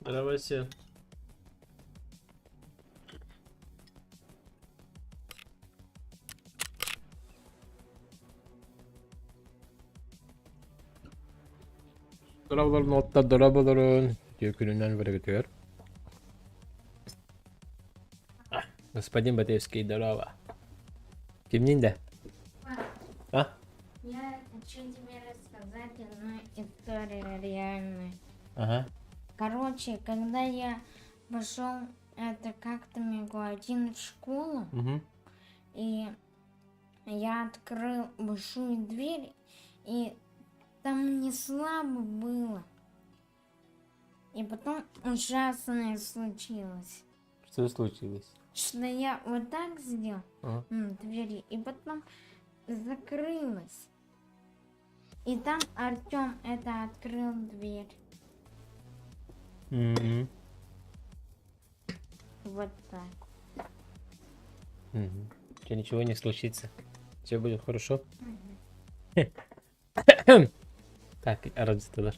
Здравствуйте. Дораболорун уоттар дораболорун түөкүнүнэн барыгытыгар. Господин Батевский, здорово. Кимнин да? А? Я хочу тебе рассказать одну историю реальную. Ага. Короче, когда я пошел это как-то могу один в школу, Угу. и я открыл большую дверь, и там мне слабо было. И потом ужасное случилось. Что случилось? Что я вот так сделал Ага. двери, и потом закрылась. И там Артем это открыл дверь. Мгм. Вот так. Мгм. У тебя ничего не случится. Все будет хорошо. Так, аралдьытылар.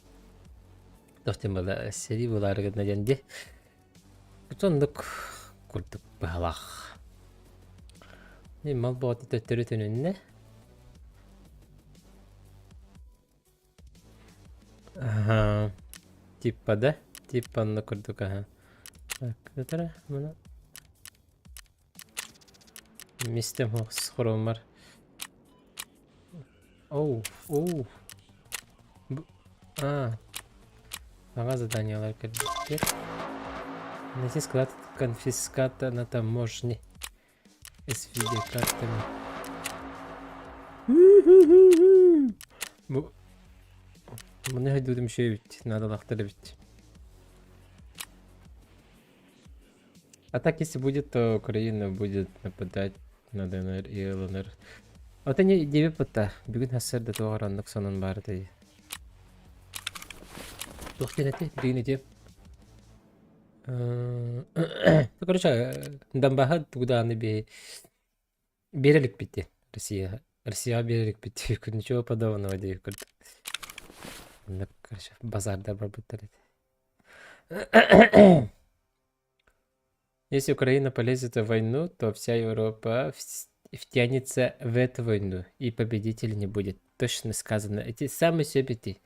Тохтем была сэрии булаарыгытна диэн дии. Соннук курдук быһалаах. Мал боҕото төттөрү төнүннэ. Аха. Типа да? Типа онно курдук аха. Так, это мына Мистем хороммар. Оу, оу. А, саҥа заданиелар кэлбиттэр. Найти склад конфиската на таможне с видеокартами. Бу Маны хайдуудum үчүгэй наадалаахтар эбит. А так если будет, то Украина будет нападать на ДНР и ЛНР. Вот они диэби бытта. Бүгүн хассар да туох оннук сонун баар этэй. Туох диэн этэй? Бүгүн ити. Ну, короче, Донбаһа тугу даҕаны биэрэ иликпит Россия. Россияҕа биэрэ иликпит Ничего подобного диэки курдук. Оннук, короче, базардар барбыттар этэ. Если Украина полезет в войну, то вся Европа втянется в эту войну, и победителя не будет. Точно сказано. Эти самые сөбети.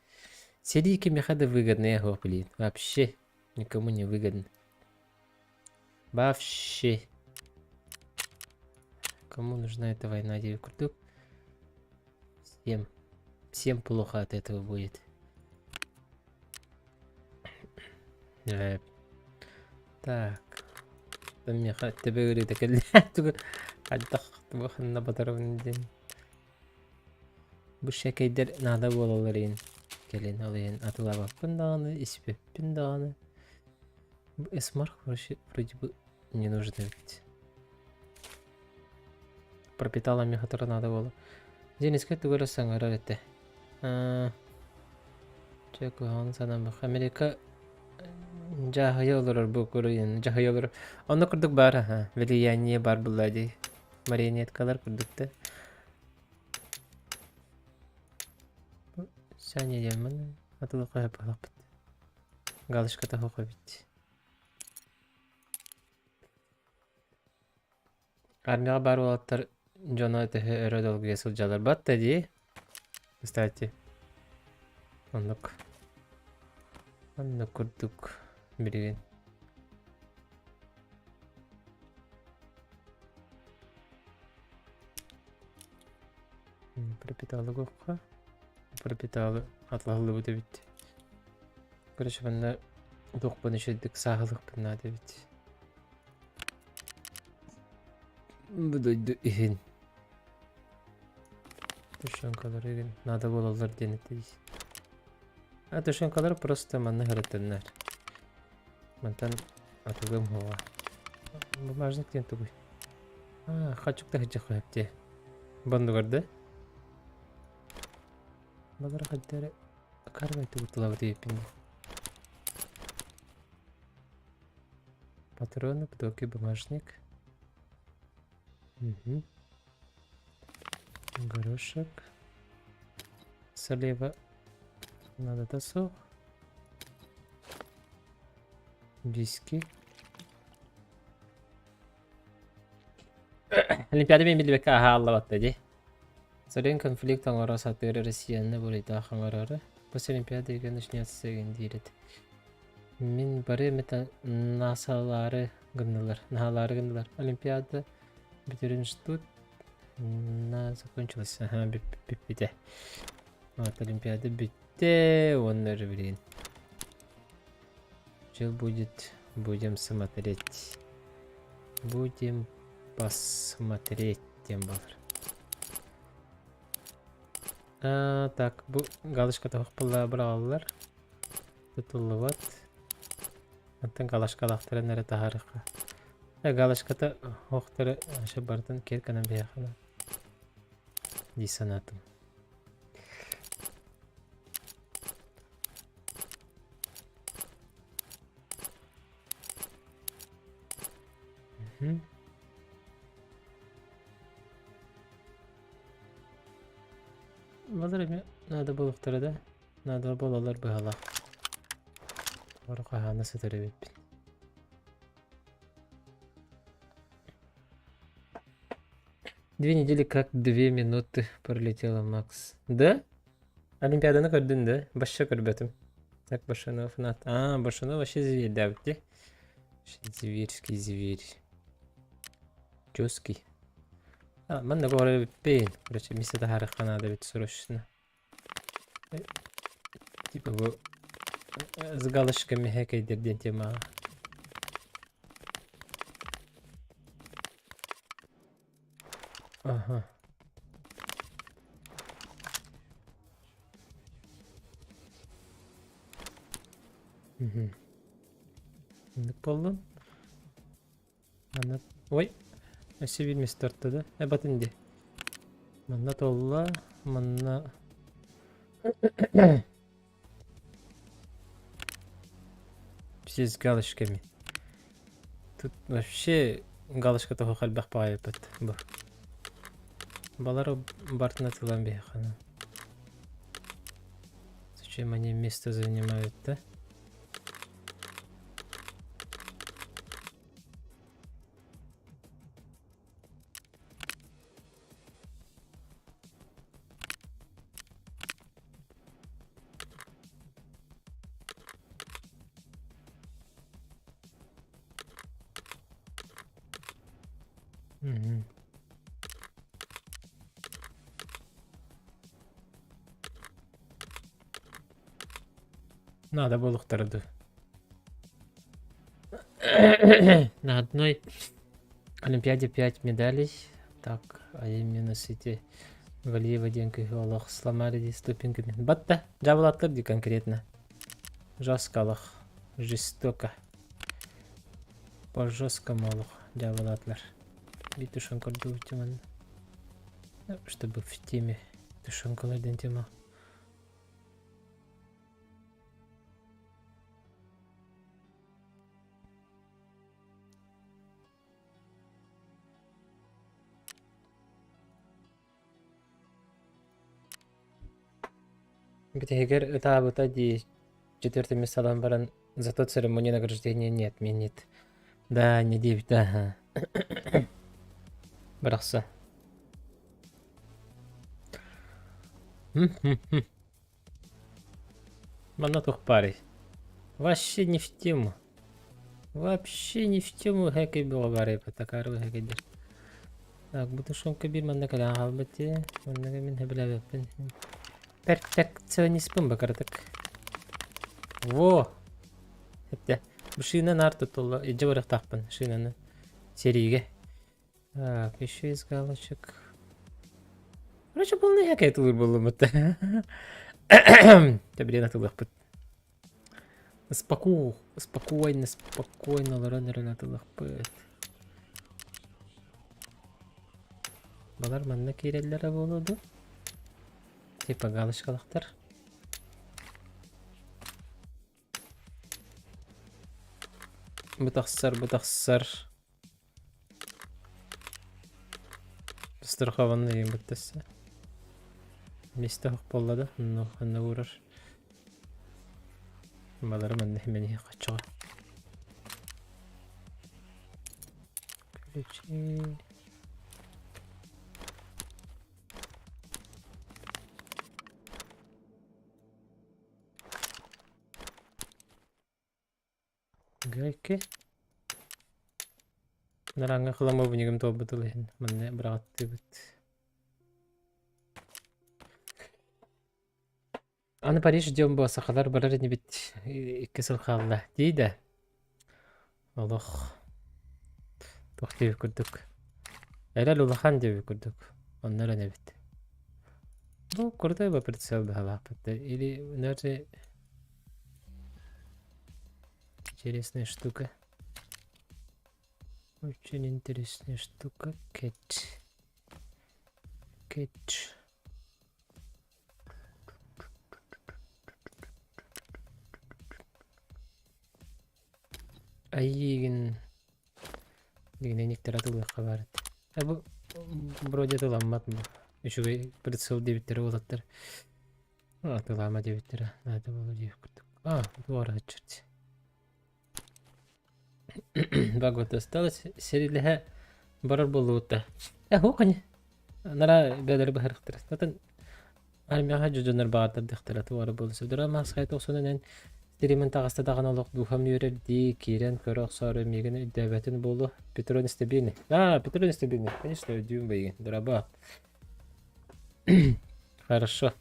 Сэрии кимиэхэ да выгодные, блин. Вообще никому не выгодно. Вообще. Кому нужна эта война, диэбит курдук? Всем. Всем плохо от этого будет. Так. Миэхэ төбө кэллэ. Хайдах туоханна батарабын диэн. Бу шэкэйдэр наада буолаллар иһин кэлин ол иһин атылаабаппын даҕаны, испэппин даҕаны. Бу эсмарх вроде бы не нужно ведь. Пропитала миэхэ наада буола. Зеленскэй тугу эрэ саҥарар этэ. Чэ куһаҕан санаабах. Америка дьаһайа олорор бу Украина дьаһайа олорор. Онно курдук баар аха влияние баар буолла дии. Марионеткалар курдук да. Саня диэммин атылы қойып Галочка тоһо эбит. Армияҕа баар уолаттар дьоно төһө өрө долгуйа сылдьаллар батта дии. Кстати. Оннук. Оннук курдук билигин. Пропиталы куохха. Пропиталы атлаһыллыбыт эбит. Короче, манна туохпун үчүгдүк сааһылыахпын наада эбит. Бу дойду иһин. Тушенкалар игин надо буолаллар диэн этэ А тушенкалар просто манна һырытыннар. Мантан атыгым хуа. Бумажник диэн тугуй? А, хачык да хачык дии. Боннугар да? Балар хайдары карвай тугутулабыт диэппин. Патроны, птоки, бумажник. Угу. Горошек. Слева надо тосок. Диски. Олимпиада мен билбекке аһа аллабатта дии. Сорен конфликт оҥоро сатыыр Россияны буруйдаах оҥорору. После Олимпиады начнется диир этэ. Мин бары эмитэ наасалаары гыннылар, наһаалаары гыннылар. Олимпиада бүтэрин ждут. На закончилась. Ага, бүппүтэ. Вот Олимпиада бүттэ, уонна эрэ билигин. Что будет, будем смотреть. Будем посмотреть, тем более. А, так, бу галочка тоһох быраҕаллар. Тутуллубат. Оттон галочкалаахтарын эрэ таһаарыахха. Э, галочката охтору вообще бартын киэр гынан биһиэхэ дии санаатым. Мгм. Балар эмиэ наада буолуохтара да? Наада буолаллар быһалаах. Бары хаһаана сытар эбиппин. Две недели как две минуты пролетела, Макс. Да? Олимпиаданы көрдүн да? Башша көрбөтүм. Так, Башанов фанат. А, Башанов вообще зверь, да, где? Зверский зверь. Жесткий. А, манна говорю, Короче, мисс это надо ведь срочно. Типа бу с галочками хэкэйдэр диэн темаҕа. Ага. Мгм. Инник буоллун. Манна ой өссө биир миэстэ орто да э батын дии манна толла манна все с галочками тут вообще галочка того элбэх баҕайыппыт бу балары бартына тылан биһиэхэ зачем они место занимают да Мгм. Надо буолуохтара дуу. На одной Олимпиаде 5 медалей. Так, а именно эти Валиева диэн олох сломали дии ступеньками. Батта, дьаабылааттар дии конкретно. Жестко олох. Жестоко. По жесткому олох дьаабылаатылар. Биир тушенка көрдүүбүт Чтобы в теме тушенкалар диэн тема. Бүтэһигэр ытаабыта дии четвертый место баран зато церемония награждения не отменит. Да, не диэбит ага. Бырахса. Манна туох баарый? Вообще не в тему. Вообще не в тему хэкэй бөҕө баарый такаары хэкэйдэр. Так, бу тушенка биир манна кэлэн хаалбыт дии. Манна мин сөбүлээбэппин. Перфекционистпын бакаратык. Во! Эптэ. Бу шина наар тутулла. Илдьэ барыахтаахпын шинаны. Сэриигэ. Так, еще из галочек. Короче, полный хакай тылыр буоллумут. Тэбириэн атылыахпыт. Споку, спокойно, спокойно олорон эрэн атылыахпыт. Балар манна киирэллэрэ буолуо дуо? Типа галочкалахтар. Бу тахсар, бу тахсар. Страхованный быттасса. Место суох буолла да, онно ханна уурар. Балары манна химэни хаччаҕа. Ключи. Гайки. Нараҥҥа хламовнигым туолбут ыл иһин манна быраҕаттыыбыт. Аны Париж дьон буо сахалар барар инибит икки сыл хаалла дии да олох туох диэбит курдук эрэл улахан диэбит курдук онно эрэнэбит. Ну, крутой бы прицел быһалаахпыт да или даже интересная штука. Очень интересная штука. Кэт. Кэт. Айыыгын дигинэниктэр атылыахха баар этэ. Э бу вроде атыламмат бу. Үчүгэй прицел диэбиттэрэ уолаттар. Атылаама диэбиттэрэ наада буолуо диэх курдук. А, туора черт. Два года осталось. Сэриилэһэ барар буоллубут да. Э, хуохани. Нара бэйэлэри быһарыахтара. Отон армияҕа дьоннор баҕардардахтара туора буолла. Сөдөрө маскай тохсунан стримин таҕыста даҕаны олох духам үөрэр дии киирэн көрө охсоору миигин өйдөөбөтүн буолуо. Петро нестабильный. А, Петро нестабильный. Конечно, өйдүүм бэйигин. Драба. Хорошо.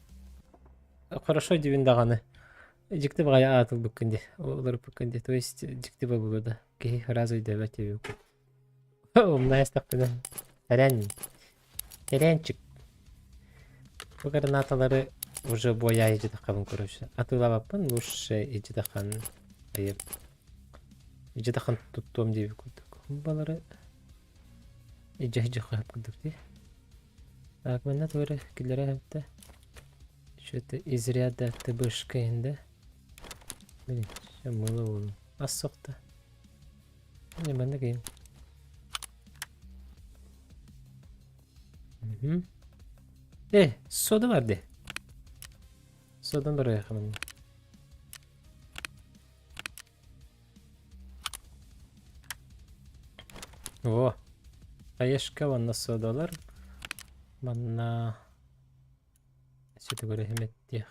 Хорошо диибин даҕаны. Дьикти баҕайы аат ылбыккын дии, уларыппыккын дии. То есть дьикти буолуо да. Киһи сразу өйдөөбөт диэбиккин. Умна эстэхпинэ. Эрэн. Эрэнчик. Бу гранаталары уже буойаа илдьитэххабын короче. Атыылаабаппын лучше илдьитэххан айып. Илдьитэххан туттуом диэбит курдук. Балары илдьэ сылдьыахха курдук дии. Так, манна тугу киллэрэ эбитэ. Что-то из ряда ТБшка да? Блин, все мыло вон. Ас сохта. Не, манна киин. Угу. Э, сода бар де. Содан барайық манна. О, хаешка уонна содалар. Манна Сөтөгөрө химеттиэх.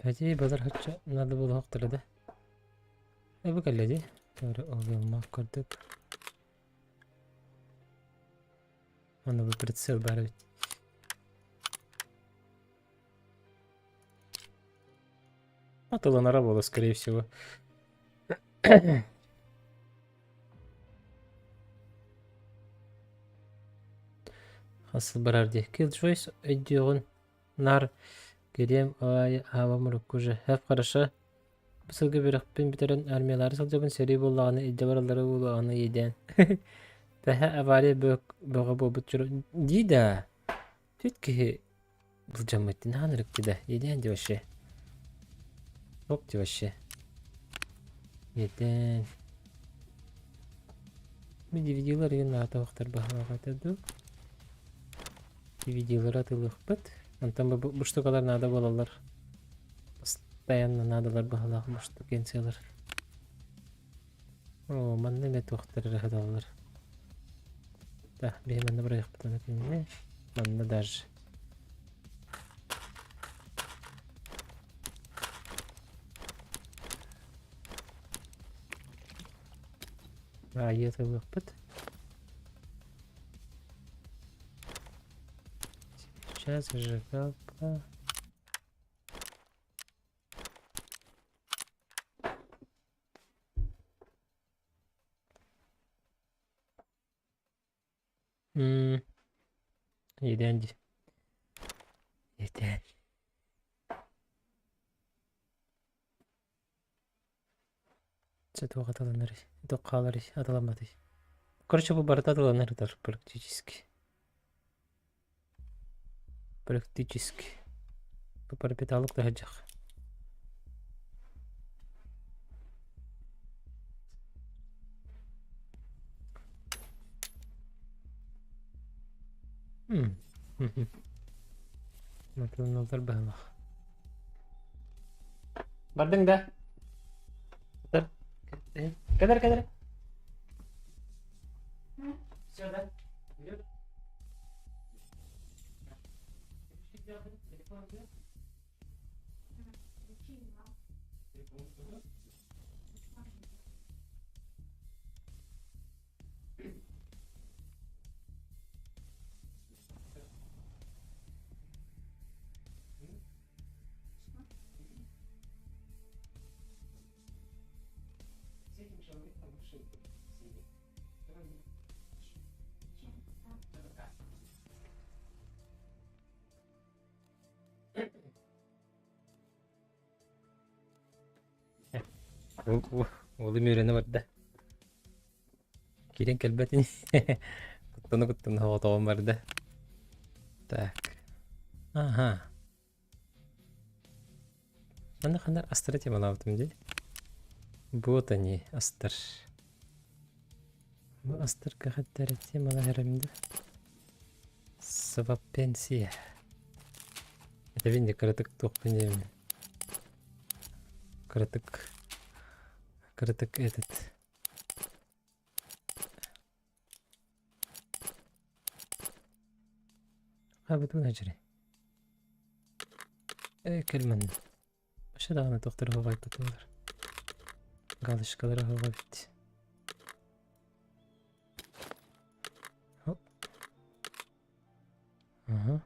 Эти балар хачча надо было хохтора да. Эбу кэллэ дии. Ол курдук. Оны бу прицел бар эбит. Атыланара буолуо, скорее всего. Хас сыл барар дии. Killjoys өйдүөҕүн наар кириэм аайы аабам урукку уже. Хэп хорошо. Бу сылга үөрэхпин бүтэрэн армиялаары сылдьабын сэрии буоллаҕына илдьэ бараллара буолуо аны иэдээн. Тэһэ авария бөҕө буолбут дии да. Түт киһи былдьаммыт наһаа ынырыкты да иэдээн дии вообще. Оп дии вообще. Иэдээн. Бу DVD-лар игин наата охтор баһылаах этэ дуу. DVD-лары атыылыахпыт. Онтон бу, бу штукалар наада буолаллар. Постоянно наадалар баһылаах бу штукенциялар. Оо, манна эмэ туохтар эрэ сыталлар. Да, биһи манна барыахпыт аны кинини. Манна даже. Аайы атылыахпыт. Сейчас зажигалка. М, Иэдээн дии. Иэдээн. Чэ туох атыланарый, туох хааларый, атыламматый. Короче, бу барыта атыланар ытар практически. Практически. Бу пропиталык таһырдьах. Атыланаллар быһалаах. Бардыҥ да? Кэлэр, кэлэр. Все, да? Идет? С этим человеком лучше сидеть. Уолум үөрэнэ барда. Киирэн кэлбэт ини. Куттана-куттана соҕотоҕун барда. Так. Аха. Манна ханна астара темалаабытым дии. Вот они, астар. Бу астарга хаттара темалаһарым да. Сваппенсия. Этэбин де кыратык туохпун диэмин. Кыратык кыратык этот Хаабытын хачыры. Э, кэл манна. Вообще даҕаны тохтор оһоҕойбутулар. Галочкалар оһоҕо эбит. Хоп. Ага.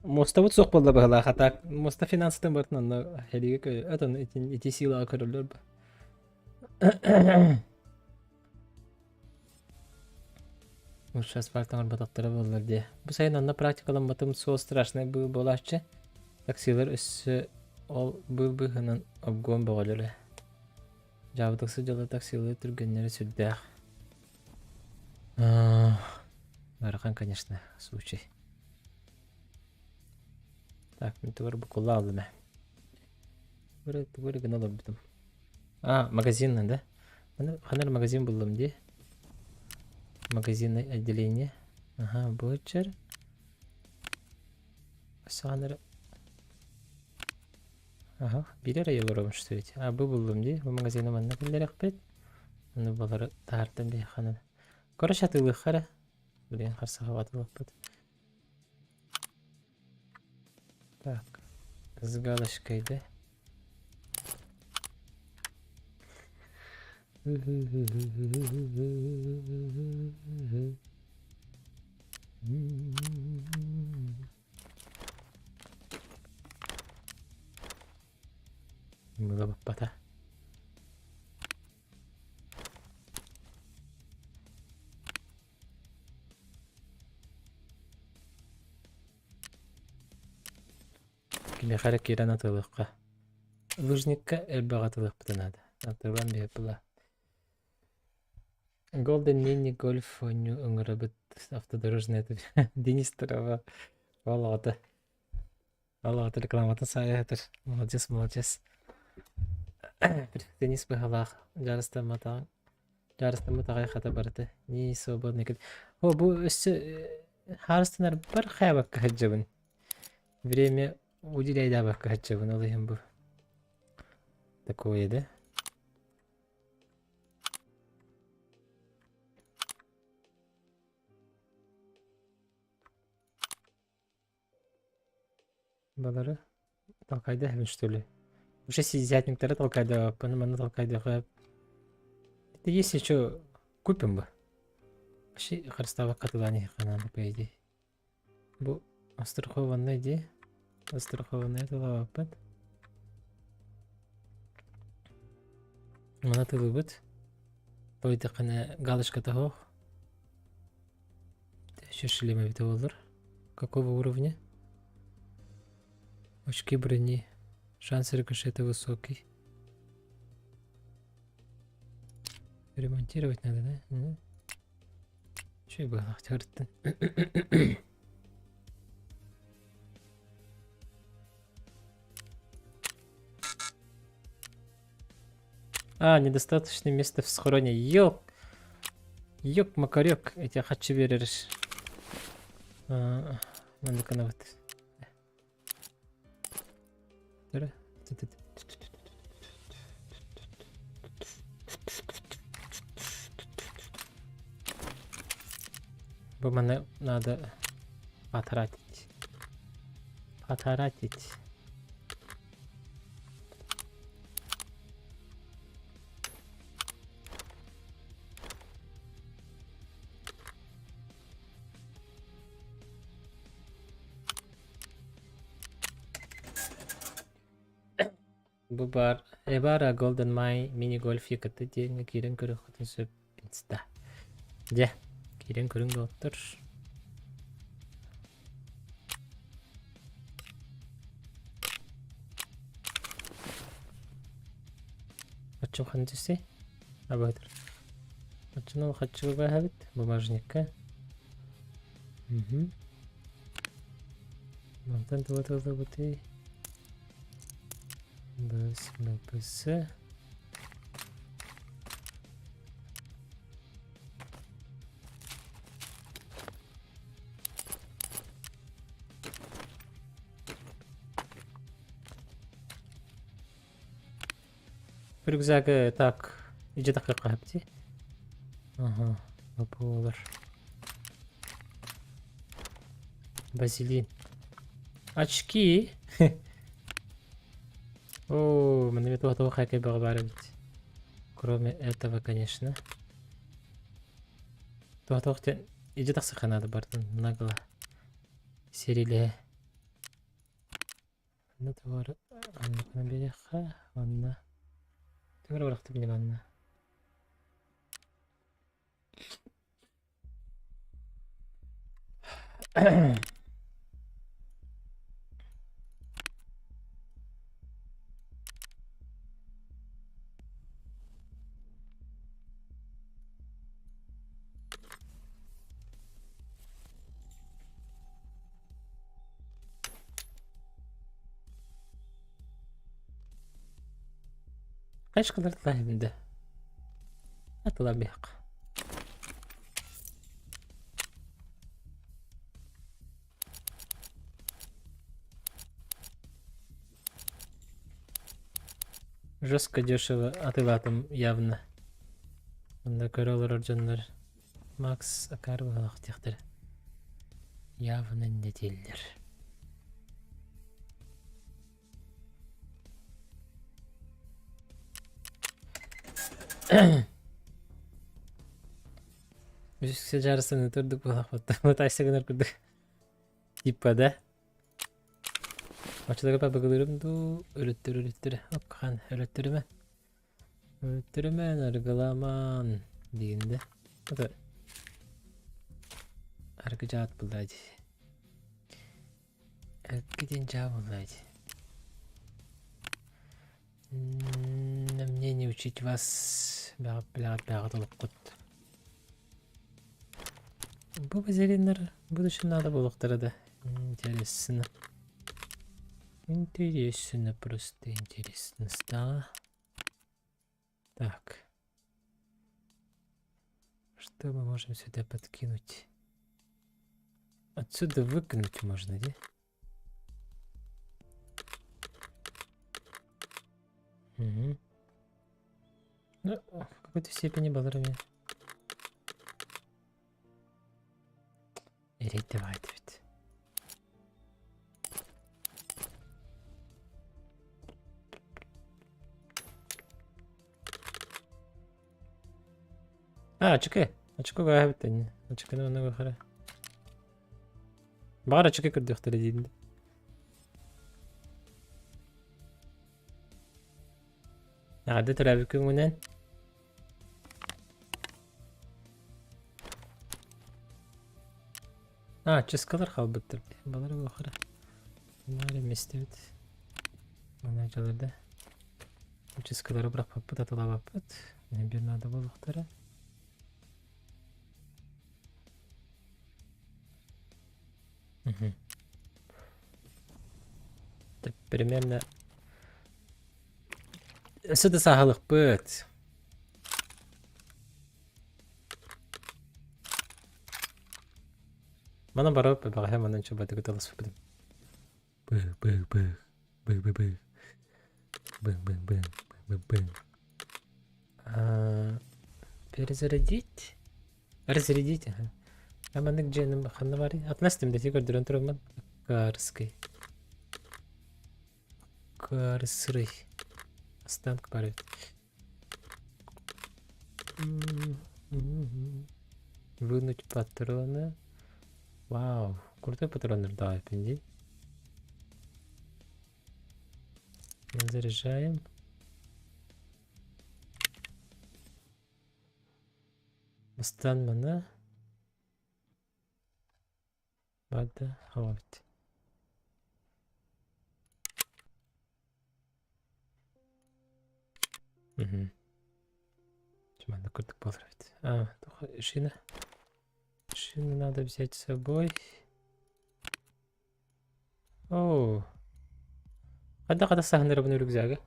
Муостабыт суох буолла быһылаах, а так муоста финансытын барытын онно хэлигэ кө отон ити ити силаҕа көрөллөр ба. Лучше асфальт оҥорботохторо буоллар диэ. Бу сайын онно практикаламмытым суол страшнай быыл буолааччы. Таксилар өссө ол быыл быыһынан обгон бөҕөлөрө. Дьаабытык сылдьаллар таксилыы түргэннэрэ сүрдээх. Ыарахан, конечно, случай. Так, мин тугу эрэ буккулла алдым ээ. Тугу эрэ гына олорбутум. А, магазин да? Ханна эрэ магазин буллум дии. Магазинное отделение. Ага, бучер. Өссө эрэ Аха, биир эрэ олоробун что ведь. А бу буллум дии. Бу магазины манна киллэрэхпит. Ону балары таһартан биһиэхэ Короче, атыылыахха эрэ. Блин, харсаха атыылаппыт. Так, с галочкой, да? Мыла баппата. Кимиэхэ эрэ киирэн атыылыахха. Лыжникка элбэх атыылыахпытын наада. Атыылаан биһиэхэ была. Golden Mini Golf оонньуу ыҥырабыт автодорожный Денис Трава ол аҕата ол аҕата рекламатын саайа сытар. Молодец, молодец. Денис быһалаах дьаарыстамматаҕын дьаарыстаммыт аҕай хата барыта. Не свободный О, бу өссө хаарыстанарбар хайабакка сылдьабын. Время уделяйдаабакка сылдьабын ол иһин бу. Такое, да? Балары толкайда что ли? Уже сидятниктары толкайдабаппын, манна толкайдыха. Это если что, купим бы. Вообще харыстаабакка тылаан надо по идее. Бу страхованный дии. Страхованный тылаабаппыт. Мана тылыбыт. Тойдахына галочка тоһох. Еще шлем эбитэ буоллар. Какого уровня? Очки брони. Шанс рикошета высокий. Ремонтировать надо, да? Угу. Үчүгэй быһалаах тыырыттын. А, недостаточно места в схроне. Ёк! Ёк, макарек, эти хочу веришь. Маннык гынабыт. Бу маны надо потратить. Потратить. Бу баар Эбара Golden Mine мини-гольф ЯКТ диэҥҥэ киирэн көрүөххүтүн сөп инста. Дьэ, киирэн көрүҥ доҕоттор. Оччо ханна түстэй? Абыһытыр. Оччону хаччыга бааһабыт бумажникка. Мгм. Мантан туга тыллыбытый? Бс, МПС. Рюкзагы так, иди так хапти. Ага, буолар. Базилин. Очки. О, манна эмиэ туох хайкай бөҕө баар эбит. Кроме этого, конечно. Туох диэн илдьэ тахсыахха наада бардын нагло. Сирилэһэ. Манна тугу анныкына биэриэххэ уонна тугу эрэ бырахтым дии манна. Хайышкалар тылаһымда. Атыламыах. Жестко дешево атылаатым явно. Онно көрө олорор дьоннор Макс акаары быһалаах диэхтэрэ. Явно инньэ дииллэр. Үс дьаарыстаны турдук буолахпыт. Тайса гынар курдук. Типа да. Оччолорго пабыгылыырым дуу, өлөттөр өлөттөр. Окхан өлөттөрүмэ. Өлөттөрүмэн, арыгыламан диин да. Это аргы дьаат булла дии. Эргэ диэн дьаа буолла дии. Мне не учить вас бэҕэт бэҕэт олоххут. Бу базилиннар будущем надо буолуохтара да. Интересно. Интересно, просто интересно стало. Так. Что мы можем сюда подкинуть? Отсюда выкинуть можно, да? Угу. Ну, в какой-то степени балларами. Эрэйдэвайт эбит. А, ачыкы. Ачыкы гаһабыт ини. Ачыкыны онно көрөхөрө. Баҕар ачыкы көрдүөхтэрэ диин. Эҕэрдэ төрөөбүт күҥҥүнэн. А, чыскалар хаалбыттар. Балары буохара. Маны местебит. Маны дьаларда. Чыскалары бырахпаппыт, атылаабаппыт. Бир надо буолуохтара. Угу. Это примерно Өссө да сааһылыкпыт. Манан барып бэҕэһээ манан чубатыгы таласпытым. Бых бых бых бых бых бых бых бых бых бых бых. Перезарядить? Разрядить, ага. А маннык дьиэним ханна барый? Атынас тимдети көрдөрөн тураммын. Карский. Карсырый. Останк бар эбит. Вынуть патроны. Вау, крутой патроннар давай, дии. Заряжаем. Бастаан маны Бада хавабит. Мгм. Манна курдук буолар эбит. А, шина. Шины надо взять с собой. Оо. Хайдах хата саһыннарабын рюкзагы?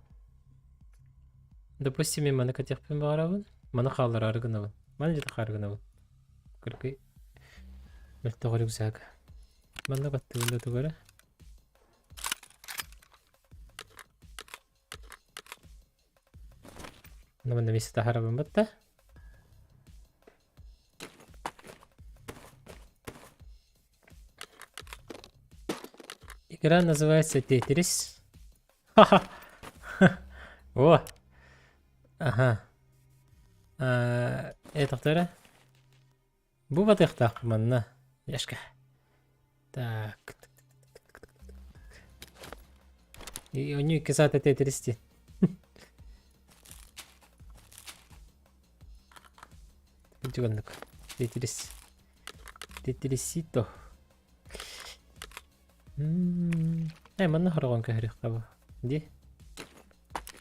Допустим, мен маны кэтиэхпин баҕарабын. Маны хааллараары гынабын. Маны дьэ тахаары гынабын. Кыргый мөлтөх рюкзак. Манна баттыыбын да тугу эрэ. Манна миссэ таһаарабын батта. Игра называется Тетрис. Ха-ха. О! Ага. Этахтара. Бу батыахтаах манна. Яшка. Так. И у нее кисата Тетрис дии. Дьуганнык. Тетрис. Тетрисито. Э, манна хороҕон көһөрүөххэ бу. Ди.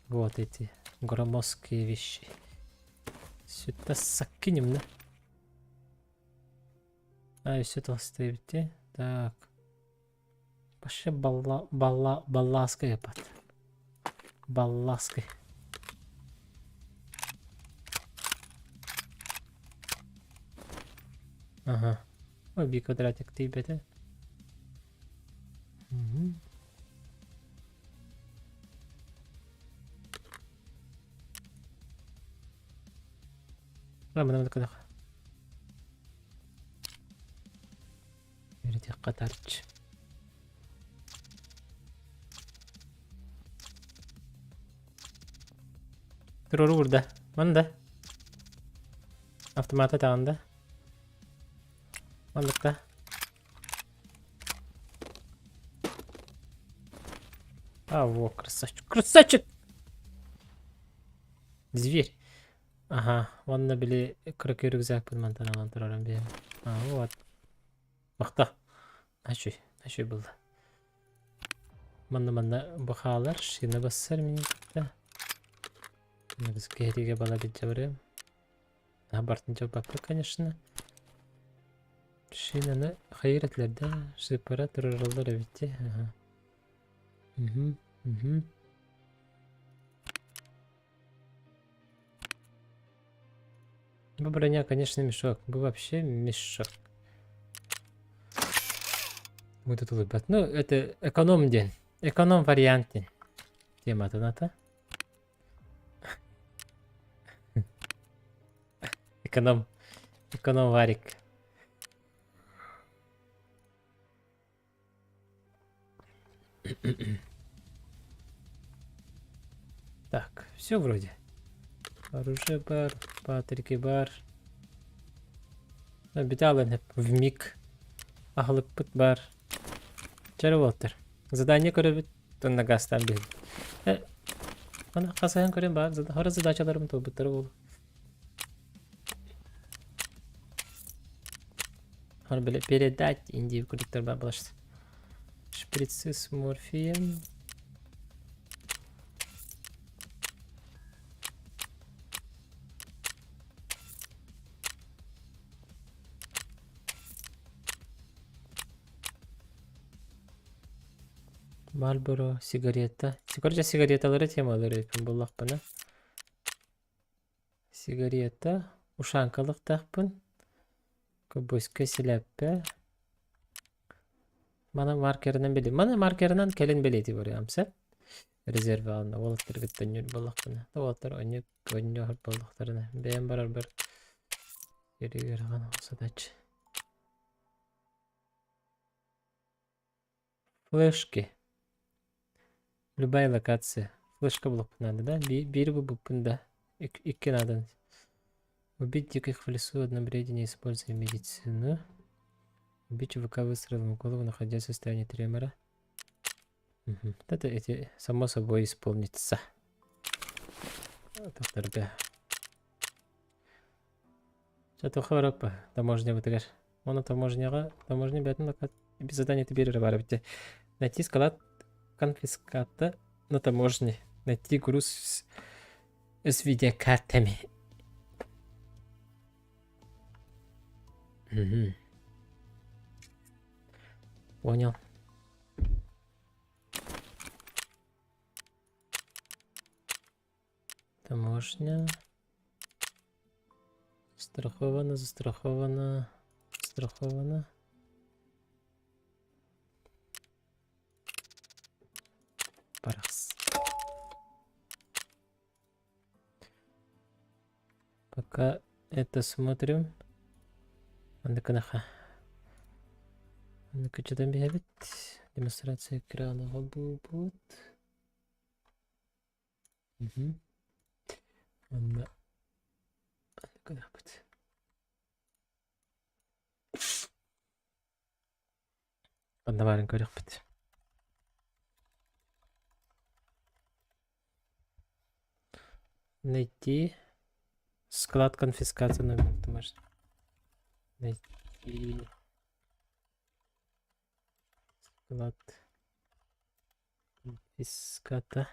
Вот эти громоздкие вещи. Сюда закинем, да? А, все толстые эбит Так. Вообще балла, балла, баллаская пат. Балласкай. Ага. Ой, би квадратик тиийбэтэ. Угу. Рамана кынах. Үөрэтиэххэ таарыччы. Туруору уурда. Манна. Автомата таҕында. Манныкта. А, во, красавчик. Красавчик! Зверь. Аха, уонна били кыракый рюкзакпын мантан ылан турарым биһим. А, вот. Махта. Начуй, начуй булла. Манна-манна бу хаалар, шина бассар миникта. Біз кэһиригэ бала билдьэ барыам. Бартын дьолбаппыт, конечно. Шинаны хайыр этилэр да, шипара турараллар эбит дии. Аха. Мгм, мгм. Бу броня, конечно, мешок. Бу вообще мешок. Вот это улыбат. Ну, это эконом день. Эконом вариант день. Тематын ата. Эконом. Эконом варик. Так, все вроде. Оружие бар, Патрики бар. Бүтэ в миг. Аһылыкпыт бар. Чэрэ буолтар. Задание көрөбүт, тонна газтаан биһиги. Э, аны хасыһан көрөн баар, хара задачаларым туолбуттара буолуо. Били передать Индии курдуктар баар буолар. Шприцы с морфием. Мальборо, сигарета. Короче, сигареталары темалары эппин буллахпына. Сигарета, ушанкалыктаахпын, ковбойскай силээппэ. Маны маркерынан били. Маны маркерынан кэлин бэлиэтии барыам сөп. Резервэ алына уолаттаргыттан ньүр буоллахпына. Уолаттар онньу онньоһор буоллахтарына. Бэйэм барарбар Еригерхан задача. Флешки. Любая локация. Флешка булуохпун наада да? Биири булбуппун да. Икки наада. Убить диких в лесу одном рейде, не используя медицину. Убить ЧВК выстрелом в голову, находясь в состоянии тремора. Угу. Это эти само собой исполнится. Тохторга. Чатуха бараппа таможнябытыгар. Оны таможняҕа таможня бэйэтин задание биэрэрэ баар эбит. Найти склад конфиската на таможне. Найти груз с видеокартами. Угу. Понял. Таможня. Страхована, застрахована, страхована. Парас. Пока это смотрим. Андыканаха. Андыкачадан биһэбит. Демонстрация экрана будет. Онно гынабыт. Онно баарын көрүөхпүт. Найти склад конфискации номер Найти склад конфиската.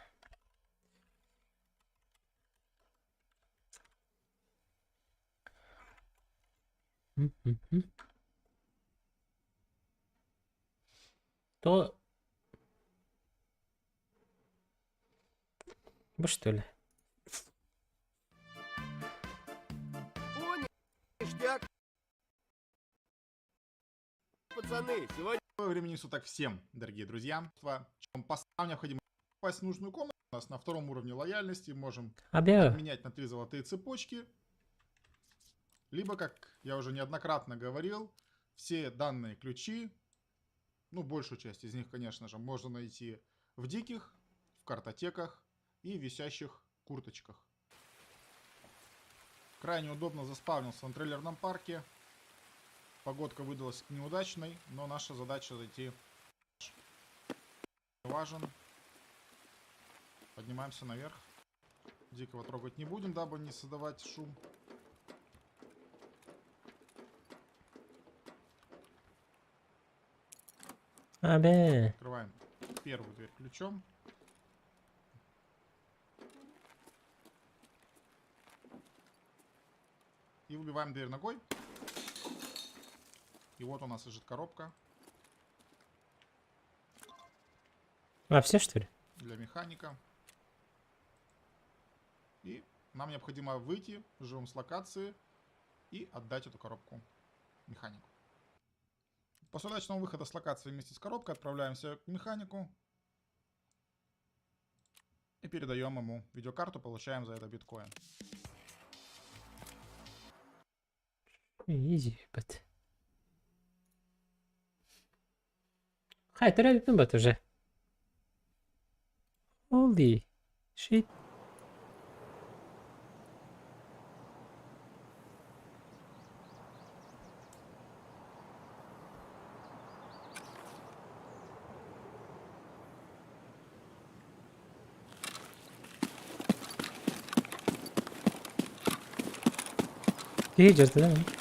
То Бу что ли? О, ништяк! Пацаны, сегодня... Времени суток всем, дорогие друзья. Чем постам необходимо попасть в нужную комнату. У нас на втором уровне лояльности можем обменять на три золотые цепочки. Либо, как я уже неоднократно говорил, все данные ключи, ну, большую часть из них, конечно же, можно найти в диких, в картотеках и висящих курточках. Крайне удобно заспавнился на трейлерном парке. Погодка выдалась неудачной, но наша задача зайти важен. Поднимаемся наверх. Дикого трогать не будем, дабы не создавать шум. Абе. Открываем первую дверь ключом. И выбиваем дверь ногой. И вот у нас лежит коробка. А, все что ли? Для механика. И нам необходимо выйти живым с локации и отдать эту коробку механику. После удачного выхода с локации вместе с коробкой отправляемся к механику и передаем ему видеокарту, получаем за это биткоин. Easy, but... Хай, төрөөбүппүн бат уже. Holy shit. Киһи дьарда да.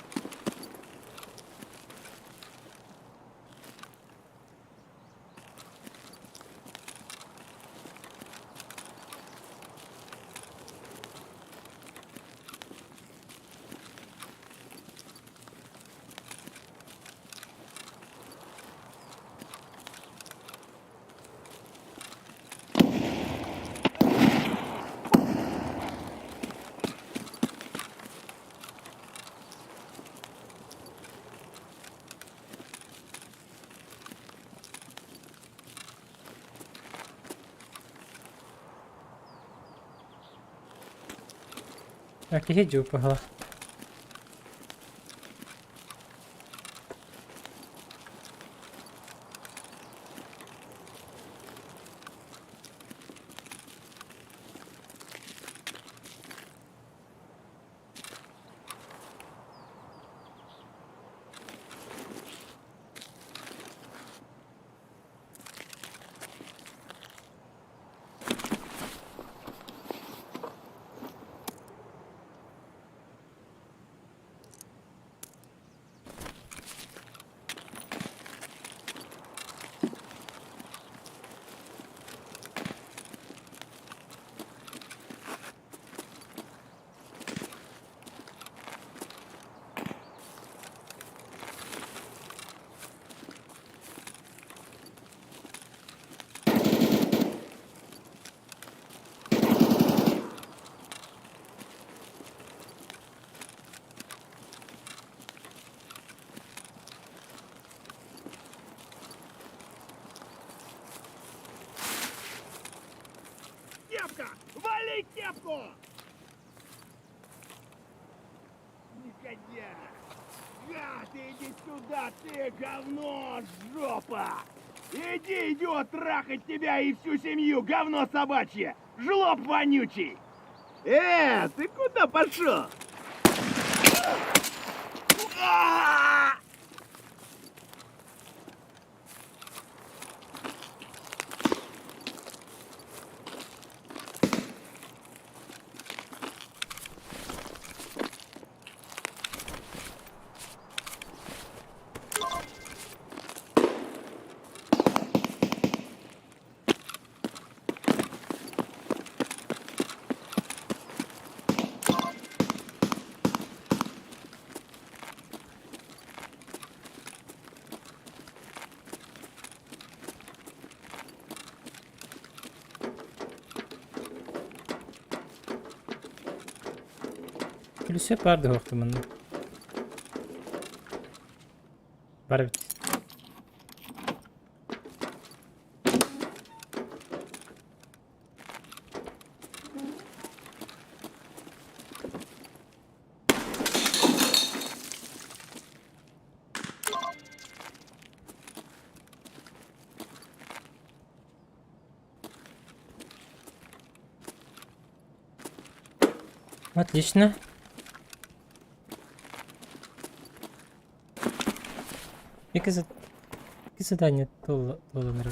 А киһи дьууппаһала. Кепка! Вали кепку! Негодяй! Гад, иди сюда, ты говно, жопа! Иди, идиот, трахать тебя и всю семью, говно собачье! Жлоб вонючий! Ты куда пошел? А! Күлүсэ баар да суохтумунна. Бар эбит. Отлично. Икки задание толланар.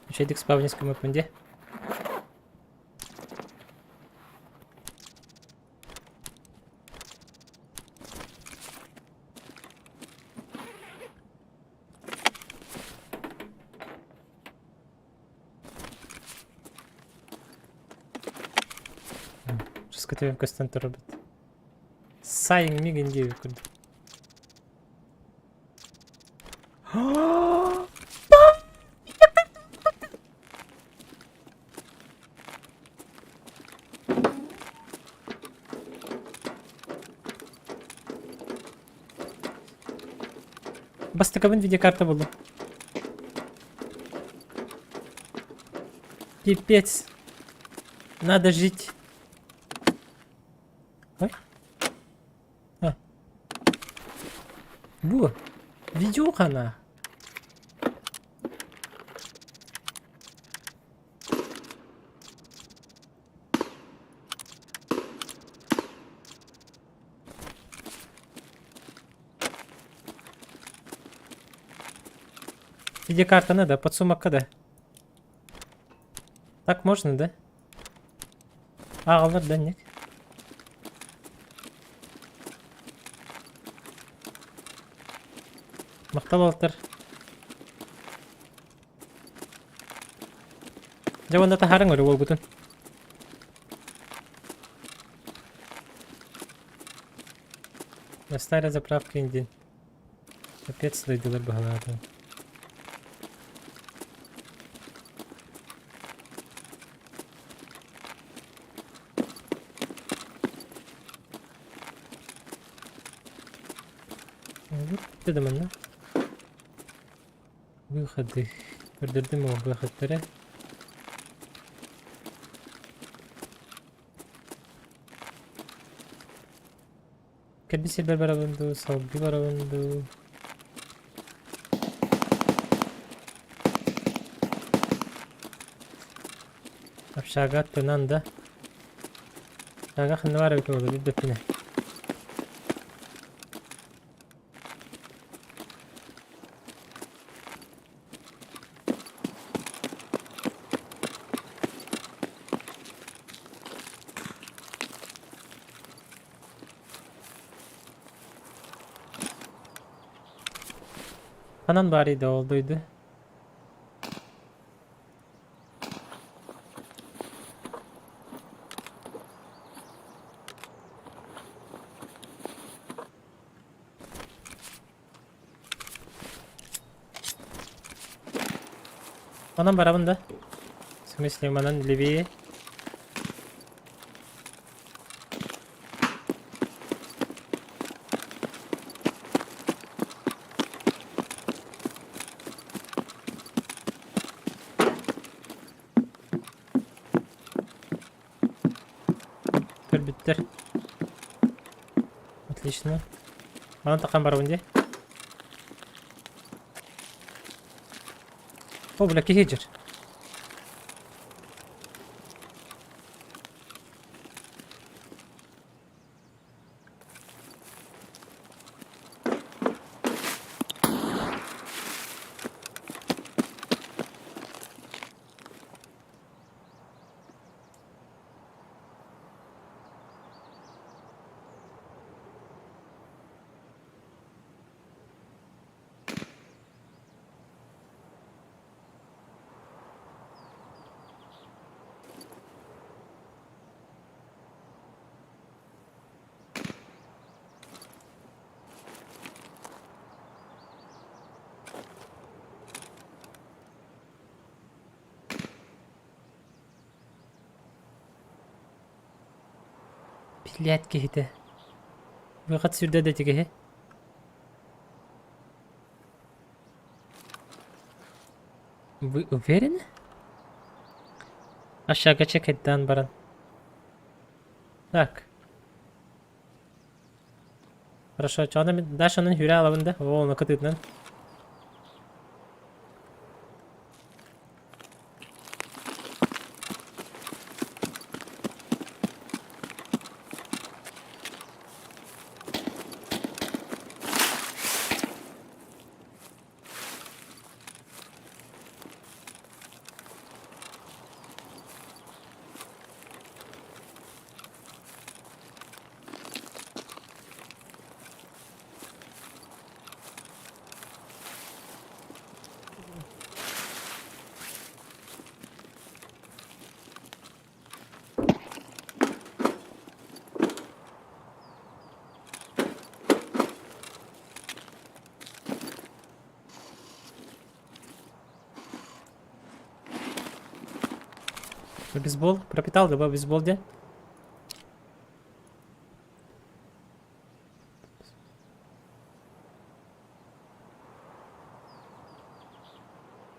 Үчэйдик спавнискам өпүн дии. Скотовым көстөн турбут. Сайын мигин диэбит курдук. Бастакабын видеокарта буллум. Пипец. Надо жить. Ой. А. Бу. Видюхана. Видеокартаны да, подсумокка да. Так можно, да? Ааҕаллар да инник. Махтал уолаттар. Дьэ уонна таһаарыҥ өрө уолгутун. Старая заправка индин. Опять сылайдылар баһылаата. Да манна. Выходы. Көрдөрдүм ол выходтары. Кэлбит сирбэр барабын дуу, салгыы барабын дуу. Общага аттынан да. Общага ханна баар эбит буолла билбэппин ээ. Ханан баарый да ол дойду? Онон барабын да? В смысле, манан левее? Көрбүттэр. Отлично. Манан таххан барабын дии. О, бля, киһи дьэр. Билээт киһитэ. Выход сюда да киһи. Вы уверены? Aşağıya чекайдан баран. Так. Хорошо, чоҕуна мин Дашанын хүрэ алабын да? Оо, ону кытыытынан. Бейсбол? Пропитал, да, бейсбол где?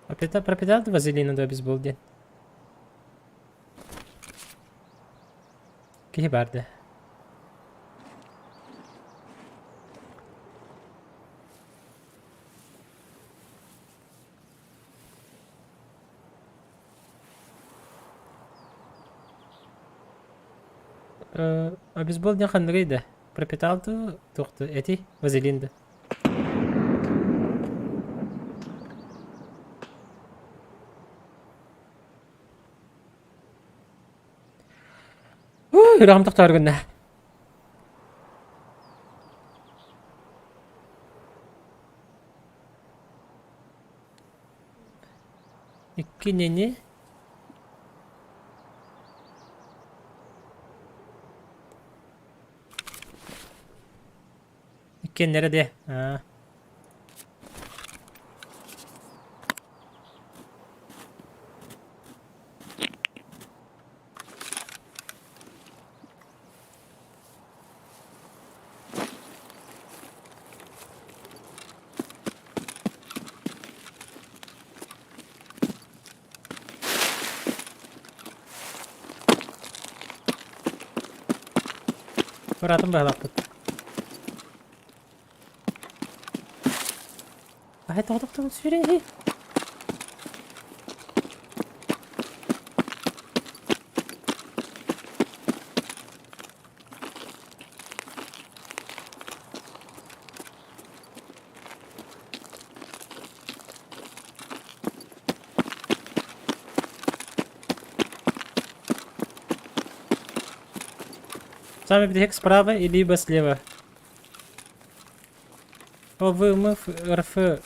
Пропитал, пропитал вазелина да бейсбол диэн. Киһи барды. Э, а бейсбол диэн ханныгый да? Пропитал дуу, туох дуу, эти вазелин дуу? Үрэҕим тохтоору гынна. Икки нини Иккиэннэрэ диэ. Аа. Быраатым быһалаахпыт. Аһай тоҕо тохтоон сүүрэн Самый бдек справа и либо слева. О, вы, мы, РФ.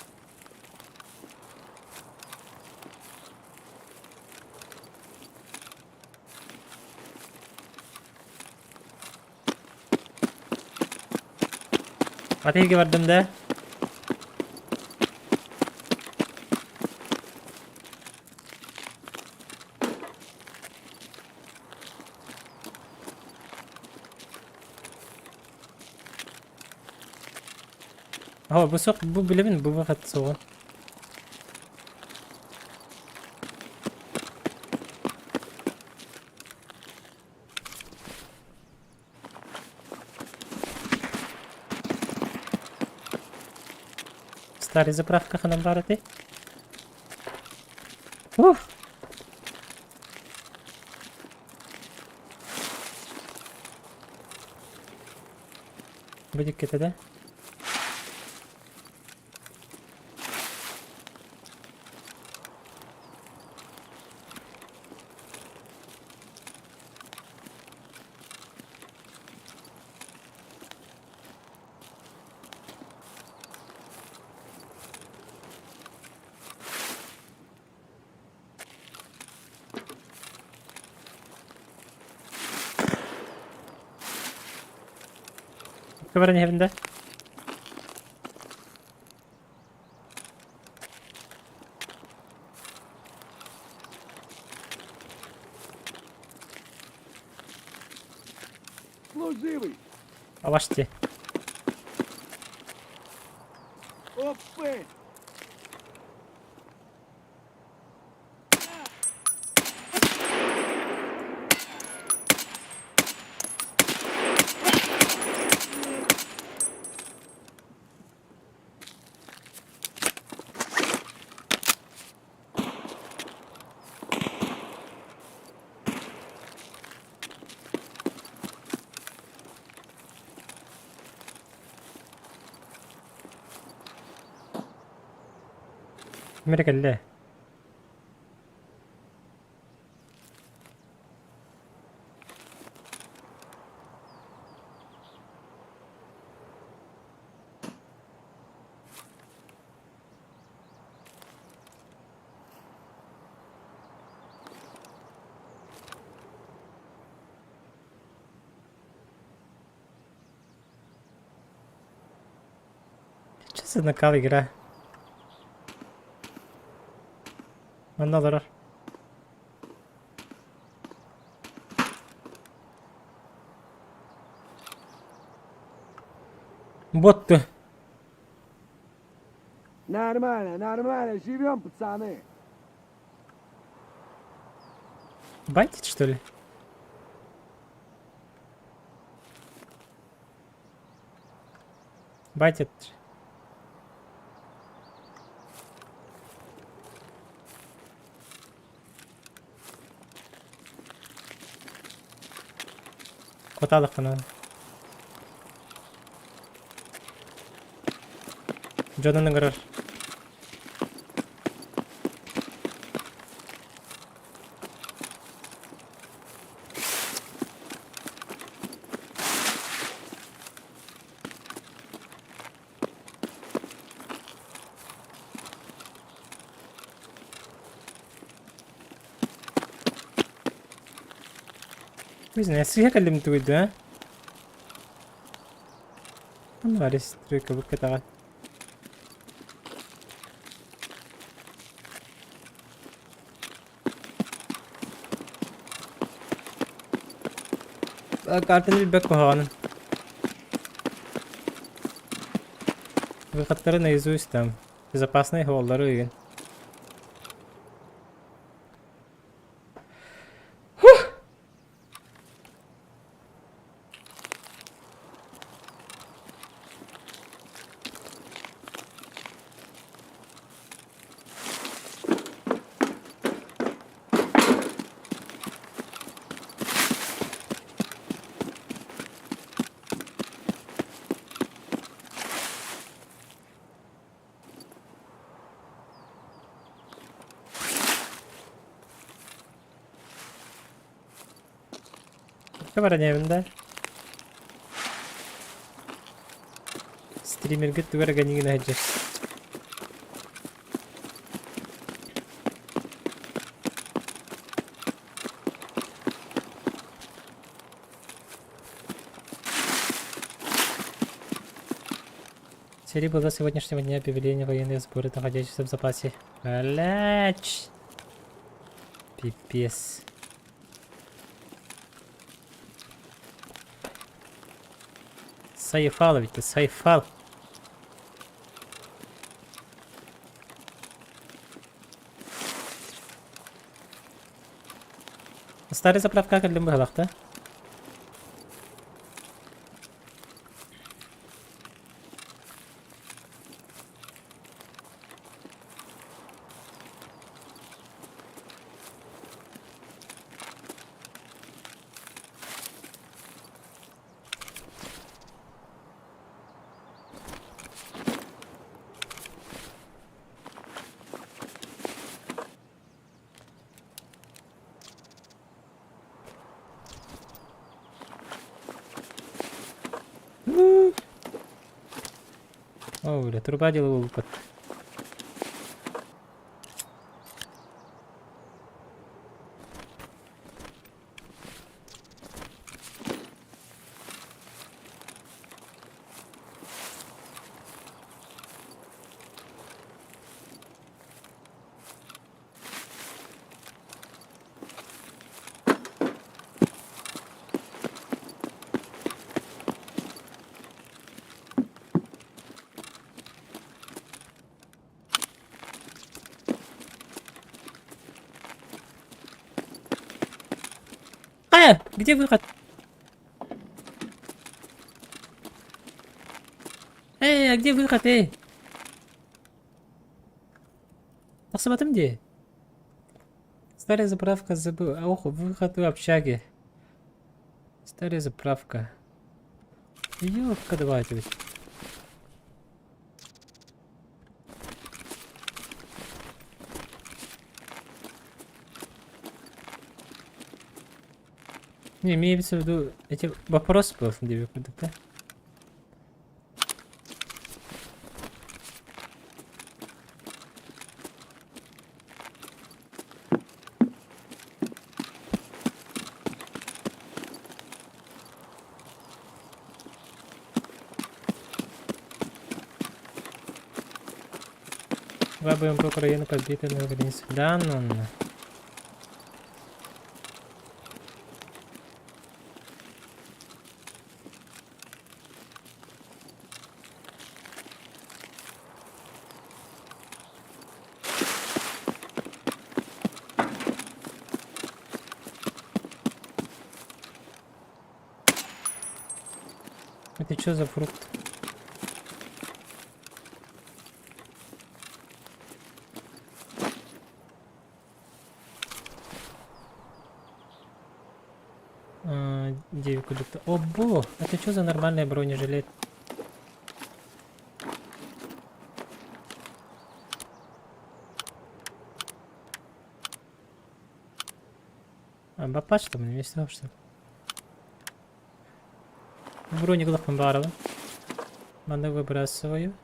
Отельге бардым да? О, бу суох, бу билэбин, бу выход суоҕун. Старый заправка ханан баар этэй? Ух! Будет да? Баран иһэбин да? Служивый! Алашти. Опы! Ким эрэ кэллэ. Что за накал игра? Манна олорор. Ботты. Нормально, нормально, живем, пацаны. Байтит, что ли? Байтит. Куталыкпына. Дьонун ыҥырар. Не знаю, сыыһа кэллим тугуй да? Онно стройка буккатаҕа. Картаны билбэт куһаҕанын. Выходтары наизусть там. Безопасные холлары ыйын. Баран да. Стримергэ тугу эрэ гынньыгына сылдьар. Сэрии была сегодняшнего дня объявление военные сборы, находящиеся в запасе. Блять! Пипец. Сайфал ведь, сайфал. Старый заправка кэллим быһалахта. Оо, бля, труба дьылы буолбут. А, где выход? Эй, а где выход, эй? Тахсыбатым дии. Старая заправка забыл. А ох, выход в общаге. Старая заправка. Ёпка давайте. Не, имеется в виду, эти вопрос был, где да? Два БМП Украины подбиты на границе. Да ну на. Это что за фрукт? А, О, бо! Это что за нормальный бронежилет? А, бапа что ли? Вместе что ли? Броник баарабын. Манна выбрасываю.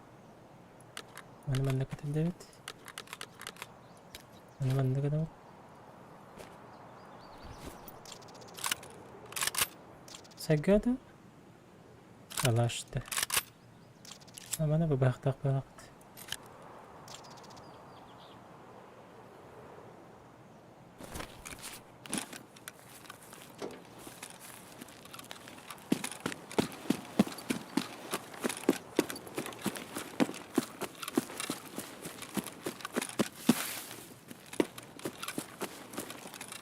Маны манна кэтэрдэбит. Маны манна гынабыт. Сагада. Алашты. Маны быбахтах быһахт.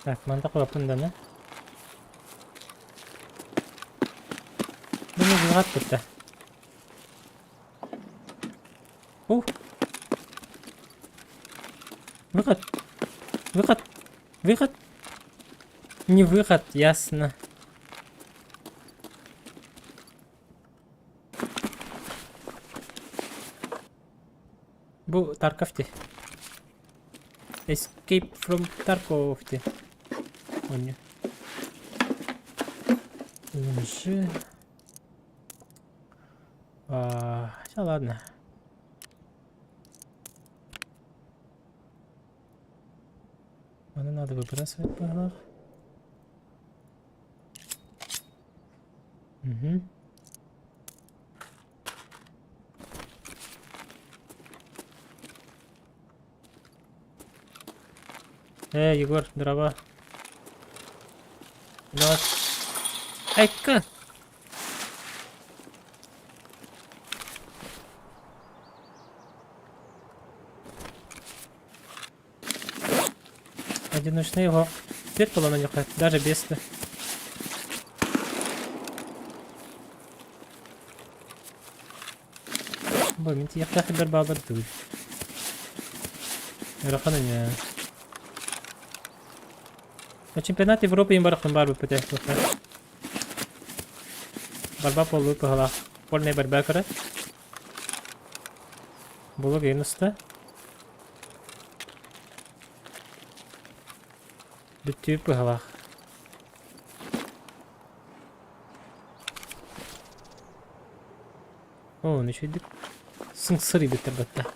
Так, манта кулаппын дана. Bunu булгат бутта. Ух. Выход. Выход. Выход. Не выход, ясно. Бу Тарков дии. Escape from Tarkov дии. Онньу. Лучше. А, хотя ладно. Ону надо выбрасывать быһалаах. Угу. Э, Егор, дрова. Давай. Айка! Одиночный его. Свет было на них, даже без -то. Бу мин тиийэхтээх бэр баалар дуу. Ыарахан ини. Чемпионат Европы им барахтан баар бүппүтэ. Борьба буолуу кыһалаах. Вольная борьба көрө. Булук иин уста. Бүттүү быһалаах. Оо, үчүгүйдүк сыҥсырыйбыттар батта.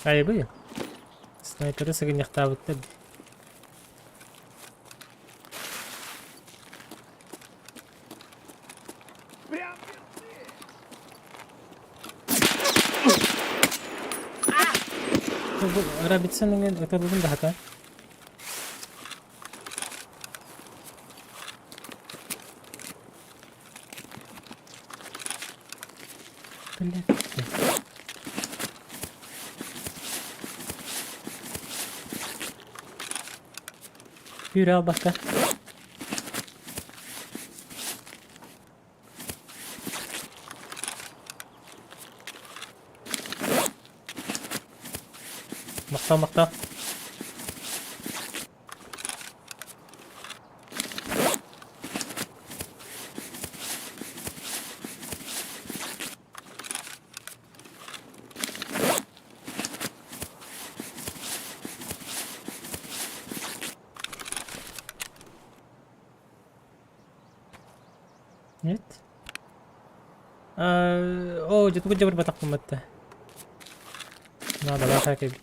Айыбый. Снайперы сыгынньахтаабыттар дии. Прям Бу Рабитсон эҥин ытыллыбын да хата. Блядь. Күүрэ албакка. Махтал, махтал. Нет? Оо, дьэ тугу дьабырбатахпын батта. Наадалаах эбит.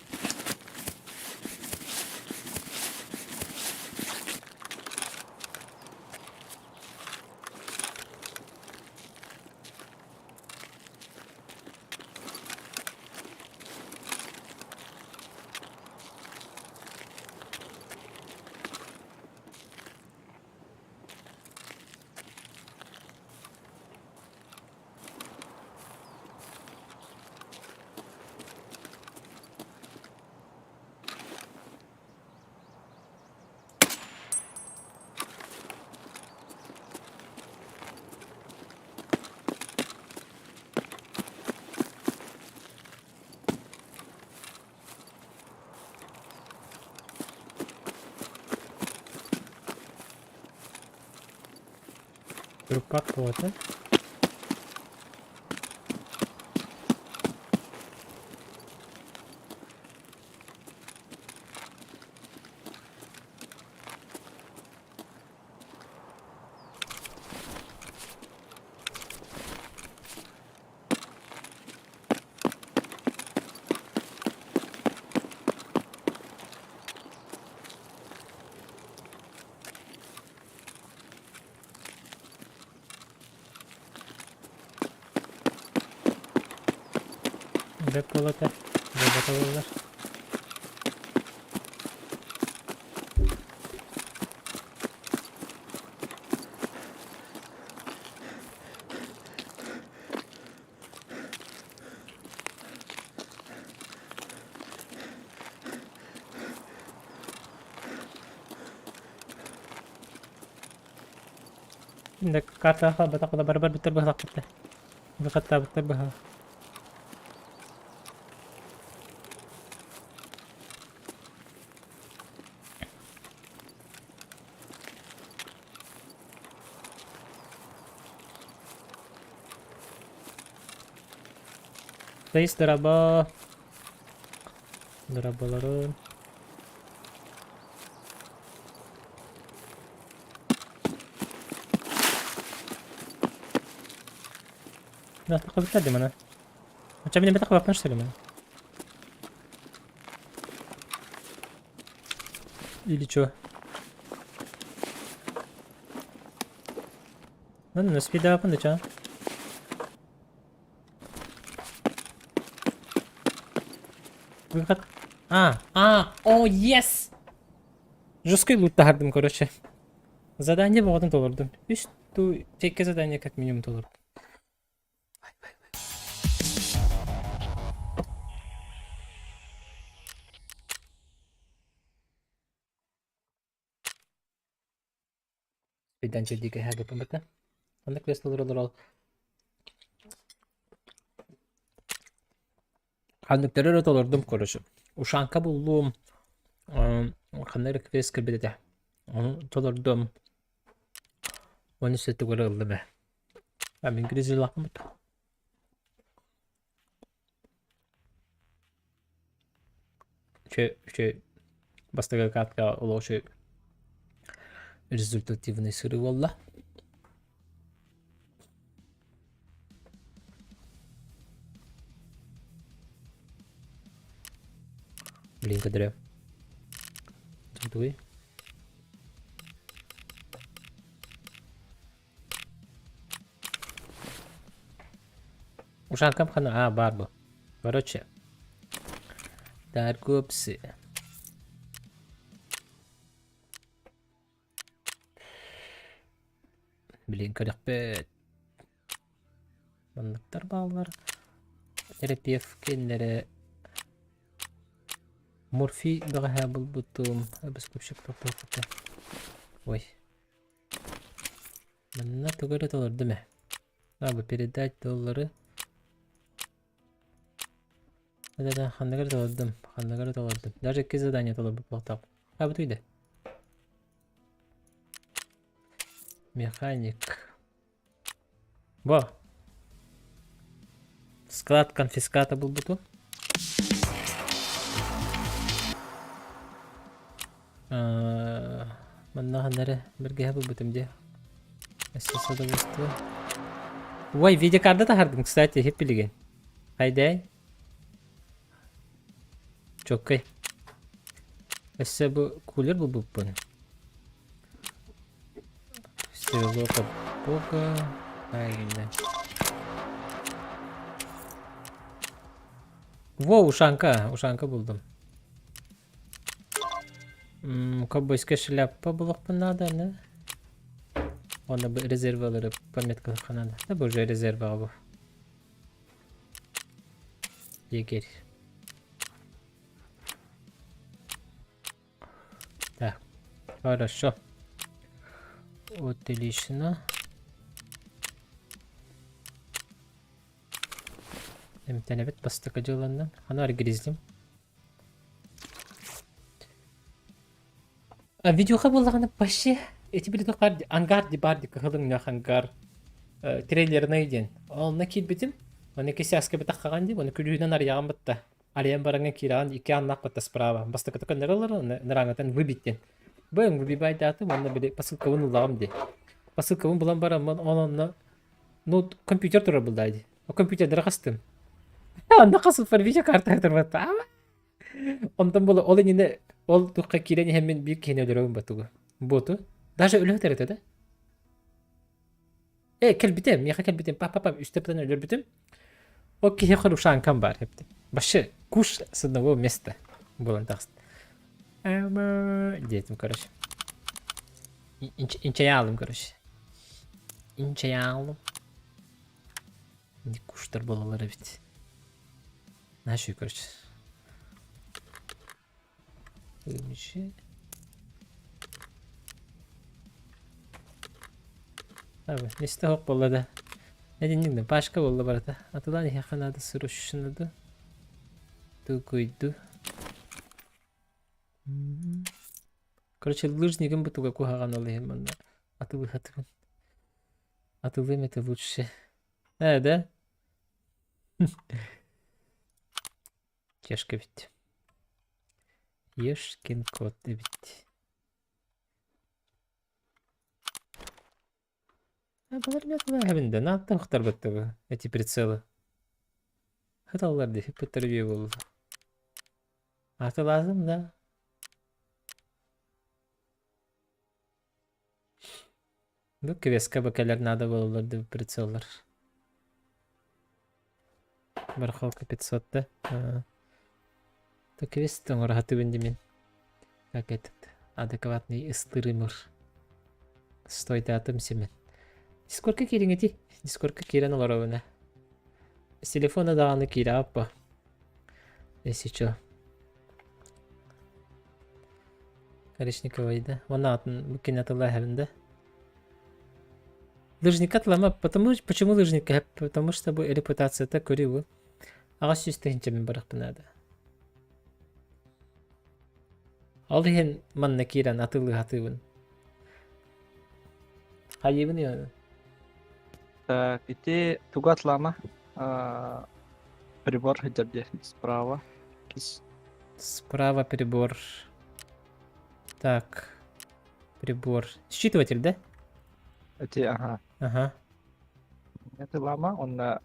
Трупак буолта. Бэт буолата. Буолбата буоллар. Инде картаҕа хаалбатах була барыбар бүттэр быһалахпыт Быхаттаабыттар быһа. Reis дораба. Дорабаларын. Таххабыттар дии маны. Оччо мин бэтэх что ли маны? Или чё? Ладно, спидапын да чё? Выход. А, а, о, yes! Жесткий лут таһардым, короче. Задание боҕотун толордум. Үс ту текке задание как минимум толордум. Пейдан чэбдигэ хагаппын Онно квест толоролор ол Ханныктары эрэ толордум, короче. Ушанка буллум, ханна эрэ квест кэлбит этэ. Ону толордум. Уонна өссө тугу эрэ ыллым ээ. А мин гризилаахпын Үчүгэй үчүгэй бастакы картка олох үчүгэй результативный сырыы буолла. Блин, кадря. Тугуй? Ушанкам хана а баар бу. Короче. Торговцы. Блин, көрөхпөт. Манныктар бааллар. Терапевт кинилэрэ Морфий бэҕэһээ булбутум. Обескупщик тохтоохпута. Ой. Манна тугу эрэ толордум ээ. Надо передать доллары. Да-да, ханныгар толордум, ханныгар толордум. Даже икки задание толорбут буолтаах. А бу туйда. Механик. Во. Склад конфиската булбуту. Манна ханна эрэ бэргэһэ булбутум дии. Өссө удовольствие. Ой, видеокарда таһардым, кстати, иһит билигин. Хайдай. Чоккай. Өссө бу кулер булбуппун. Стрелок от бога. Правильно. Во, ушанка, ушанка булдум. Ковбойская шляпа булуохпун наада аны. Уонна бу резервалары пометкалыахха наада. Да бу уже резерваҕа бу. Егерь. Так, хорошо. Отлично. Эмтэнэбит бастакы дьыланнан. Аны гризлим. А видеоха буоллаҕына вообще эти били туох ангар дибар кыһыл өҥнөөх ангар трейлерный диэн. Онно киирбитим. Оны кисяска бытаххаҕан дии, оны күлүүһүнэн арыйаҕын бытта. Арыйан бараҥҥа киирэҕин икки ааннаах бытта справа. Бастакыта көннөрөллөр, оны нырааҥҥытан выбить диэн. Бу өҥ выбивайдаатым, онно били посылкабын ыллаҕым дии. Посылкабын булан бараммын, ол онно ну компьютер турар буллаа дии. Компьютердары хастым. Онно хасыппар видеокарта турбатта. Онтон була ол иннинэ ол тухха киирэн иһэммин биир киһини өлөрөбүн батугу. Боту. Даже өлөһүтэр этэ да. Э, кэлбитим, миэхэ кэлбитим, пап-пап, үстэ птан өлөрбүтүм. Ол киһиэхэ рушанкам бар эбит. Вообще, куш с одного места буолан тахсты. Диэтим, короче. Инчэйэ короче. Инчэйэ Куштар буолаллар эбит. Наша короче. Миэстэ суох буолла да. Этинник да пашка буолла барыта. Атылаан иһиэххэ наада срочно да. Тугуйду. Короче, лыжнигым бутуга куһаҕан ол иһин манна атылыһатыбын. Атылыам это лучше. Э, да? Чешка эбит. Ешкин кот эбит. Балар да нааттан хтарбаттыбы эти прицелы. Хыталлар дии, хыппыттар үө буолла. Атылаатым да. Бу квестка бу кэлэр надо буолаллар да прицеллар. Барахолка 500 да. То квест оҥоро сатыыбын дии мин. Как этот адекватный ыстырымыр. Стойдаатым Семен. Дискордка киириҥ ити. Дискордка киирэн олоробун ээ. С телефона даҕаны киирэҕит по. Если чё. Коричневый да. Уонна атын бу кине атылла да. Лыжника атлама. Потому, почему лыжника? Потому что бу репутацията көрүү бу. 800 тыһыынча мин барахпын наада. Ол иһин манна киирэн атылыы сатыыбын. Хайыыбын иһэн? Так, ити тугу атлама? Прибор сылдьар дии справа. Кис. Справа прибор. Так, прибор. Считыватель, да? Ити, ага. Ага. Атылама, онно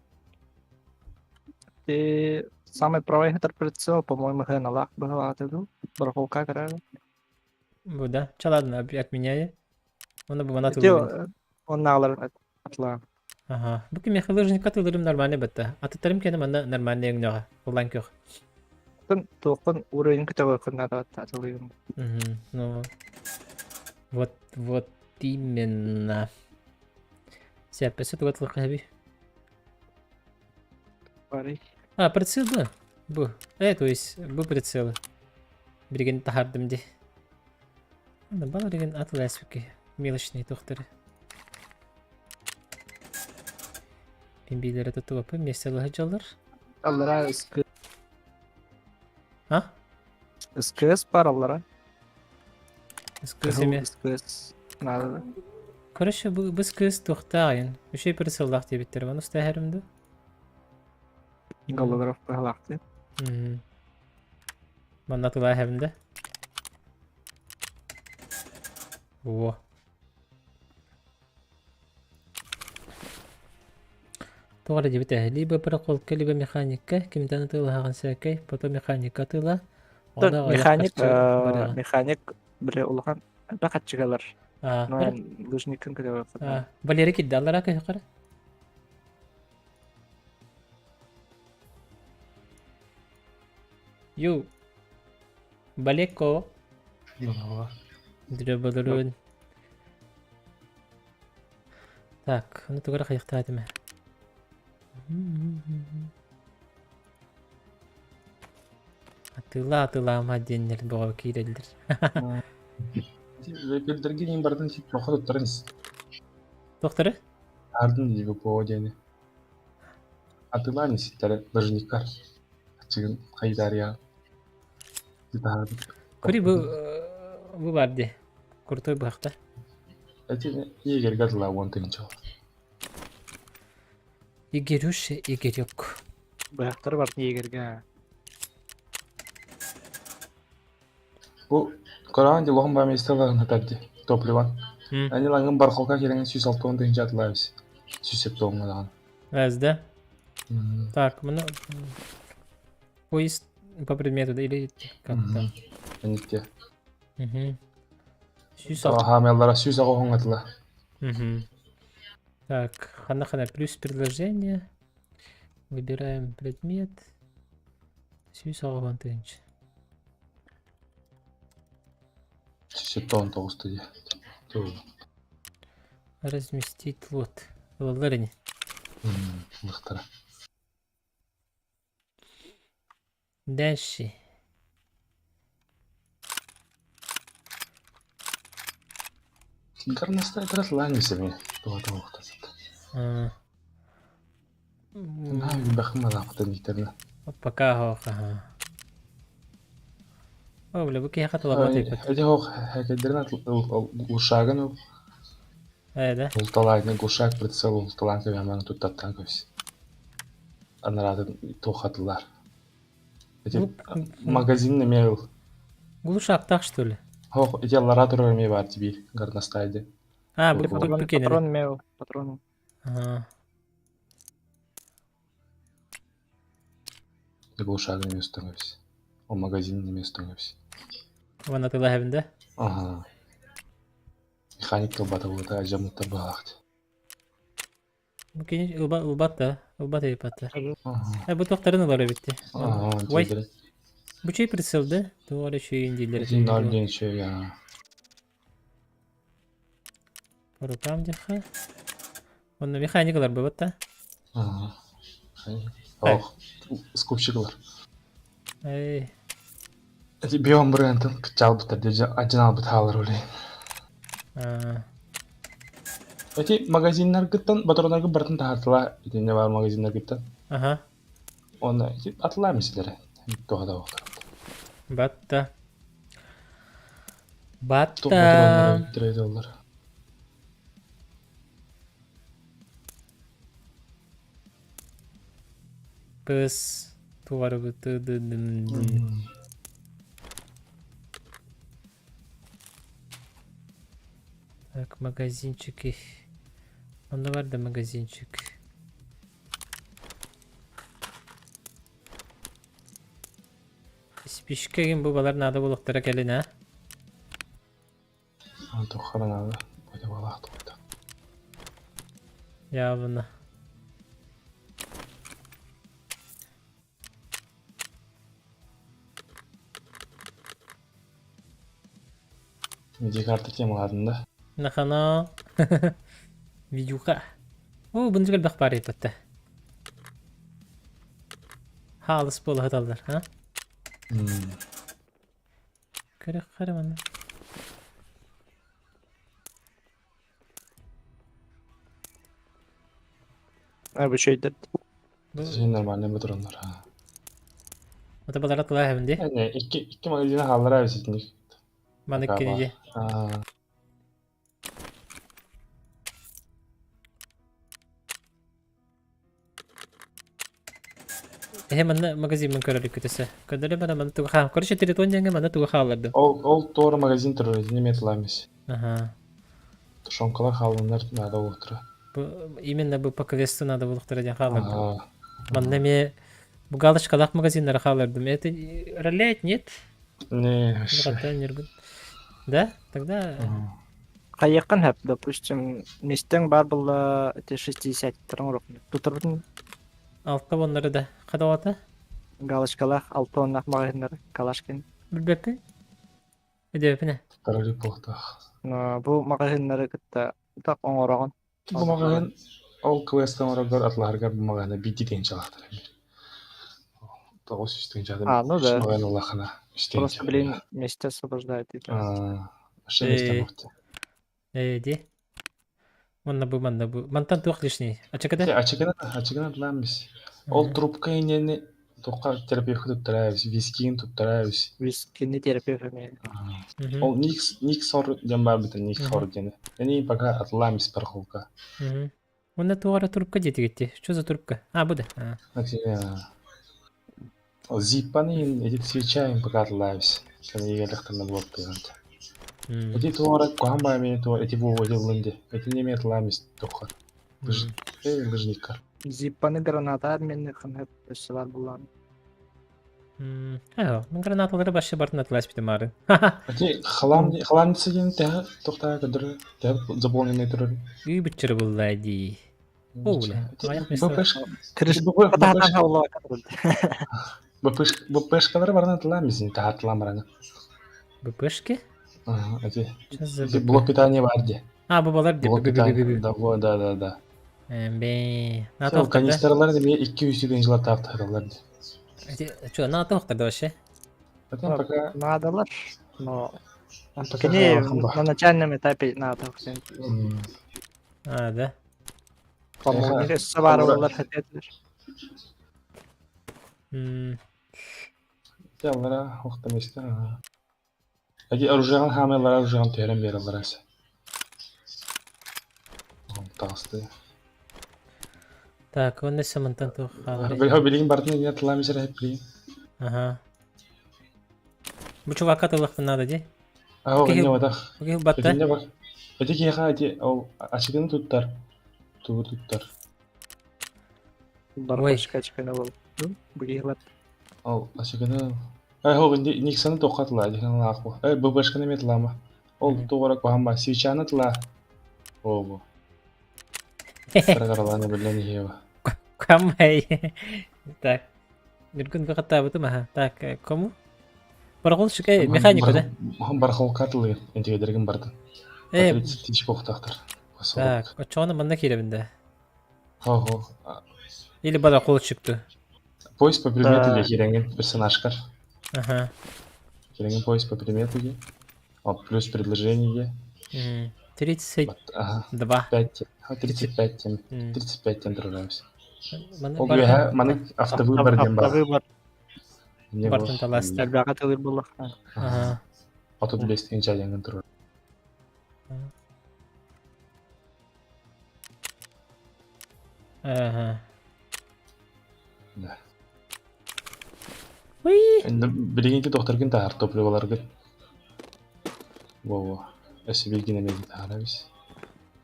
ити самый правый хатар прицел, по-моему, хыаналаах быһылаата дуу. Барахолка көрөр. Бу да. Ча ладно, отменяю. Оны бу мана Ити атылыыбын. оннааҕылар атылаан. Ага. Бу кимиэхэ лыжник атылырым нормальный бытта. Атыттарым кэнэ манна нормальный өҥнөҕө. Улан көх. Тын туоххун уровень көтөҕүөххүн наада атылыыбын. Угу. Ну вот, вот именно. Сәппәсе тугатылык хэби. Барый. А, прицел бу. Бу. То есть, бу прицелы. Билигин таһардым ди. Бал деген атыл әспекке. Мелочный тохтары. Бимбилері тұтып месте жалар. Аллара СК. А? СКС бар аллара. СКС эме. СКС. Надо. Короче, бу бу СКС тухтаайын. Үшей прицеллах дебиттер. Ваны ұстайырымды. Голограф быһылаахты. Манна тыла хэбинде. Во. Тоҕо дебите либо проколка, либо механика, кимтан тылаһаҕын сээкэй, потом механика тыла. Механик, механик биле улахан элбэх аччыгалар. Но лыжникын көтөҕө. Валерий киддаллара көһөкөрө. Ю. Балеко. Дребалырын. Так, ну тугара хайыктаатыма. Атыла атылаама диэннэр боҕо киирэллэр. Вепелдерге бардын сит тоқы туттарын Тохторы? Ардын диби по диэни. Атылаан ситтері лыжникар. Ачыгын хайдария. Кури бу бу бар ди. Крутой бахта. Эти егерге атыла он тынча. Игерюш, Игорек. Быһахтар бар егерге. Бу Коран ди лохон бами истеларын хатарди. Топливан. Они лангын бархолка кереңин сүүс алтыон тыһынча атылаабыз. Сүүс септоңнадан. Әз, да? Так, мына поезд по предмету, да, или как там? Эникте. Угу. Сүүс алты. Хамеллара сүүс ага атыла. Угу. Так, хана-хана плюс предложение. Выбираем предмет. Сүүс ага тыһынча. Сүүс септоон тоҕуста ди. Разместить лот. Ылаллар Лыхтара. Дальше. Гарнаста трас лани семи. Туга тоохта. На бахма лапта никтерна. Пока хох, ага. О, бля, бу киһи хатыламат эбит. Эти хох хакедерна глушаган да? Улталайны глушак прицел улталан кебеман туттаттан көс. Анаратын тохатылар. Эти магазин немел. Глушак так что ли? Хох, эти ларатор эме бар тебе горностайды. А, бу Патрон, бу патрон мел, патрон. Ага. Глушак не становится. О магазин не становится. Вон атыла да? Ага. Механик кылбата буолта ажамыттар баалаахт. Бу кини ылба ылбат да, ылбат эйпатта. Э бу тохтарын ылар эбитти. Ой. Бу чей прицел да? Туох эрэ үчүгэй дииллэр. Ноль диэн үчүгэй аа. По рукам диэххэ. Онно механик ылар быбат да? Аа. Ох, скупщик ылар. Эй. Эти биом брендин кычалбыттар дежа ажын албыт хаалар олей. Аа. Эти магазиннаргыттан батронаргы бартын таһартыла итинне бар магазиннаргыттан. Аха. Оны атылаа мисилere. Туха да оқтар. Батта. Тух Батта. батроннары биттирейdi олар. Пыс. Туарыбыты дын дын. Так, магазинчики. Онно бар да магазинчик. Спичка бу балар надо булуктара кэлин а? Туххаранады. Бөтө балаах туйда. Явно. Видеокарта темаладын да. Нахана. Видюха. О, бұны жүгіл бақ бар епетті. Халыс бола хаталдар, а? Көрек қара мана. А бу чөйдер. Сен нормально батроннар. Ота балар атыла хәмди. Әне, икки икки магазин халлар абиситник. Маны кенеди. Аа. Эхе манна магазин мен көрөлүк күтесе. Көдөрө бара мана туга ха. Короче, телефон жаңы мана туга хааларды. Ол ол тора магазин турар, неме тыламис. Ага. Тушонкалар халланар надо болуктура. Бу именно бу по квесту надо булуктура ден хааларды. Аа. Манна ме бу галочкалах магазиннары хаалардым. Это ролять нет? Не, вообще. Да? Тогда Хайяккан хэп, допустим, мистең бар была эти 60 тұрың Тутырбытын алтта оннары да кадавата галочкалах, алты оннах магазиннар, Калашкин. билбеппин. Өдөпүнэ. Тарали болуктах. Но бу магазиннары кытта так оңорогон. Бу магазин ол квесттен орогор атларга бу магазин бити деген чалактар. Тогуз үстүн жадым. А, ну да. Магазин улахана. Просто, блин, месте освобождает. Аа. Вообще месте бокты. Э, ди. Манна бу, манна бу. Мантан туох лишний. Ачакада? Ачыгына, ачыгына ламбис. Ол трубка инени тоққа терапевт туттарабыз, вискин туттарабыз. Вискини терапевт эме. Ол никс никс ор ден бар бит, никс ор дени. Эни пока атламис пархолка. Онда туара трубка дети Что за трубка? А, бу да. Зиппаны эти свеча им пока атлабис. Кана егерлектен болуп тугант. Эти туара куамба мен туар эти бу эти Эти неме атламис тоққа. Эй, лыжниккар. Зиппаны граната менне ханып өссө бар булан. Аа, мен гранаталары башы бартын атлас битем ары. Эти халам халамница деген тәһ тоқта көдөр тәһ заполненный турар. Үй битчер булла ди. О, бля. Аяк место. БПшка. Кириш БПшкалар барна атламис, тәһ атлам барна. БПшки? Ага, эти. Блок питания бар ди. А, бу балар ди. Блок питания. Да, да, да, да. Бе. Ол канистрлар деме 200 ден жылар таптыралар. Что, на тоқтар да вообще? Потом пока надо но пока на начальном этапе надо. А, да. По-моему, сабарылар хотетлер. Яллара оқтаместе. Әги оружияган хамелар оружияган терем бералар әсе. Тағысты. Так, он несе мантан тух. Бил билигин бартын не тламисер хеп билигин. Ага. Бу чувака тылыхпын надо ди. А, о, не вадах. Кихил батта. Не бар. Ити киһиэхэ ити ол ачыкыны туттар, тугу туттар? Ой. Барбашка ачыкыны был. Бу Ол ачыкыны Э, ол Никсоны туохха тыла, диханалаах бу. Э, ББшканы эмиэ тылаама. Ол Мгм. туох эрэ куһаҕан баар. Свечаны тыла. О, бу. Кыра-кыралаан эбиллэн иһиэ. Камай. Так. Нюргун быхаттаабытым аха. Так, кому? Барахолщик, механику, да? Барахолка тылы, интегедергин бардын. Э, 30 тысяч бохтахтар. так, очоҕуна манна киирэбин да. Хо-хо. Или барахолщик ту. Поиск по предмету Да. или кирэҥин персонажкар. Ага. Кирэҥин поиск по предмету ди. О, плюс предложение. 32. Ага. 5, 35 тем. 35 тем дружаемся. Манна Ол бар- үөһэ маннык автовыбор диэн баар. Автовыбор. Эмне Бартын бу? таласта. Элбэҕэ тылыр буоллахха. Ага. 35 тыһыынча диэҥҥин турар. Ага. Да. Уй! Инде билигин тохторгун таһар топливоларгын. Во-во. Өссө билгин эмиэ таһарабис.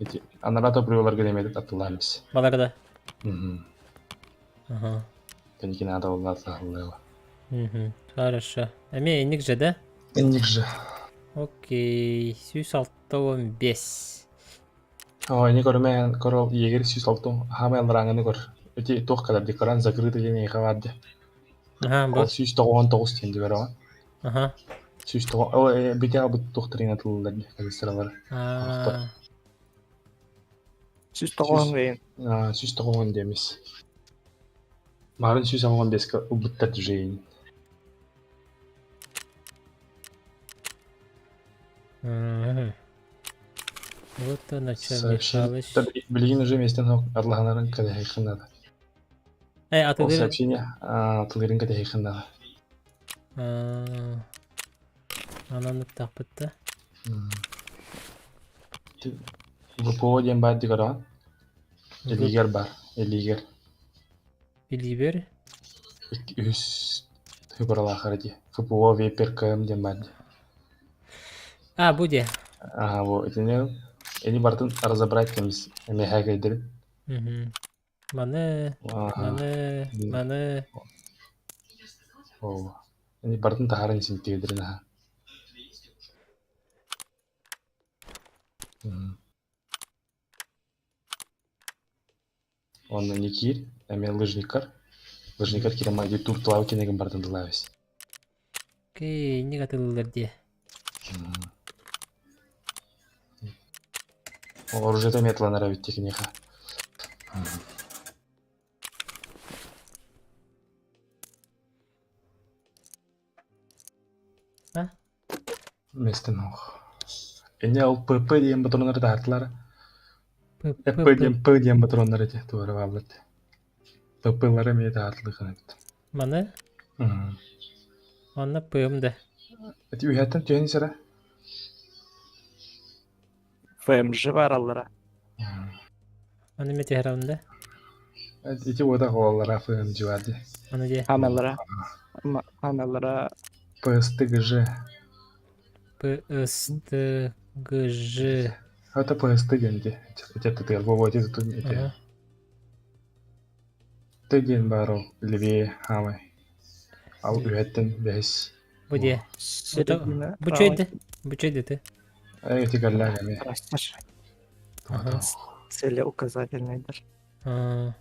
Эти анараа топливоларгын эмиэ аттылаабис. Баларда. Мгм. Ага. Кэнники надо болла атлаһыллыаба. Мгм. Хорошо. Эми инник же, да? Инник же. Окей. 165. О, ини көрүмэ көрөл егер 106 хаамай алларааҥҥыны көр. Эти туох кэлэр декоран закрытый диэн эйиэхэ баар дии. Ага, Ол бу. 199 диэн дибэр Ага. 109 ол бите албыт туохтарыҥа тыллар дии канистралары. А. 190 гыйын. 190 диэмис. Марын 185-ке ылбыттар дьүжэйин. Мгм. Вот он, что, Сообщение. Михалыч. Билигин уже местен атлаһанарын кэтэһиэххин надо. Э, Ол атылыр. сообщение атылырын кэтэһиэххин надо. Ананы тахпытта. ВПО диэн баар дии көрөҕүн? Элигер бар. Элигер. Билибер. Үһүс хыбаралаахара дии. ФПО ВПРКМ диэн баар дии. А, бу дии. Ага, бу итини эни бартын разобрать кэмис эмиэхэ кэйдэрин. Мгм. Маны, маны, маны. Оо. Эни бартын таһарын синтиэдэрин аха. Онно не киир, эмиэ лыжникар. Лыжникар киирэн YouTube тылаабы кинигин бартын тылаабыс. Окей, инник атылылар дии. Ол оружиета эмиэ тыланар эбит дии киниэхэ. А? Местен ох. Эне ол ПП диэн патроннары таһаартылар. П, ПП П, диэн П диэн патроннар эти туора бааллар. ПП-лары эмиэ таһаартылыхын эбит. Маны? Онно П-м да. Эти үһэттэн түһэн исэрэ. ФМЖ бар аллара. Аны эмиэ түһэрэбин да. Ити уота холаллара ФМЖ бар дии. Аны дии. Хамаллара. Хамаллара. ПСТГЖ. ПСТГЖ. Это ПСТ диэн дии. Эти тытыгар бобо эти тутун эти. Ага. Т диэн баар ол левее хаамай. Ал үһэттэн бэһис. Бу дии. Середина. Бу чөйдө. Бу чөйдө ты. Эти галляг эмиэ. Ага. Целеуказательныйдар. А,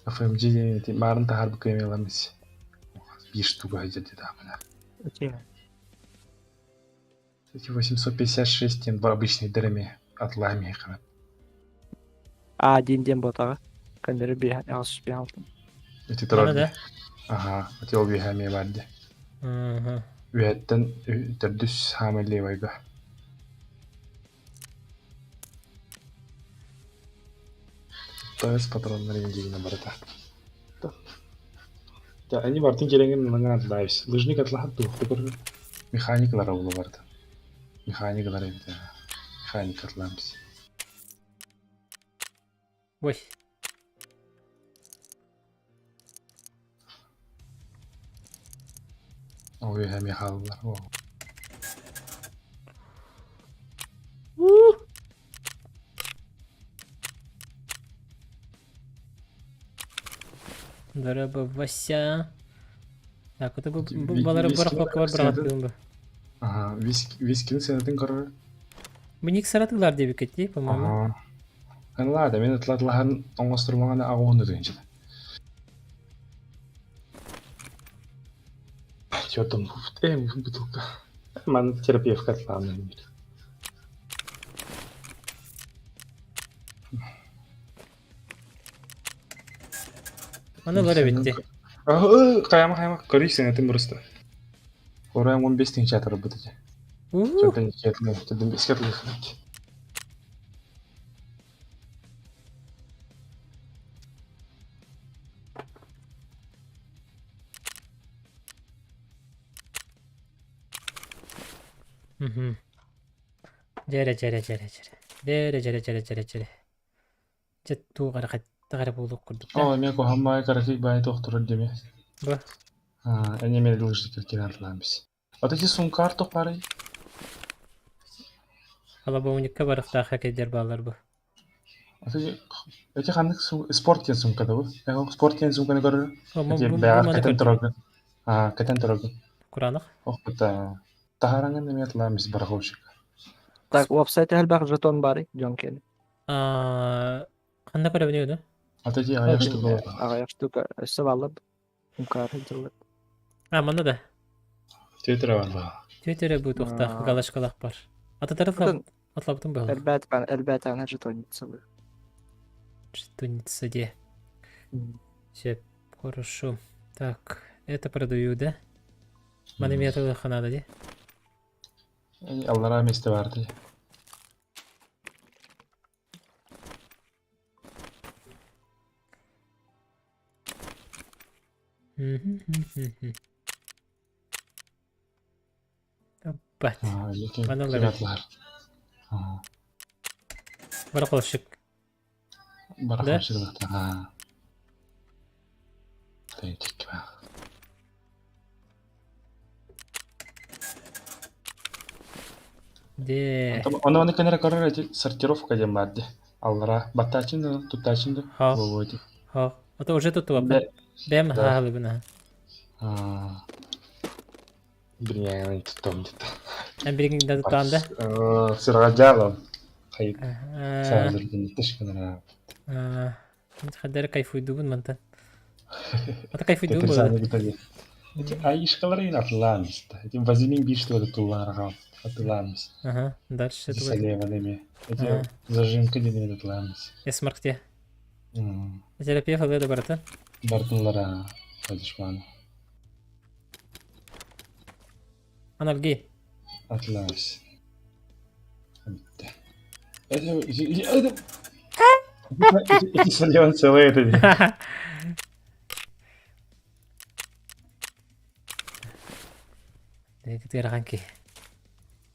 ФМГ диэн эти маарын таһаар бу кыамыаламмыс. Биир штука сылдьар дии таамына. Эти Эти 856 диэн обычный эмиэ атлаами хабат. А один ден ботаҕа. Көннөрү биһ аҕыс биһ алтын. Эти турар Аны да. дии. Аха, эти ол үөһэ эмиэ баар дии. Ага. Үөһэттэн төрдүс хаамай левайга. ПС патроннар индигинэ барыта. Да, они бартын кереңин мына атлайбыз. Лыжник атлахат туохты көрөр. Механикалар оҕоло барыта. Механикалар эбит. Механик атлаабыз. Ой. Ол үөһэ мехаллар. У! Дорообо, Вася. Так, это бу бу балары барахлакка бар быраҕаттыым бу. Ага, вискини сыанатын көрөр. Миник саратылар диэбиккит дии, по-моему. Ага. Ладно, мен ытлатлаһан оҥостурмаҕына аҕуһун тыһынчыта. Чертом, бутылка. Ман терапевтка атлаамын. Аны бар эбит дии. Хайама хайама көрүй сыанатын просто. Орайым 15 тыһынча атарбыт этэ. Уу, Чөрдөн беске тылыхнат. Мгм. Дьэрэ дьэрэ дьэрэ дьэрэ. Дьэрэ дьэрэ дьэрэ дьэрэ дьэрэ. Дьэ туох эрэ хайдах эрэ буолуох курдук да. Оо, эмиэ куһаҕан баайы каракик баайы туохтурар диэми. Бу Эмиэ эмиэ лыжникер киирэн атылаан бис. Ото ити сункаар туох баарый? Холобоунньукка барыахтаах хоккейдар бааллар бу. Ото ити ханнык спорт диэн сумка да бу? Спорт диэн сумканы көрөр. Бу Ити бу бэҕэр маны кэтэн көрдүм. тураргын. Аа, кэтэн тураргын. Кураанах. Ох, быта. Таһаараңын эмиэ атылаан бис бараховщик. Так, уопсай элбэх жетон баарый дьон киэнэ. Аа, ханна көрөбүнүй ону? Ото ити аҕыйах штука буолла. Аҕыйах штука өссө бааллар. Умкаар сылдьаллар. А, манна да. Твиттер бар баа. Твиттере бу туохтаах галочкалаах бар. Ататары атлабытым быһалар. Элбэт элбэтэҕинэ жетонница бу. Жетонница де. Все, хорошо. Так, это продаю, да? Маны металлыха надо, де? Аллараа миэстэ баар дии. Бат. Маны ылар. Барахолщик. Барахолщик да. Де. Ону ону көнөрө көрөр эти сортировка диэн баар дии. Аллара баттаачын да туттаачын да Ха. буолуо дии. Ха. Это уже тут туапа. Бэм хаалыбына. Билиҥҥэ туттам дии. Эн билигин да туттаан да? Сырҕадьаалам. Хайыт. Саазырдын тышкынара. Хадары кайфуйдубун мантан. Ата кайфуйдубун буолла. Эти аишкалары ин атылаан истэ. Эти вазелин биир штука туллаарга атылаан ис. Ага, дальше Салева эми. Эти зажимка диэн атылаан ис. Эсмаркте. Терапия фалда барата. Бартынлара хадышман. Анальги. Атылаан ис. Битте. Это эти Салеван целые это. Ыарахан киһи.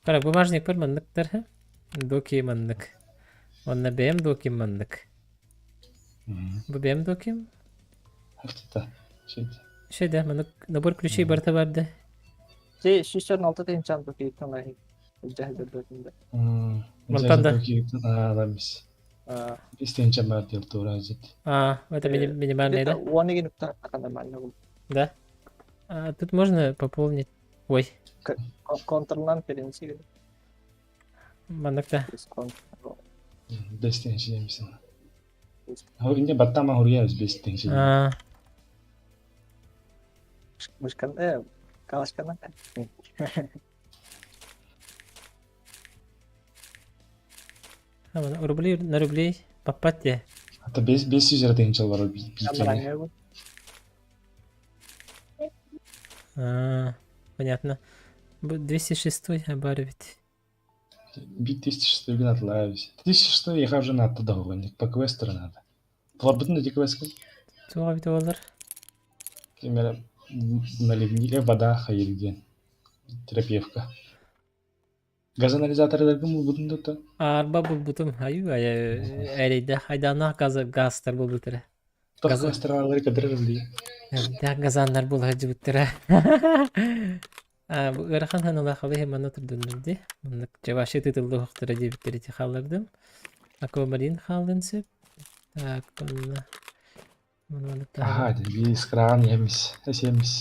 Кара бумажник манныктар Доки маннык. Онно бэйэм доким маннык. Бу бэйэм доким? Шейде маннык набор ключей барыта бар да. Ти 146 тыһынчан докиттан лайы. Дьаһайдырбытында. Мантан да. А, это минимальный, да? Да. А, тут можно пополнить. Ой. Контрлан перенеси. Маннык да. А. Мышкан, калашкана. Рублей на рублей попадьте. Ата 500 тыһынчалар А, понятно. 206 абар ведь. Бит 206 гын атылаабыз. 206 яха уже надо доҕугунник по квестеру надо. Толорбутун эти квесткин? Туға бит олар. Примерно наливник вода хайырген. Терапевка. Газанализаторларгын булбутун да Арба булбутум. Аю, әрейде хайданах газ газтар булбутара. Тох квестералары кадырыр били. Да газаннар бул хаджыбыттара. А, бу ыарахан ханалаах алыһы манна турдуннар Маннык чаваши тытылды хохтара диэбиттери хааллардым. Аквамарин хааллын сөп. Так, онно. Аха, биир искраҕын иһэмис, эсиэмис.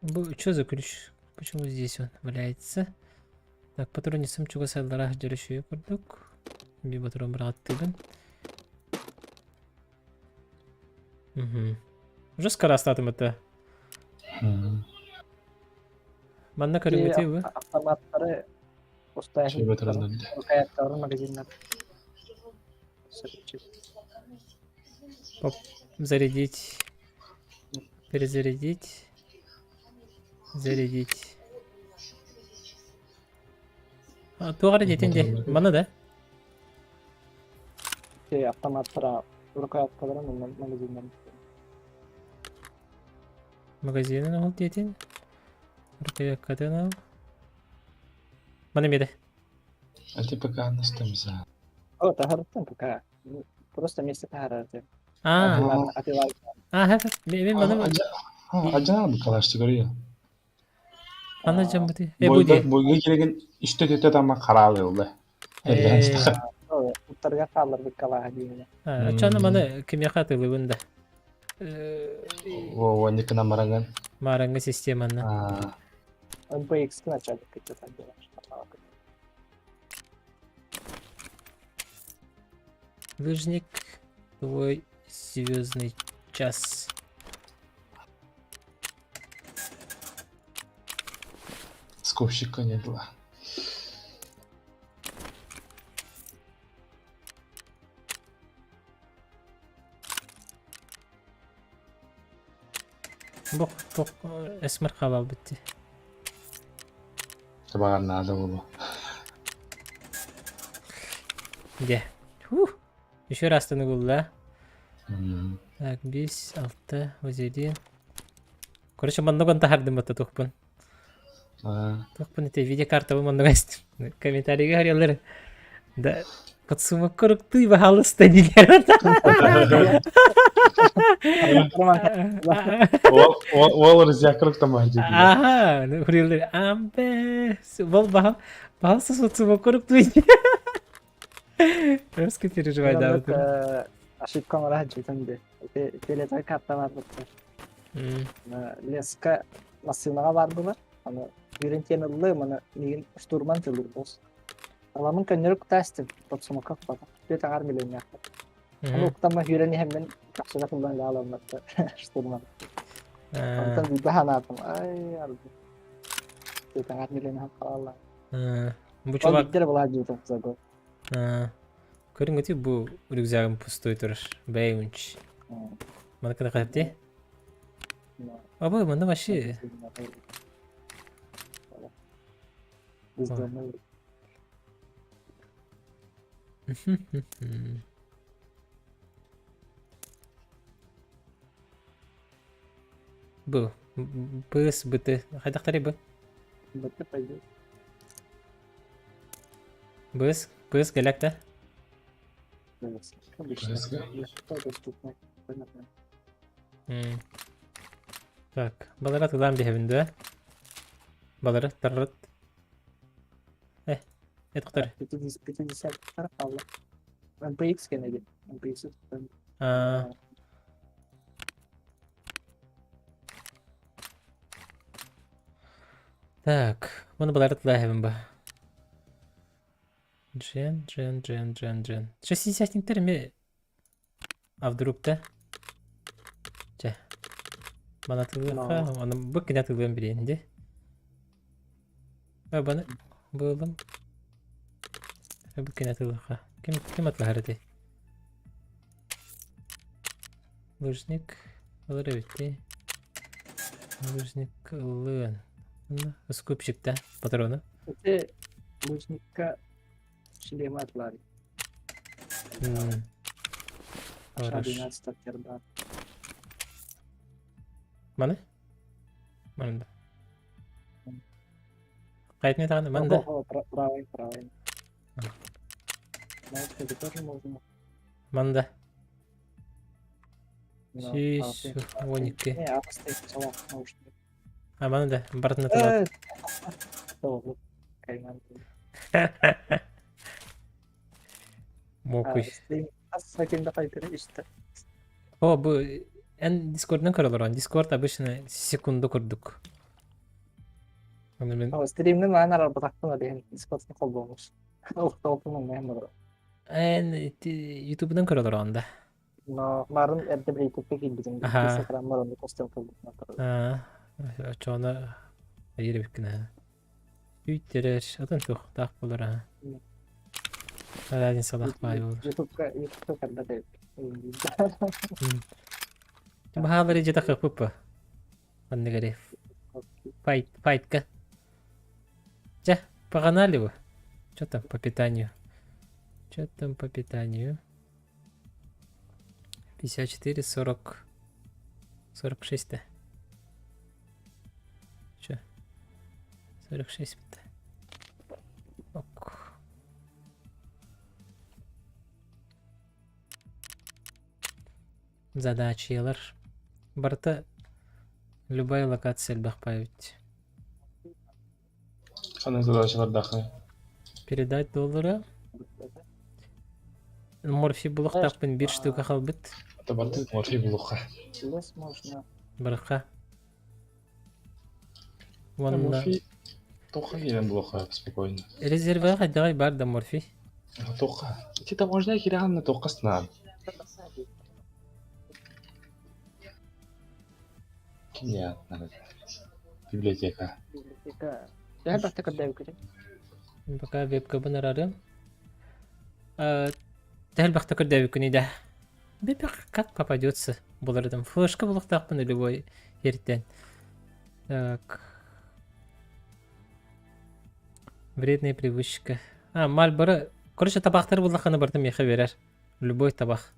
Бу что за ключ? Почему здесь он валяется? Так, патронисым чугас алларах дьөрүшүйэ курдук. Би патрон быраҕаттыыбын. Угу. Уже скоростатым это. Манна көрүҥүтүй бу? Автоматтары Устаайын магазиннар. Зарядить. Перезарядить. Зарядить. Туох эрэ диэтин дии. Маны да? Автоматтара рукояткаларын магазиннар. Магазинын ол диэтин. Рукояткатын ал. Маны миэдэ. А ты пока настамза. О, таһарыттан пока. Просто место таһарарды. А, а, мен маны Ажана букалашты көрüyor. Ана жамбыты. Э, бу дии. Бойга киреген үстө төтө тама караалы олды. Уттарга хаалар букалаha диэн. Ачаны маны кимиэхэ атыылыыбын да. О, никына маранган. Марангы системаны. MPX начальник где-то Лыжник, твой звездный час. Скупщика не было. Бох, бох, эсмер халал битти. Табаҕар наада буолуо. Дьэ. Фух. Еще раз тыныгулла. Так, 5, 6, 7. Короче, манныгын таһардым батта тухпун. Тухпун ити видеокартабы манныга истим. Комментарийга харыялар. Да, подсумок куруктуй баһалыста дилер. Ол рызякырык тамар деді. Ага, хурилер амбе. Бол бахал, бахалса подсумок куруктуй. Русский переживай, да. Ошибка мара жетенде. Телетер карта бар бутта. Леска массынаға бар булар. Аны үйрентен ыллы, маны мигин штурман тылыр бос. Аламын көннөрү кутаастым, подсумокка кутата. Түөт аҥар миллионнаахтар. Аны уктамма сүүрэн иһэммин тахсыга тыллан галамматта штурман. Онтон биирдэ санаатым, ай, арды. Түөт аҥар миллион хаалла. Бу чувак... Ол биирдэ была дьиэтэ за год. Көрүҥ бу рюкзагым пустой турар. Бэйунч. Маны кына хатти? Абы, маны вообще... Бу. Быс быты. Хайдахтары бу? Быты пойдет. Быс, быс гэлэк да? Так, балара тылаан биһэбин да? Балары таррат. Э, этктар. 50 қалды. MPX кенеди. MPX. А. Так, мұны балары тылаһэбин ба. Джен, Джен, Джен, Джен, Джен. Шестидесятниктер ме... А вдруг да? Чэ. Мана тылыха, оны бу кине тылыам билиэн ди. А баны буолум. Бу кине тылыха. Ким ким атлаһар этэй? Лыжник ылар эбит Лыжник ылыан. Скупщик да патроны. Это лыжникка шлема атлар. Хорошо. Маны? Маны да. Қайтын тағаны, маны да. Правый, правый. Знаешь, это тоже можно. Маны да. Сүүс 12. А маны да, бартына тылат. Мокуй. Стрим ас ким да хайдары истэ. О, бу эн Дискордынан көрө олорон. Дискорд обычно секунду курдук. Оны мен Стримнин маан арарбатахпын диэн Дискордтан холбоомус. Охтоопун онно барар. Эн Ютубунан көрө олорон да. Но марын эрдэ брейтекке киирбитим. Аха. Инстаграммар онно костюм кылбытынан Аа, очоно айыр эбиккин аа. Күүттэрэр, атын туохтаах буолар аа. Разницалаах баай буолар. Ютубка Ютубка көрбөт эбит. Баһаалары дьэ тахыппыппа. Маннык эрэ файт, файтка. Чэ, погнали вы. Чё там по питанию? Чё там по питанию? 54, 40, 46-то. Чё? 46-то. Ок. Задачалар. Барыта любая локация элбэх паять. Ханнык задачалардаахый? Передать доллары. Морфий булуохтаахпын биир штука хаалбыт. Это барыта морфий булуохха. Лес можно. Барыха. Уонна Морфий тоха киирэн булуохха спокойно. резервэҕэ хайдаҕай баар да морфий? Тоха. Ити таможня кирэҕин тоққа снаан. Понятно. Библиотека. Библиотека. Төһө бахта көрдөөбүккүтүй? Пока вебкабын арарым. Төһө бахта көрдөөбүккүнүй да. Бэбэх как попадется булар Флешка булуохтаахпын любой ертен. Так. Вредная привычка. А, Мальборо. Короче, табахтар буллаххына барыта миэхэ биэрэр. Любой табах.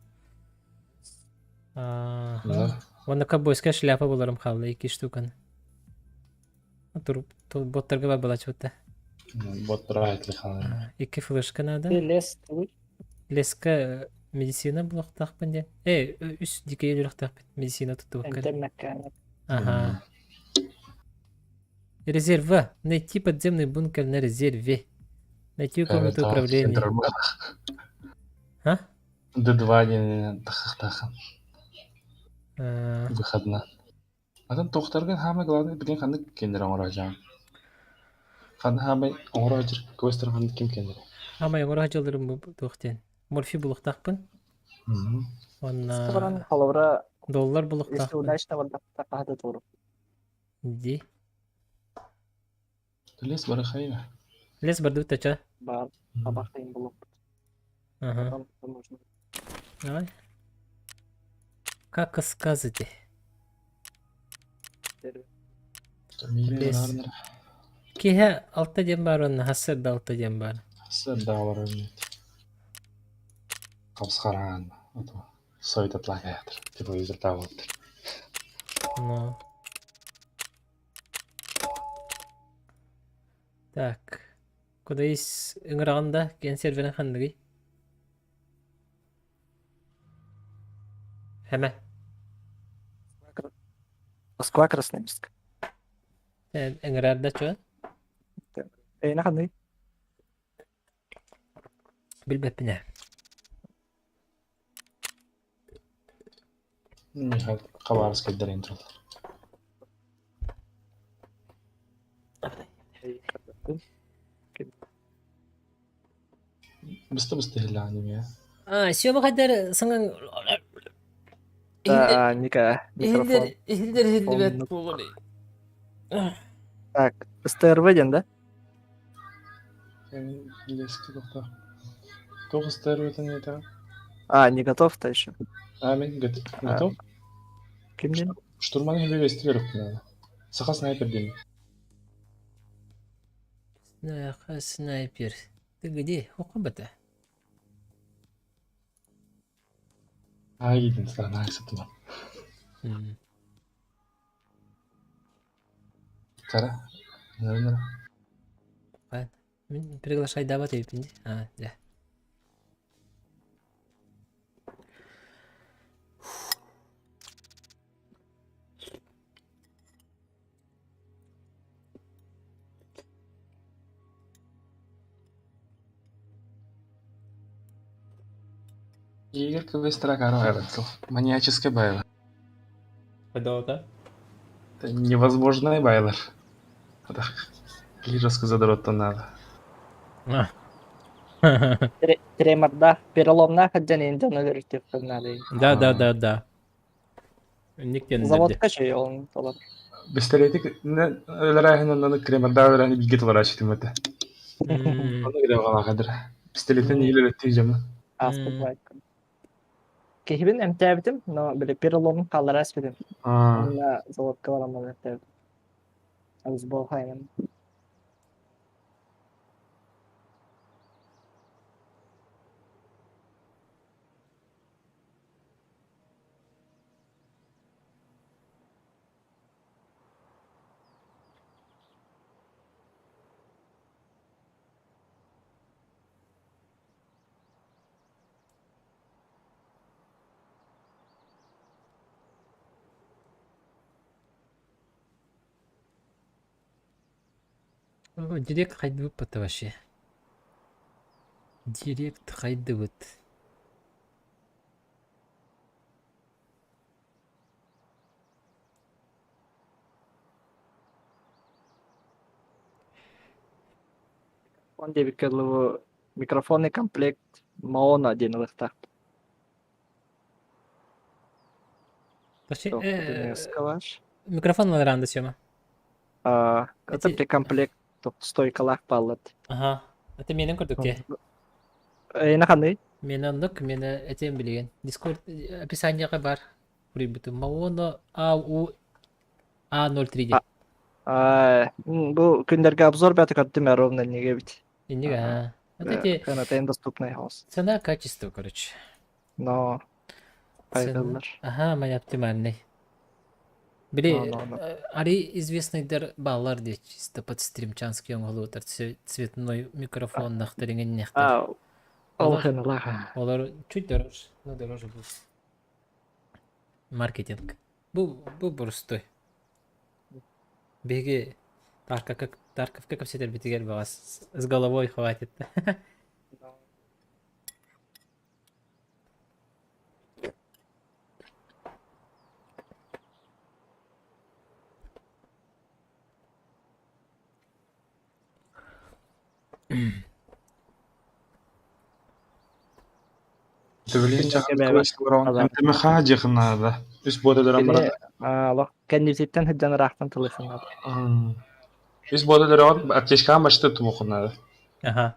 Ага. Да. Уонна ковбойская шляпа буларым хаалла икки штуканы. Тур, боттарга бар балачыбыта. Боттара хаалан. Икки флешка надо. Лес тугуй? Леска медицина булуохтаахпын диэн. Э, үс дикэй өлүөхтаахпыт медицина туттубакка. Эмтэммэккэ. Ага. Резерва. Найти подземный бункер на резерве. Найти комнату управления. А? Д2 диэн тахахтахан. А, Выходна. Атын тохтаргын хаамай главный билин ханнык кендер оҥорожаан. Ханна хаамай оҥорожыр квестер ханнык ким кендер. Хамай оҥоро дьылларым туох диэн. Морфий булуохтаахпын. Баран Уонна холобура доллар если булуохтаахпын. удачно бардахта хаһыта тууру. Ди. Лес барахайна. Лес бардыбыт тача. Бар табахтайын булуп. Ага. Потом можно. Давай. Как сказать? Лес. Киһэ алта диэн баар уонна хассыарда алта диэн баар. Сырдаалар Хапсхараан. Сойдатлагаятыр. Телевизор таабыттыр. Ну. Так. Куда есть ыҥыраҕын да киэн серверин ханныгый? Хэмэ. Москва Красноярск. Ыҥырар да чуо? Эйна ханныгый? Билбэппин ээ. Михаил Хабаровскайдар интро. Быста быста иһиллэҕин А, Сема хайдар саҥаҥ Да, Ника, микрофон. иһиллэр иһиллэр иһиллибэт Оннук. буолуой. Так, СТРВ диэн да? Лески тоқта. Тоқ СТРВ-тен это? А, не готов-то еще. А, мен готов? Ким диэн? Штурманы хебе вестилер надо. Саха снайпер дейм. Снайпер. Ты где? Хокобата. А, един страна, сатыма. Кара. Наверное. Мин приглашай давать эбиппин дии. А, да. Игорь квестера карвайрацел. Маньяческий байлар. Подолото. Это невозможный байлар. Лишь рассказать надо. Тремордаах, переломнаах сылдьан иһин дьону өлөрүтүөххүн наада. Да, да, да, да. Никтен Заводка чөй ол толор. Бэстэлиэтик өлөрөөһүн онно кремордаах өлөрөөһүн бииргэ толорааччытым этэ. Ону кире Пистолетин иһил өлөттүү дьону. Ааспыт байкын. Киһибин эмтээбитим, но били переломун хааллара эспитим. Онно заводка бараммын эмтээбитим. Абыс хайынан. Директ хайдыбыт вообще. Директ хайдыбыт. Он диэбиккэ дылы микрофонный комплект Маона диэн ылыахтаах. Вообще, Скалаш. микрофон ларанда сема. Это комплект стойкалаах паллат. Ага. Это менен көрдүк те. Эйна ханный? Мен оннук, мен этем билеген. Дискорд описанияга бар. Прибытым. Маоно АУ А03 де. Бу күндерге обзор бәті көрдүм ровно неге бит. Иннига. а. Вот эти Это доступный хаос. цена качество, короче. Но пайдалар. Ага, моя оптимальный. Били, ари известный дер баллар де чисто под стримчанский оңолутар цветной микрофон нахтаринген нехтар. Ол хыналаха. Олар чуть дороже, но дороже будет. Маркетинг. Бу простой. Беги Тарка как Тарковка как все битигер вас с головой хватит. Төбөлүн МТМХ жыхынада. Үс бода дөрөн барат. Алох кэннибититтэн сылдьан ыраахтан тылыхыннада. Үс бода дөрөн аптечкаан башты тумухунада. Ага.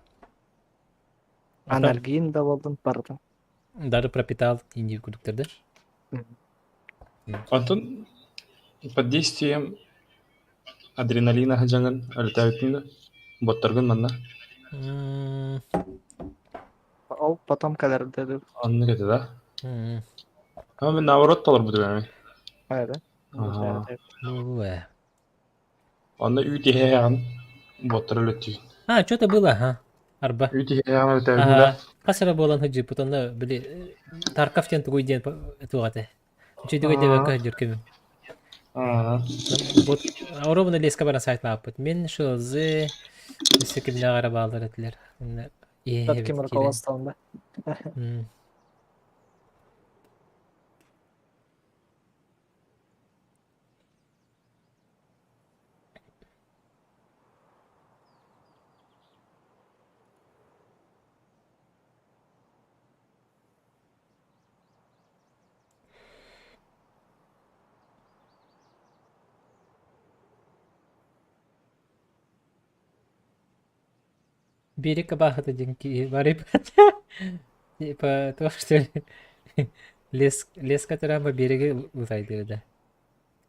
Анальгин да болдун бардым. Даже пропитал инди кудуктар, да? Антон под действием адреналина жаңын өлтәбитин боттаргын манна. Ол потом калерде. Анны кете да. Ama мен наоборот толор бу дебеме. Айда. Ну, Онно үй тиһэҕин боттар өлөттүү. А, что-то было, ага. Арба. Үй тиһэҕин өлтәбитин да. Хасара болан хаджи, потом били Тарков тен тугуй ден тугате. Чуй тугуй дебе кахджур кем. Вот оробна леска бара сайт лапыт. Мен шылзы секим нагара балдар этилер. Ким руководством, да? Берег Абахата деньги барып. Типа то, что лес, лес которым береге утайды да.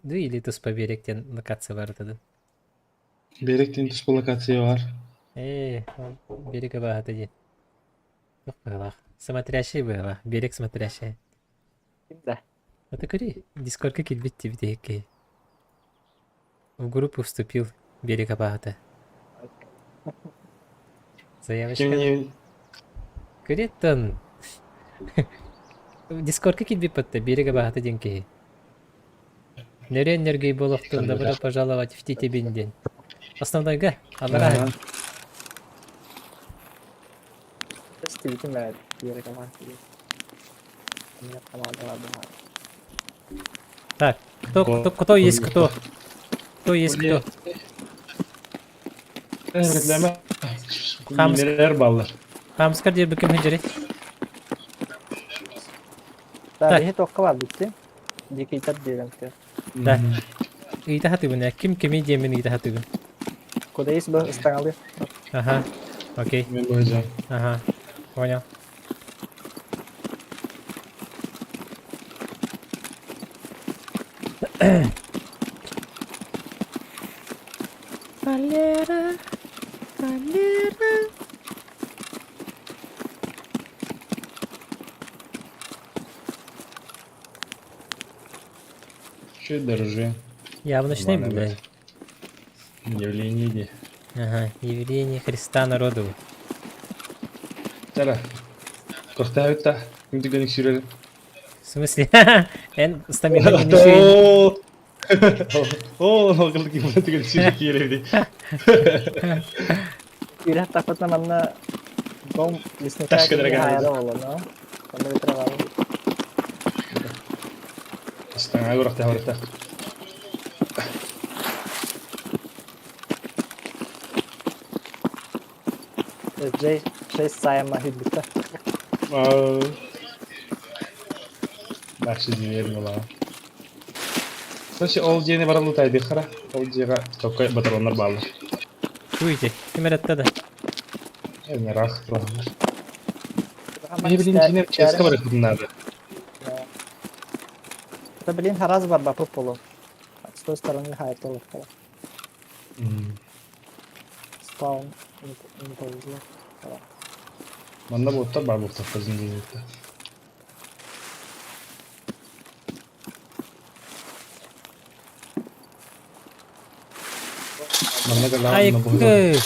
Ну или туспа беректен локация бар тогда. Беректен туспа локация бар. Берег Абахата ден. Смотрящий было. Берег смотрящий. Да. Вот и говори, Дискордка килбит тебе В группу вступил Берег Абахата. Заявочка. Говорит он. Дискордка килбит потта Берег Абахата деньги. Нөрен нергей болохтун добро пожаловать в Титибин день. Основной га, алара. Берег Абахата. У меня команда была. Так, кто, кто, кто есть кто? Кто есть кто? Хамс. Нелер баллар. Хамскар диye бüküm hücre. Да, Так. биһи туохха барбыт дии? Дикийтар диэн кэ. Да. Ыйта хатыбын, ким кими диэмин ыйта хатыбын. Куда есть бы ыстаҥалыы. Ага. Окей. Мен быһыжам. Ага. Понял. Валера, Валера. Че держи. Явночный, Ладно, блядь. Явление иди. Ага, явление Христа народу. Тара. Кохтаабытта. Ким түгэник сүрэр. В смысле? Эн стамина не мешает. Оо, ол ким түгэник сүрэр киирэр Үөрэх тахпытына манна дом лесника Ташка дорогая. хайара олоно. Онно битра бар. Астана урахта урахта. Джей 6 сайма хүлбүтэ. Дальше дверь была. Слушай, ол дьиэни баралыы тайдыхара. Ол дьиэҕэ чоккой батароннар бааллар. Туйте, ким эрэтте да. Э, рах, рах. Не блин, дьиэни ческа барыхпытын надо. Да блин, хараз бар бапы полу. С той стороны хайта лохтала. Спаун не повезло. Манна буоттар баар буолтахтар дьиҥ Манна галаа онно буһуга. Айкы!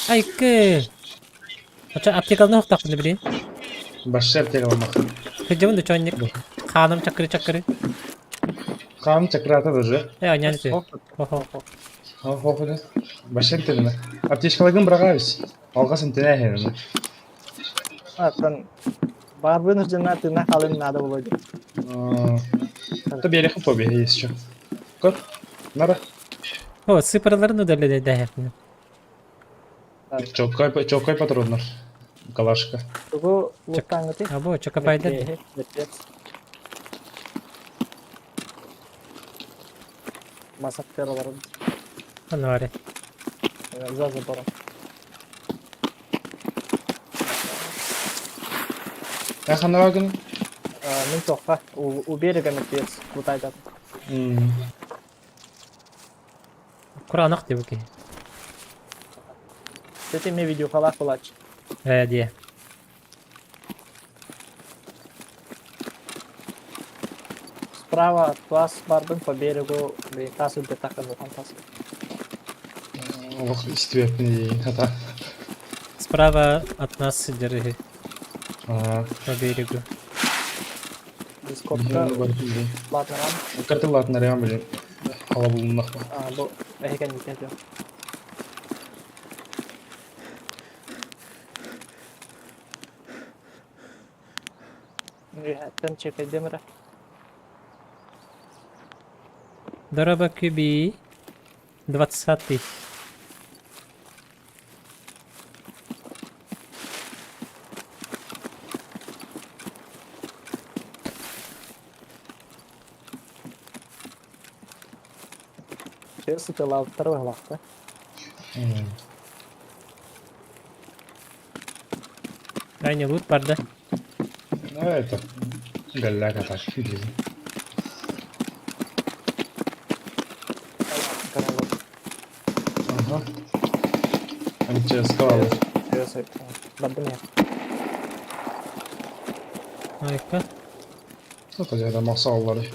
Айкы! Оча аптекалны хохтахпын блин. Башша аптекаламах. Кыдьабын да чонник. Ханым чакыры чакыры. Хаам чакрата даже. Э, анян ты. Хо-хо. Хо-хо. Башша аптеканы. Аптечкалагын бырагабыз. Алга сентене херин. А, там бар вынуждена ты на халын надо было. То берег побег есть еще. Кот. Нара. О, цифрларын удалили да. Чоккай чоккай патроннар. Калашка. Тугу луктаңыты. Або, чокопайдар. Масак тералар. Анваре. За забором. Я ханарагын. Мин тоққа у берега мертвец лутайдат. Куранак деп окей. Ты мне видео халах плач. Э, де. Справа от вас барбын по берегу, блин, тас үдде тақын оқан тас. Ох, истибеппин хата. Справа от нас держи Аа. по берегу. Дискордта ладно рам. Карты ладно рям блин. Хала булуннах. А, бу эһиген нитет. Үһәттен чекайдемре. Дороба Кюби. 20-й. Сытылаптар лахта. Аня лут бар да. Ну это галляка так. Ага. МЧС калалы. Бардым я. Айка. Ну, тогда мақсаллары.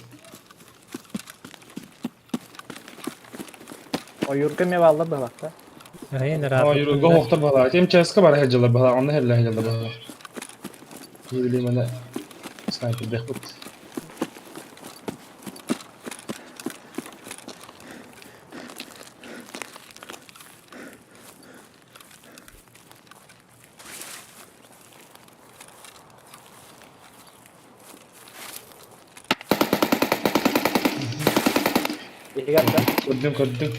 Ойурга ме валла балакта. Ай, А, рад. юрга хоқтар бала. МЧС-ка бар хәҗәләр бала, аны хәллә хәҗәләр бала. Не билем аны. Снайпер бехбут. Биһиги да. Көрдүм, көрдүм.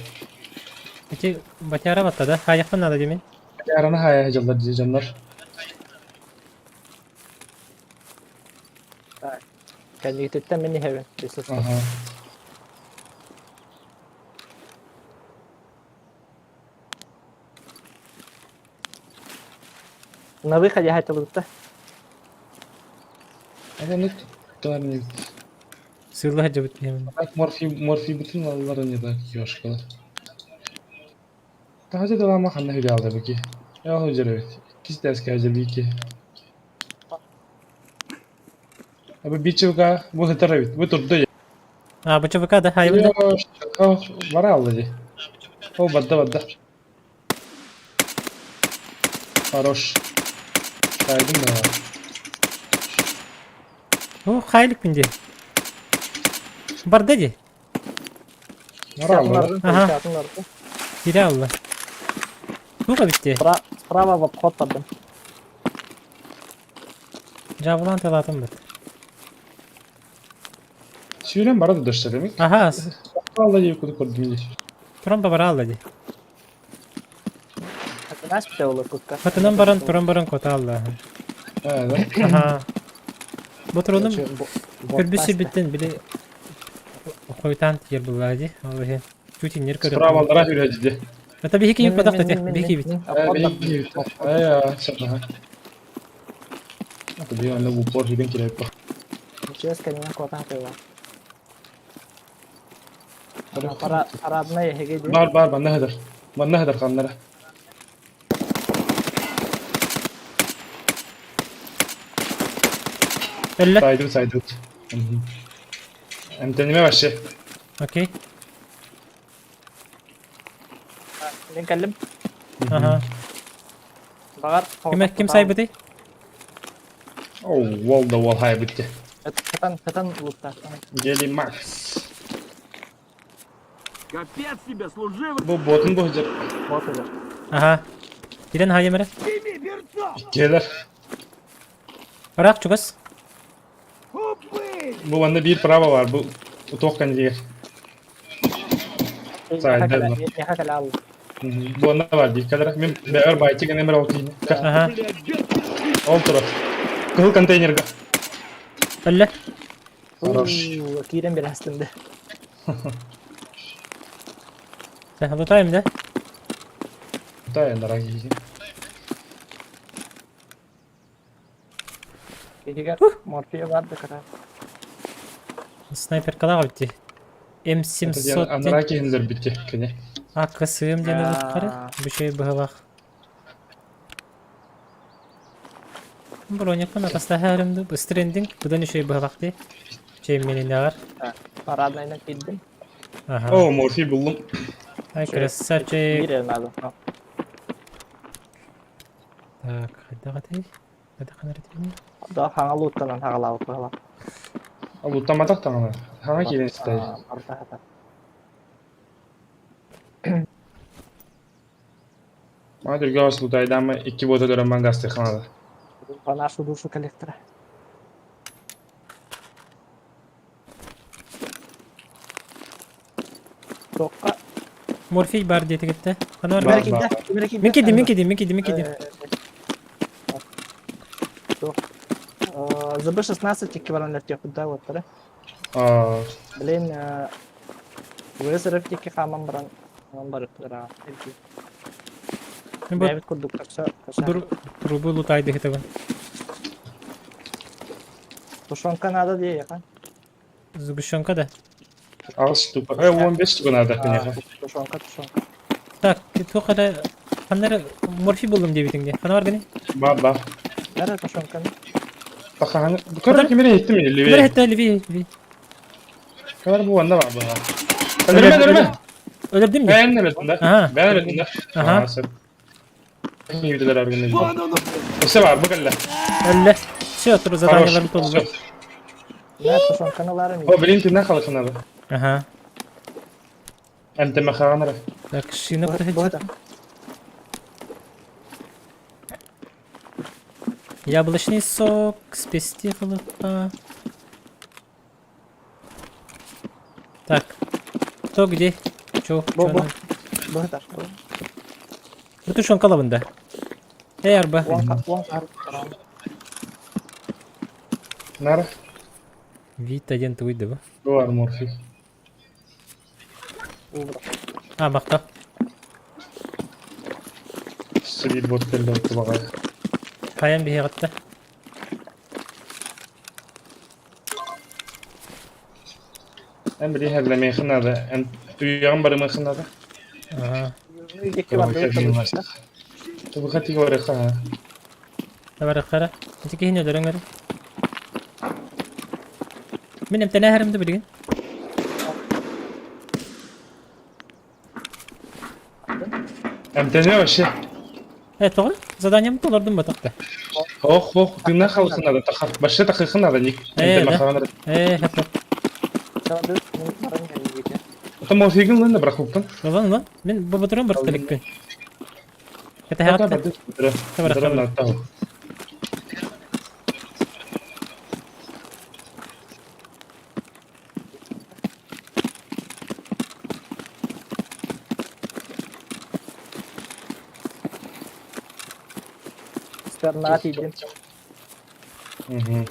Ити батяра батта да? Хайахпын надо димин. Батяраны хайа дьыллар дии дьоннор. Кэннигититтэн мин иһэбин. Аха. На выходе хайтылыбытта. Аны туттар Сыылла сылдьыбыт киһим. Так морфий морфий бүтүн аллар не так ёшкалар. Таһа далама ханна хүлэ бики. Я хожер Кис дәскә бики. Абы бичуга бу хытара бит. Бу турду. А, бу ЧВК да, хайбын да. Бара алды ди. О, бадда бадда. Хорош. Сайдым да. О, хайлик минде. Барда ди. Бара алды. Ага. Кире алла. Туга битте. Справа в обход бардым. Жабылан талатым бит. Сүйрен бара да дошса демек. Аха, Алла дип күтүп көрдүм ди. туран бара алла ди. Нас бите olur кутка. Хатынан баран, туран баран кота алла. Ә, да. Аха. Бу туруным көрбүсү биттен били хойтан тиер булла ди. Ол хе. Чутиннер көрөп. Справа алдара хүрә диде. Это бихи кийип падак тете, бихи бит. Ә, бихи бит. Ә, сәбәһә. Ата би аны упор жүргән кирәк ба. Сейчас кәнен кота хатыла. Пара парадная хеге ди. Бар бар манна хәдер. Манна хәдер каннара. Өллө. Сайдым сайдым. Эмтениме вообще. Окей. Мен кәллем. Аха. Багар. Ким ким сайбыты? Оу, вол да вол хай битте. Хатан хатан лутта. Гели Макс. Капец тебе, служивый! Бу ботун бу хәдер. Вот уже. Аха. Кирен хайымыра. Ими перцов! Келер. Барак чугас. Упырь! Бу анда бир право бар. Бу утоқкан дигер. Сайдым. Яха кәлә ал. Бу анда бар ди. Келер. Мен бәр байтик нәмер алты. Аха. Блядь, без Ол тура. Кыл контейнерга. Өллө. Хорош. Кирен бер астында. Sen лутаем да? Да, дорогие. Кигер морфия бар да кара. Снайперкалар битти. М700 Анара киһинлер битте, кене. А, КСМ ден луткары. Бу şey быһылах. Броникпын атастаһарымды. Бу стрендинг. Будан еще быһылах ди. Чей менен Парадныйдан килдем. Ага. О, морфий булдум. Ай, красавчик. Бир надо. Так, хайда катай. Хайда канар этмени. Да хаңа луттанан хагалап кала. Луттаматак таңына. Хаңа килен стай. Арта хата. Мана түргө ос лутайдамы икки бота дөрөман гасты ханада. По нашу душу коллектора. Тоққа. Морфий бар дете кетти. Канар Бар, бар. бар. Мен кидим, мен кидим, мен кидим, мен кидим. ЗБ-16 эквивалент да вот да. Аа, Блин, вызрыв теки хаман баран барып тара. Мен бу Бәбит курдук такса. трубу лутайды хетебен. Тушенка надо де яка. Сгущенка да. ал штука. Э, 15 штука надо, конечно. Тушенка, тушенка. Так, тоқара кандар морфий булдум деп битиңде. Кана бар гене? Бар, бар. Нәре тушенканы? Таханы. Көрөр кимере хеттим Бер леви. хетте леви, леви. Көрөр бу анда бар бу. Өлөрмө, өлөрмө. Өлөрдүм де. Бән өлөрдүм да. Аха. Бән өлөрдүм да. Аха. Мивделер аргын. Вон он! Өсө бар, бу кэллэ. Өллө. Все, тур заданияларым толду. Нә тушенканы О, блин, тинен халыкына бу. Аха. Эмтеме хаганара. Так, шина Бу да. Яблочный сок, спести халыка. Так. Кто где? Чё? Бу Чё бу. надо? Бу тар. Бу. Бу тушенка лабын да. Эй, арба. Уон уон хар таран. Нара. Вид один туй да бу. Бу арморфик. Убра. А, бахта. Сибир бот келді отты бағай. Хайан биһиэҕитте. Эн били хәрлемейхин надо. Эн үйән барымайхын надо. Ага. Екі бар да. Тобыха тиги барыха. Табарыхтара. Ити киһини өлөрөҥ эрэ. Мин эмтэнэ иһэрим да билигин. Эмтене вообще. Э, тоҕо? Заданием толордум батахта. Ох, ох, тына халхын надо. Таха. Башы тахыхын надо. Ник. Э, Эмтеме да. ханар. Э, хап хап. Ата морфигин лын да брахуптан. Лан лан. Мин бу батырым бар телекпин. Это Ата хатта. барды. Табарах, Табарах. табарах. Стерна тиийдим. Мгм.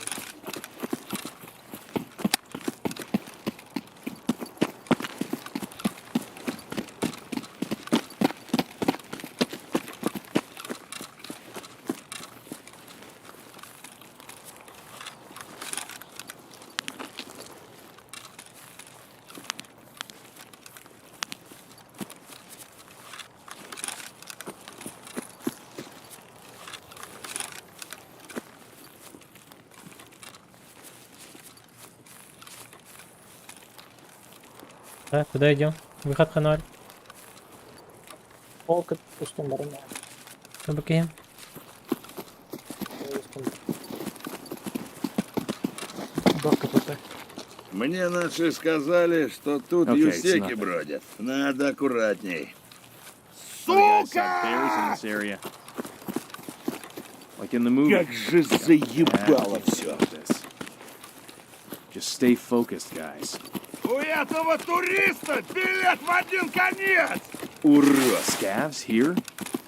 Так, куда идем? Выход канал. Ол кыт устун барым. Кабакием. Мне наши сказали, что тут Okay, it's юсеки nothing. бродят. Надо аккуратней. Other guys saw bears in this area. Like in the movie. Как же заебало Ah, все. this. Just stay focused, guys. У этого туриста билет в один конец! Урод! Scavs here?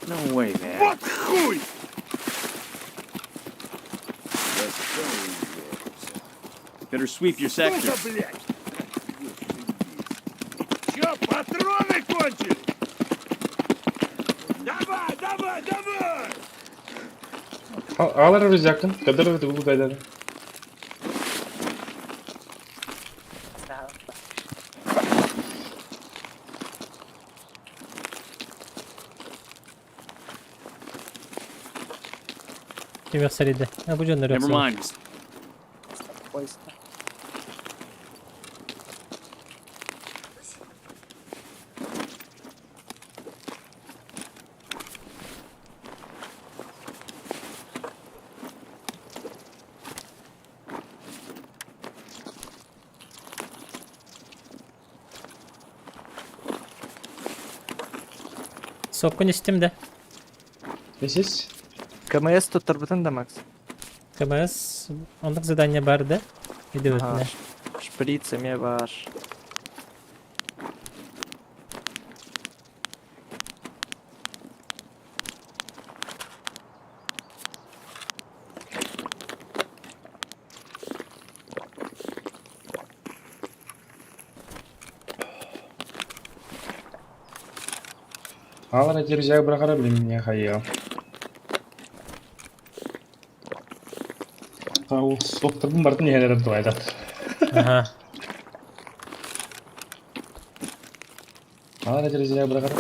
No way, man. Вот хуй! Better sweep your sector. Сука, блядь! Чё, патроны кончились? Давай, давай, давай! Алар рюкзакын. Кадыр бу кайда. Кимер сариде. А бу жоннор Never mind. Поезд. Соккун истим да. Несис? КМС туттарбытын да, Макс. КМС ондук задание бар да. Иди Ага, өтүнэ. Шприц эмиэ бар. Алар рюкзак брахара билим не хайя. Ау, соктырдым бардым не хәләр туайда. Ага. Алар рюкзак брахара.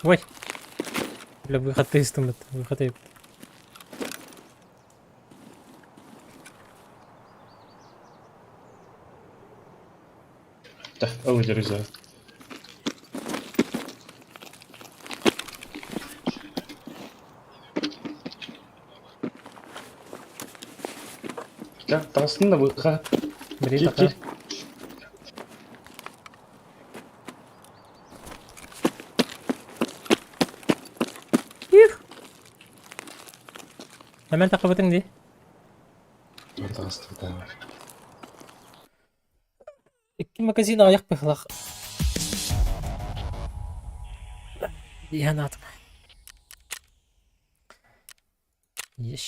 Ой. Бля, выход истым это. Выход еп. Да, ау рюкзак. Да, тасын да выход. Бери Кир, така. кир. Их. Hemen takabытың ди. Таҕыстыбыта. Икки магазин аҕыйах быһыылаах. Дии санаатым. Еш.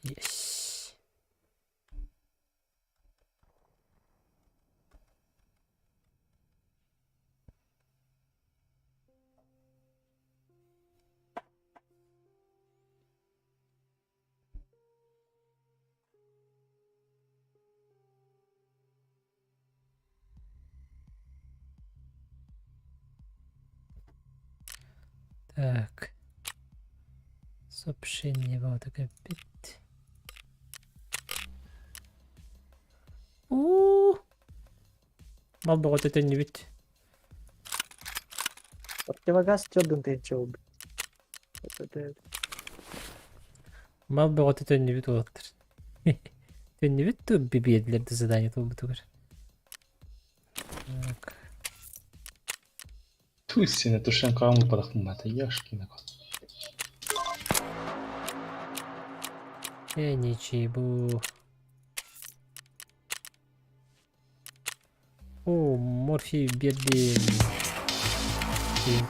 Еш. Так. Сообщение вот опять. У Мал бөҕөтө төннүбүт. Противогаз төрдүн тыһыынча буолбут. Мал бөҕөтө төннүбүт уолаттар. Төннүбүт дуу биэрдилэр да задание туолбутугар. Так. Туй сене тушенка ылбатахпын Яшкина кот. Э, ничего. О, морфий биэрдим.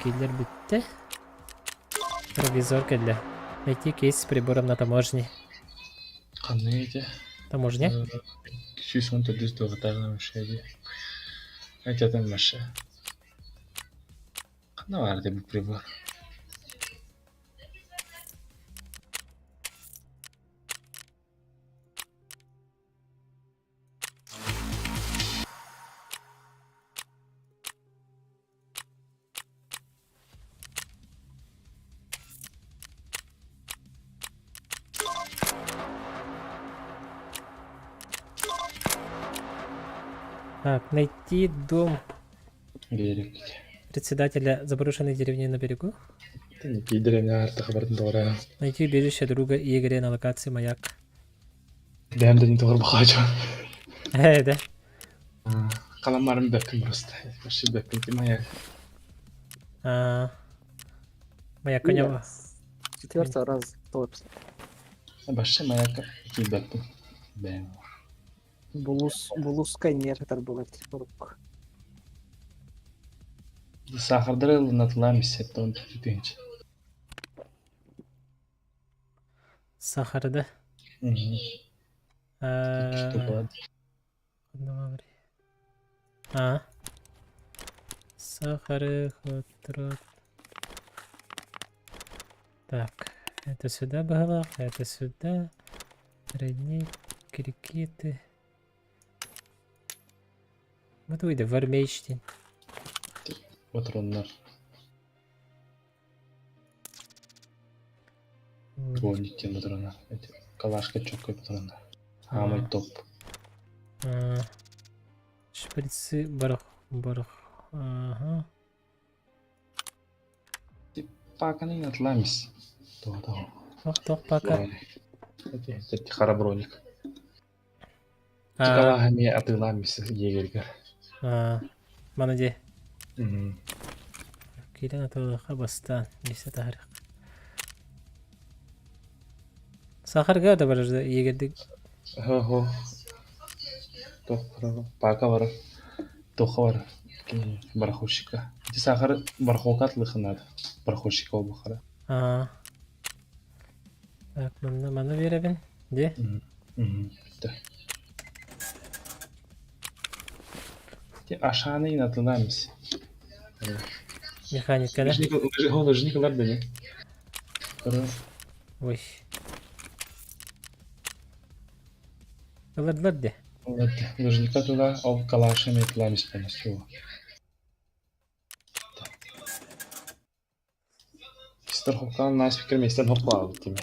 Киллер бүттэ. Провизор кэллэ. Найти кейс с прибором на таможне. Ханнык ити? Таможня? 114 туохтааҕын вообще дии. Айтатын вообще. Ханна баар ити бу прибор? Так, найти дом Берег. председателя заброшенной деревни на берегу. Никий деревня артаха бардын тоҕора. Найти убежище друга Игоря на локации маяк. Бэйэм да тоҕор бахаача. Э, да. Халамарым бэппин просто. Вообще бэппин ти маяк. А, маяк коня. Четвертый раз топс. Вообще маяк киирбэппин. Бэйэм. Булус, булуска нервтер булат. Рук. Сахардары ылынатылаам иссеттон түтүнч. Сахара, да? Что А. Сахары, хотрот. Так, это сюда было, это сюда. Родник, крикеты. Вот выйди, в армейщине. Патроннар. Броник патроннар. Эти калашка четкой патроннар. Самый топ. Шприцы, барах, барах. Ага. Паканы атламис. То то. Ох, тох, пока. Эти эти хараброник. Калахами атыламис егерьгер. Мана де. Кирен атылыха бастан. Несе тарих. Сахарга да бар егердик. Хо-хо. Тох пака бар. Тоха бар. Бараховщика. Ити сахар барахолка атлыхынады. Бараховщика ол бахара. А. Так, манна мана беребин. Де? Бүттэ. Ти ашаны инатыламис. Механика, да? Лыжникалар да не? Ой. Ылардылар де. Лыжника туда ол калашами атыламис полностью. Страховканы наспикер местен хоппалабыт теме.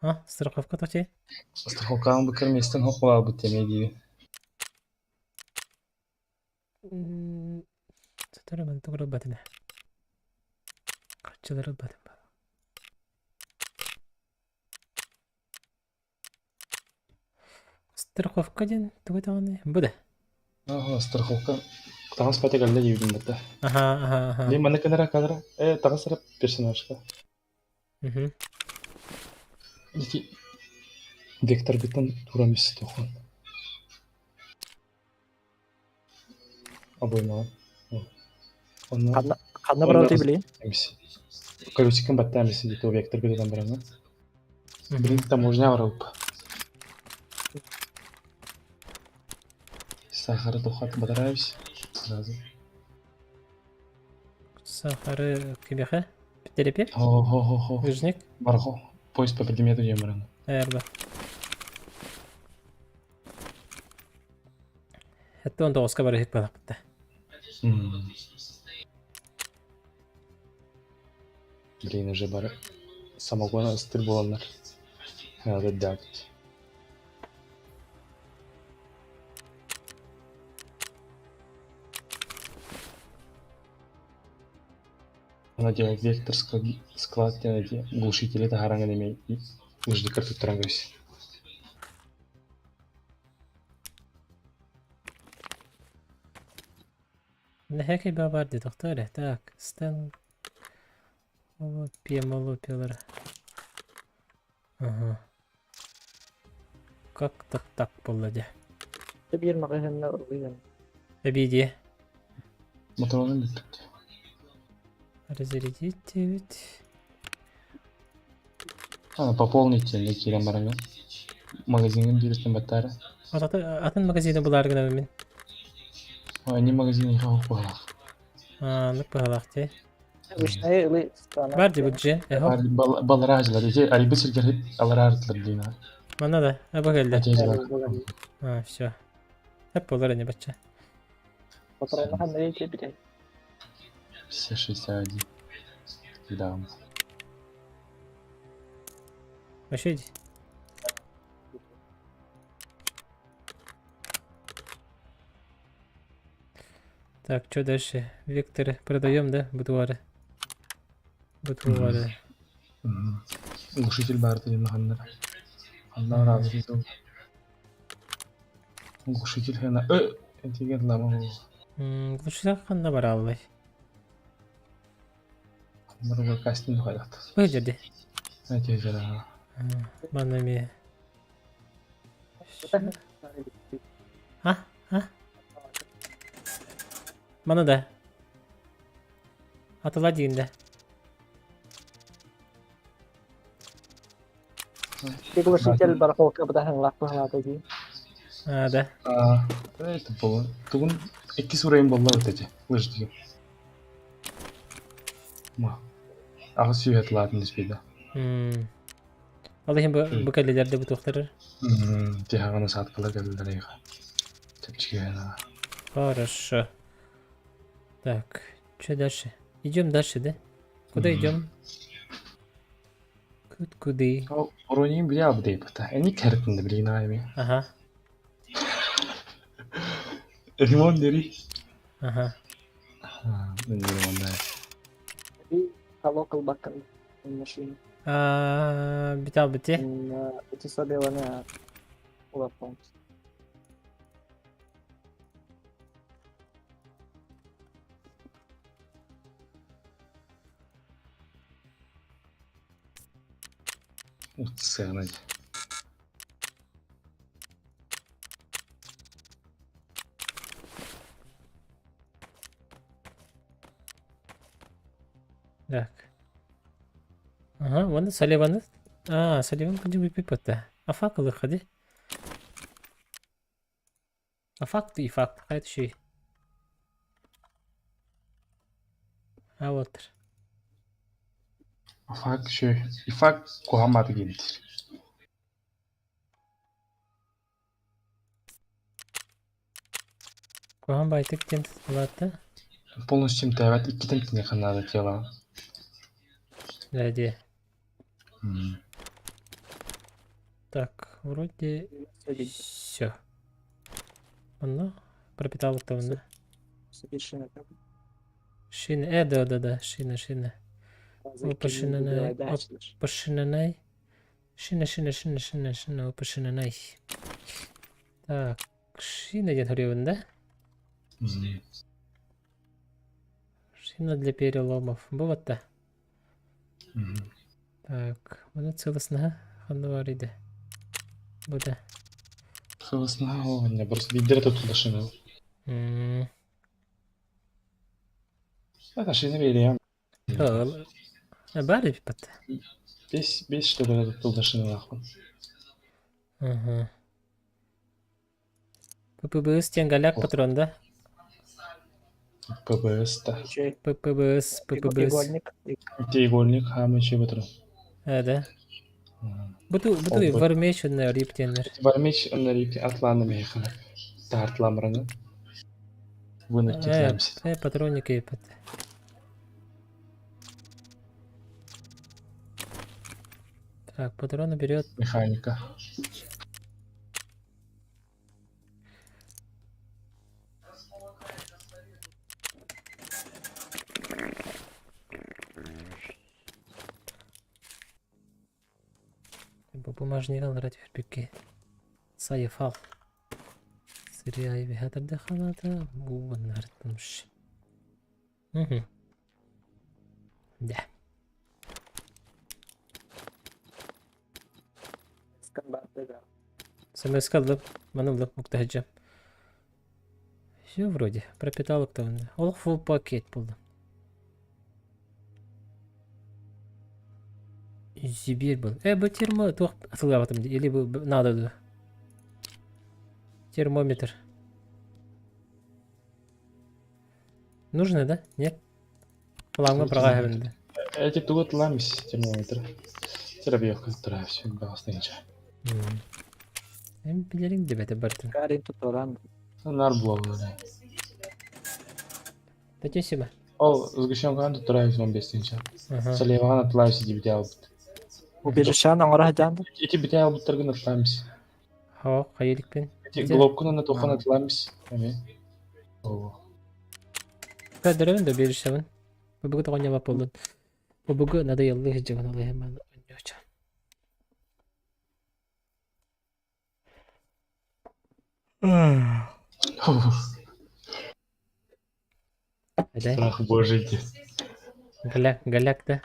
А, страховка тоти? Страховканы быкыр местен хоппалабыт теме диби. Сатары мен тугры батына. Качылары батын. Страховка ден тугу таганы. Бу да. Ага, страховка. Тагыс патек әллә диюдүм бата. Ага, ага, ага. Не маны кенара кадра. Э, тагыс персонажка. Угу. Ити векторгыттан туран истиэххин. Обоймаҕын. Онно Ханна ханна барабытый билигин? Колесикын баттаан билсин дии векторга тутан бараҥҥын. Билигин таможня барабыт. Сахары тухат батараевич сразу. Сахары кимиэхэ? Терапевт? Хо-хо-хо-хо. Южник? Бархо. Поезд по предмету диэн баран. Эрба. Это он тоҕуска барыһык балаппыта. Блин, уже бары самогон ыстыр буоланнар. Надо дать. Она делает вектор склад диэн глушители таһараҥын эмиэ лыжникар туттаран кэбис. Нэһэки баар дии тохтоо эрэ. Так, стен Лопе-молопелар. Ага. Как-то так буолла дьэ. Биир маҕаһыынна ылыйан. Эбии дии. Моторонун бүппүт. Разрядить диэбит. А, пополнить диэн киирэн бараҥҥын. Магазиҥҥын биириттэн баттаары. Атын магазины булаар гынабын мин. Они магазин их быһалаах. Анык быһалаах дии. Вышнайы ылы стана. Бар дии бу дьиэ. Эхо. Балараажылар ити арыйбыт сиргэр алараардылар диин. Манна да, аба кэллэ. А, все. Хеп болар ини бачча. Патронна ханна кэлбитэ. Все 61. Да. Вообще иди. Так, что дальше? Векторы продаем, да? Будуары. Будуары. Глушитель баар диэн ханнара. Ханна разы Глушитель хана этиген лама. Глушитель ханна бараллай. Мурга кастинг хайдат. Выжди. Эти Манами. А? А? Мана да. Атыла диин да. Пригласитель барахолка быдаһыҥлаах быһалаата дии. А, да. А, это было. Тугун иккис уровень буолла вот эти. Лыждыгы. Ма. Аҕыс сүүһэ тылаатын диспейда. Ол иһин бу бу кэллилэр да бутуохтарар. Тиһаҕаны сааткалар кэллилэр эйиэхэ. Чэпчэки Хорошо. Так, что дальше? Идем дальше, да? Куда идем? Кут куды. Уронин бля абдейпта. Эни кэртинде билигин аайми. Ага. Ремонт дери. Ага. Ремонт Алок ылбаккын машина. Битал бити. Эти собеланы улаппын. Сцена. Так. Ага, вон Салливаны. А, Салливан кадим выпипата. А факелы ходи. А факт и факт. Хайт ши. А вот. Факт ши. И факт кухамат гинт. Кухан байтык тем алата. Полностью тават иккитен кине ханада тела. Да, где? Так, вроде все. Оно пропитало там, да? Шина. Шина, да, да, да, шина, шина. Опа, шина, на, опа, шина, най. Шина, шина, шина, шина, шина, опа, шина, най. Так, шина где то да? Шина для переломов. Вот-то. Так, мына целостно. Ханна бар иде? Бу да. Хылысна оҕонньор просто биирдэрэ туттулла шинэ. Это шинэ биэриэм. Бар эбит. Бес бес что ли туттулла шинэлаахпын. Ага. ППБС диэн голяк патрон да? ППС да. ППБС, ППБС. Игольник. Игольник хаамы үчүгэй патрон. Э, да? Буту, буту вармеч онно рип диэннэр. Вармеч онно рип атлааны механа. Тартламраны. Вынуть Э, э, патронник епет. Так, патроны берет. Механика. Бу бумажник алара түһэрбиккэ сайыфал сырыай бэһэ халата бу нарытмыш. Угу. Да. СМС ыллым, маны ыллым, уктаһыдьам. Все вроде, пропитал уктавында. Ол full пакет булдым. Зибир был. Э, бу термо... Туох атылабатым или бу надо да. Термометр. Нужно, да? Нет? Ламга прогаһабын. Эти тугу тыламис термометр. Терапия кыттыра все багастынча. Эм билериң дебете бартын. Карин туторан. Нар буолла. Татесима. Ол сгущенканы туттура 15-тинче. Ага. Салеваны атлайс ити бите албыт. Убежищан оҥоро сылдьан Ити бите албыттаргын атлаймыс. Хоо, хайылыкпын. Ити глобкун аны тохон атлаймыс. Эми. О. Кадырын да беришебин. Бу тоҕо ньама болдун. Бу надо яллы жыгын олы Страх божий. Голяк, голяк, да?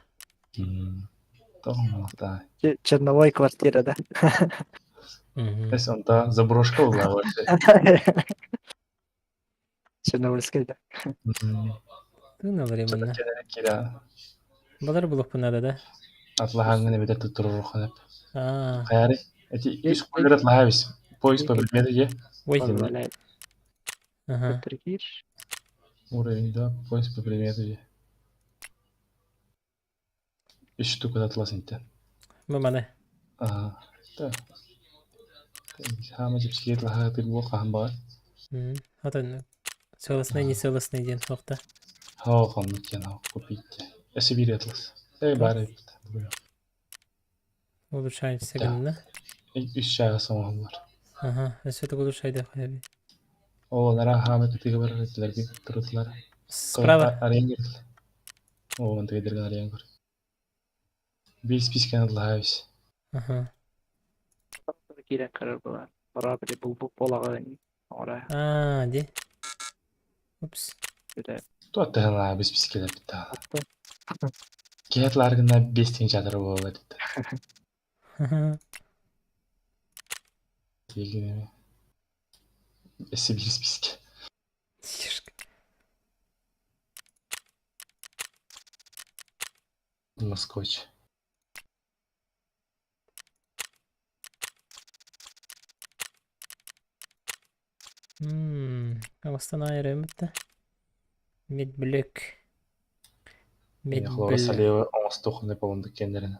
Да. Черновой квартира, да? Эс онта заброшка була вообще. Чернобыльская, да. Тына временно. Кира. Балар булук надо, да? Атлахаңын эбете туттурur ханап. А. Хайары. Эти үс кулер атлахабис. Поиск по предмету же. Ой. Ага. Уровень 2, поиск по предмету же. Үс штука атласынты. Маманы. Аа. Да. Хаама жипсиет лаха тыр бу хаан бар. Отон целостный, не целостный день тоқта. Хаа хоннук кен купить. Эси бир атлас. Эй бары. Улучшаемся гынна. Үс чага соңалар. Ага, эсө тугу улучшайды хаби. Ол нара хаама кытыгы бар этилер бит турутулар. Справа. Арен О, мантыгы арен көр. Бир списканы атлахабис. Ага. Кирен карар була. Бара били булбук болагы ора. А, ди. Упс. Туаттахана бис спискелер бит. Киэтларгына бес тең жатыр болар дит. Тегин Эси бир списке. Тишка. Москвич. Астана айрымытта. Медблек. Хлора Салева оңостухны полондук кендерин.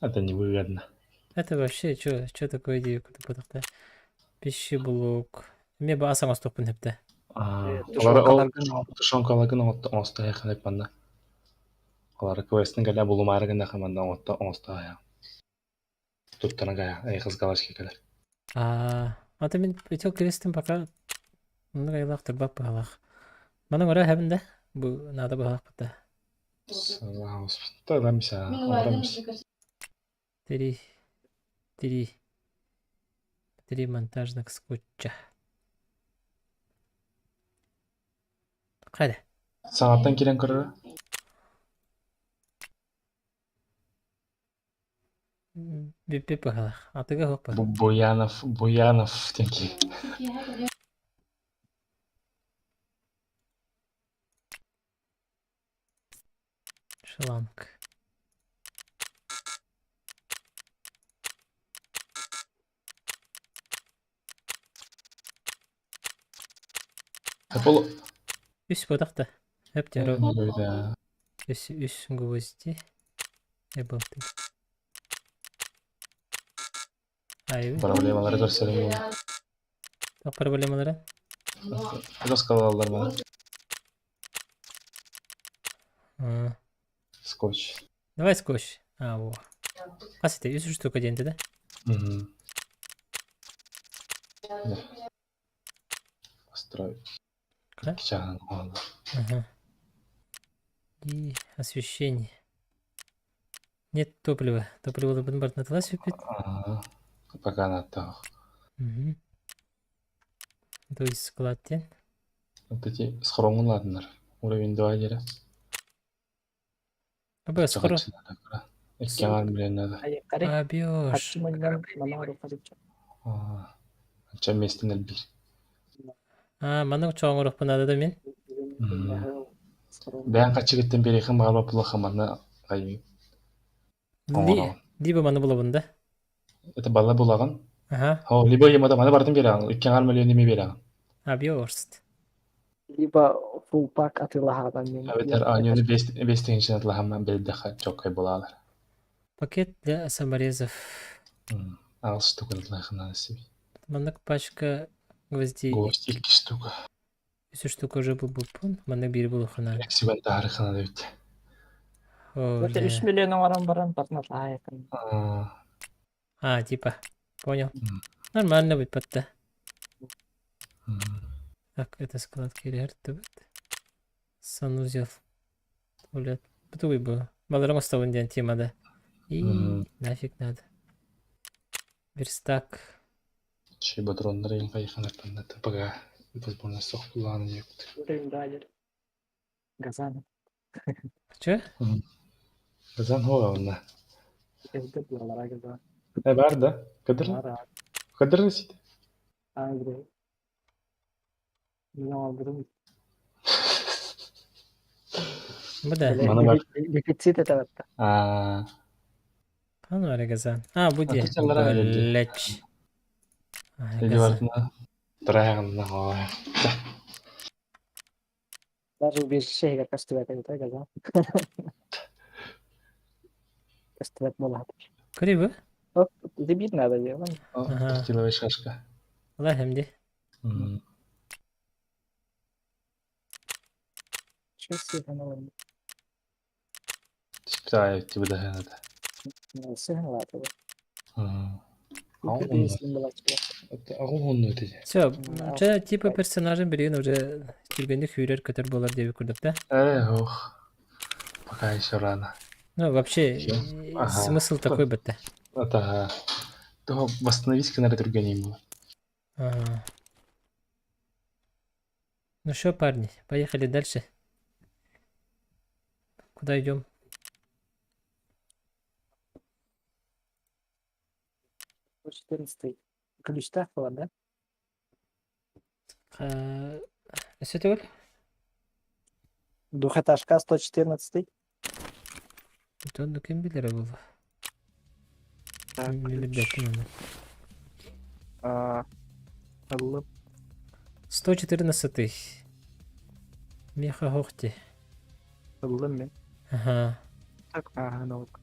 Это невыгодно. Это вообще что, что такое идея куда Пищеблок. Мне бы асам астопын хепте. Тушенкалагын оңосто ханып манна. Алар квестин галя булумарыгын хаманда оңосто оңосто Туттана гая, эй кыз галашки келер. А, ата мен ител квестин пока мындагайлах турбап баалах. Мана ора хәбендә бу надо баалах бата. Та орамса. Три. Три. Три монтажных скотча. Кайда? Сааттан кирен көрөр. Бүппүт быһыылаах. Атыга суох быһыылаах. Буянов, Буянов диэн киһи. Шланг. Ол Үс бодах да. Хөп дьоро. Да. Үс үс гвозди. Эбылты. Айбы. Проблемалары көрсөрүм буолла. Туох проблемалара? Раскалалар мана. А, Скотч. Давай скотч. А, во. Хас это? Үс штука диэн да? Мгм. Да. Построить. Да? Чаан оҥоһуллар. Ага. И освещение. Нет топлива. Топливо бын бартына сүппүт. Аа, Пока нааттаах. Мгм. То есть склад диэн. Вот эти схроҥҥун лаатыннар. Уровень 2 диэри. Аба скоро. Икки аҥаар миллион надо. Айыккары. Абёш. Харчы мунньан мана оруха сылдьар. Аа, Анча миэстэн элбиир. А, маннык чоҥоруохпун наада да мин. Бэйэҥ хаччыгыттан биэриэххин баҕарбат буоллахха манна хайыы оҥороҕун. Либо маны булабын да. Это балла булаҕын. Ага. О, либо емада маны барытын биэрэҕин. Икки аҥаар миллион эмиэ биэрэҕин. Абёрст. Либо full pack атыылаһаҕын мин. Эбэтэр оонньууну биэс биэс тыһыынчанан атылаһаммын бэрдэххэ чоккай булаалар. Пакет для саморезов. Аҕыс штука атылаһыаххын наада сиби. Маннык пачка гвоздей. Гвоздь икки штука. Үс штука уже булбуппун. Маннык биир булуохха наада. Эксибен таһаарыахха наада эбит. О, Это үс бля. миллион оҥорон баран барын атылаһаайыккын. Аа, А, типа. Понял. м, Нормально будет подта. м. Так, это склад кириэртибит. Санузел. Туалет. Бутуй бу. Баларым оставын диэн темада. И Мгм. нафиг надо. Верстак. Ши патроннары им хайханаттан пока возможность суох буллаҕына диэбит. Уровень 2 диэри. Газан. Че? Газан хуа онна. Эбитэ буолара газан. Э бар да? Кадыр? Баар Кадыр сит. Англия. Мин оҥорбутум. Бу да. Маны бар. Дефицит этэ батта. Аа, Аны бар газан. А, бу дии. Атычалара элди. Блять. А, Эди газан. бартына тыраагынна хоо. Даже убежище иһигэр көстүбэт эбит ээ газан. Көстүбэт буолаат. Көрүй бу? Оп, ити биир надо делать. Ага. Тротиловая шашка. Алла дии. М. Чё сыһыналым? Типа типа да надо. Сыһыналааты. М. Ау, Это Все, че типа персонажын билигин уже түргэнник сүүрэр көтөр буолар диэбит курдук да? Эх, ох. Пока еще рано. Ну, вообще, Всё. Ага. смысл такой бы-то. Это то восстановить канал түргэним было. Ага. Ну что, парни, поехали дальше. Куда идем? 14 Ключтаах буолар да? Өссө төгүл? Двухэтажка 114. Онно ким билэрэ буолуо? Так, Мин ключ. билбэппин ону. А, ыллым. 114 Меха хохти. Ыллым мин. Ага. Так, ага, наук.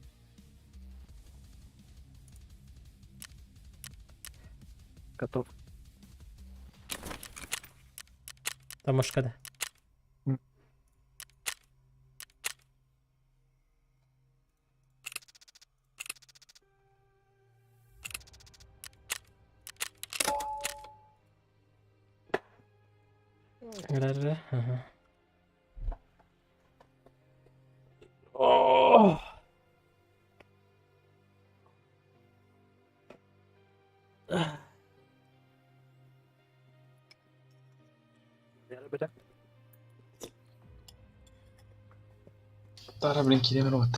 Готов. Тамашкада. М. Ра-ра, Ага. О! Тара, блин, килемер вот.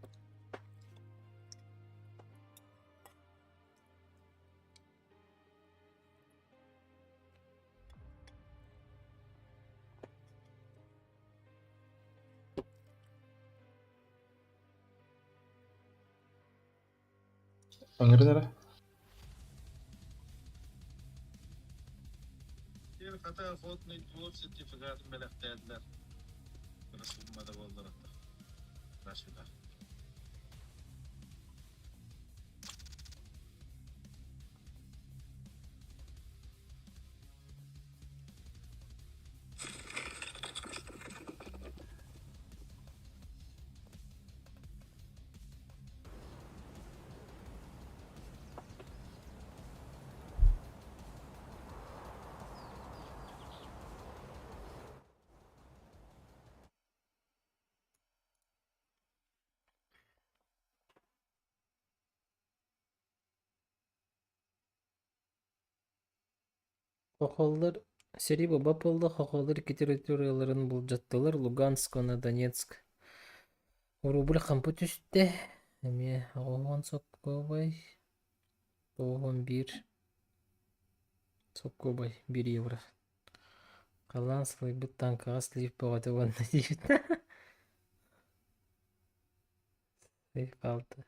Ыҥырын эрэ. Хохоллар сэрии буолбат буолла, хохоллар икки территорияларын былдьаттылар Луганск уонна Донецк. Рубль хампы түстэ, эмиэ 80 сокуобай, 91 сокуобай, 1 евро. Халлаан сылайбыт таҥкаҕа слив бөҕөтө уонна диэбит. Слив хаалта.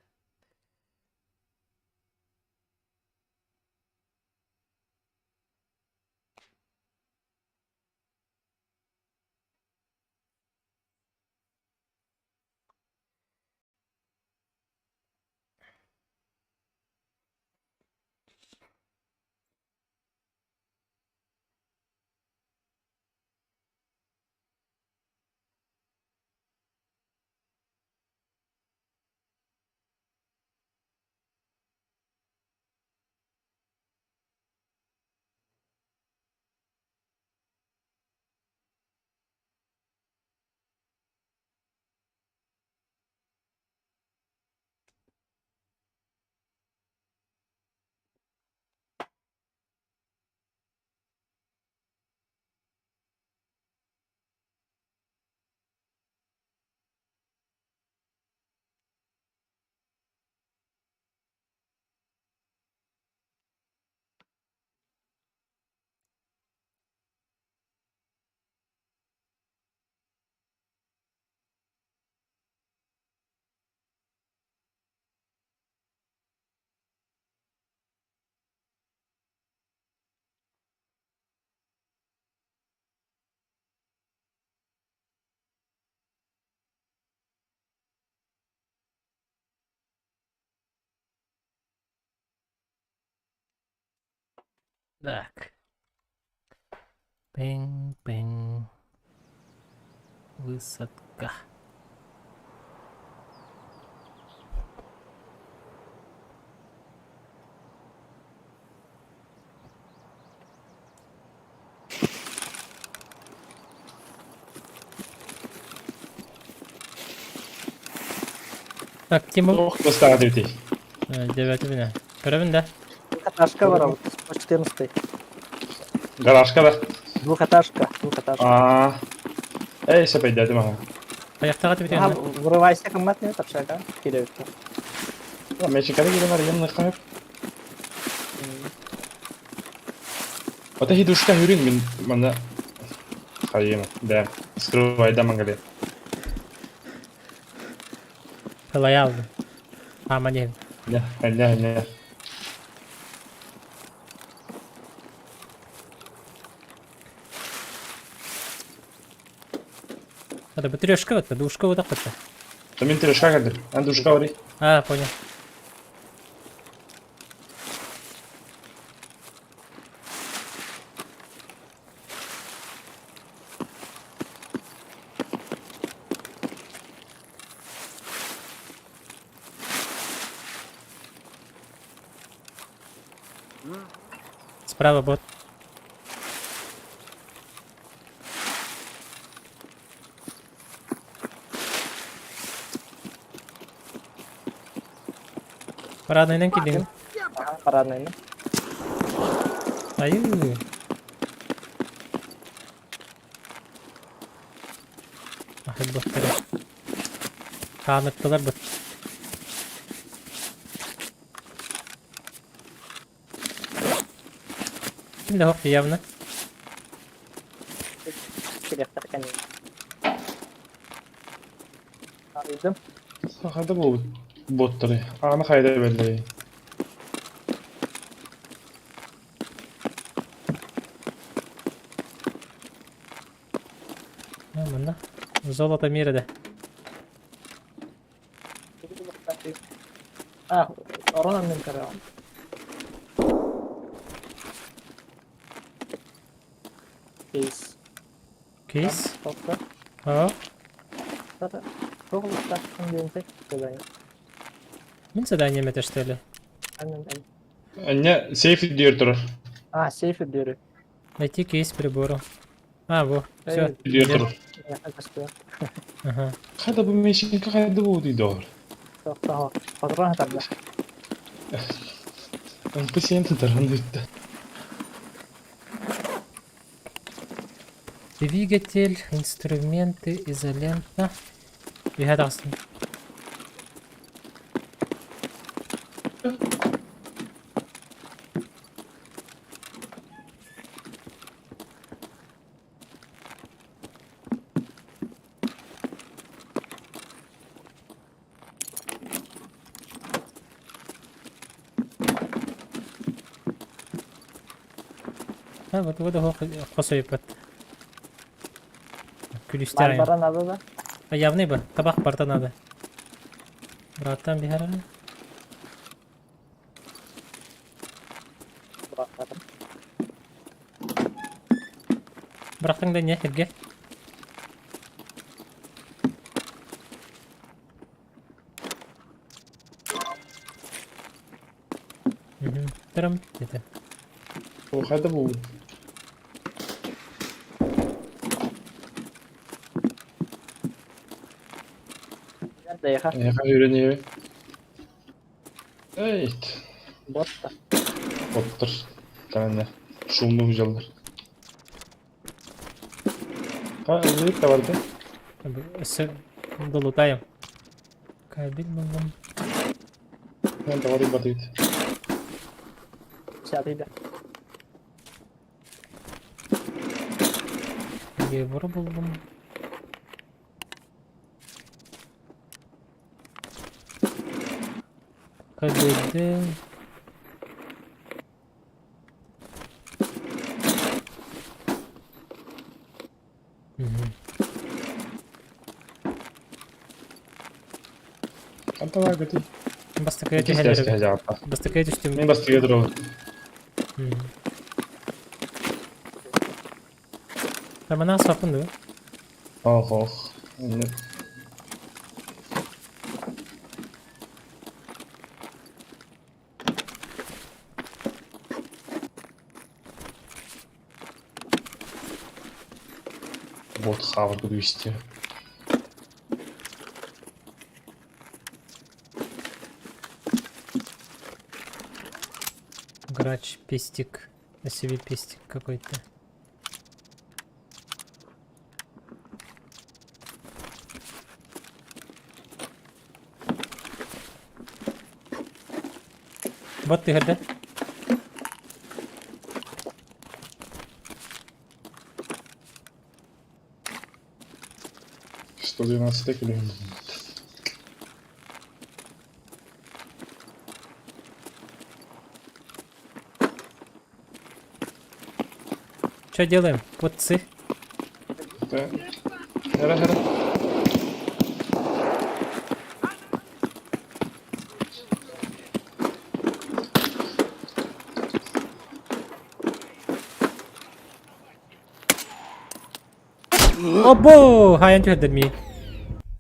Так. Пинг-пинг. Высадка. Так, Тимур. Туох бастаҕа диэбитий? Девятый бина. Көрөбүн да? Двухэтажка барабыт. 114. Гаражка да? Двухэтажка. Двухэтажка. Аа. Эй, сэпэйдээтим аха. Аяқтаға түбүтэ Ага, вырывайся кыммат не тапшака. Кииребит. Мечиканы киирэн арыйан ныххаһып. Ота хидушка хүрүн мин манна хайыма бэм скрывайда мангали. Тылайа алдым. Ама диэн. Не, не, не. Это бы трешка вот, душка вот так вот. Да мин трешка кэлдим. Эн душка барый. А, понял. Справа бот. Парадныйдан киирдиҥ. Парадныйынан. Айыы. Ахырбыттара. Хааныртылар быт. Ким да хоп явно. Кириэхтэр кэннин. Арыйдым. Хада буолбут боттары. Ааны хайда бэллэй. Манна. Золото мира да. А, орон аннын көрөҕүн. Кейс. Кейс? Аа. Мин задание это что ли? Анне сейф үрдүгэр турар. А, сейф үрдүгэр. Найти кейс прибору. А, во, все. Үрдүгэр турар. Ага. Хайда бу мешинка хайда бу дойдор. Патрон тарда. МП7 таран бүттэ. Двигатель, инструменты, изолента. Үһэ тахсын. А, вот вот хосойпат. Күлүстэр Бара надо да? А явный бы, табах барта надо. Братан бихара. Бырахтың да не хирге? Трам деді. Ол қайда бұл? Эйха үйренебе. Эйт. Ботта. Боттыр. Тәне. Шумный жалдар. Ха, ыллык да бар да. Долутаем. Кабель булдым. Мен товар батыйт. Сятыйда. Гебор булдым. КДД. Қанталар көтей. Бастакы Иккис түһэлэр. тәске жааппа. Бастакы түстүм. Мен бастыга турабын. Романа сапын да? Ох, ох. Бот хавар 200. Грач, пестик. На себе пестик какой-то. Вот ты да? 112 кило. Что делаем? Вот цы. Да. Хара, хара. Обо! Хайан түһэрдэр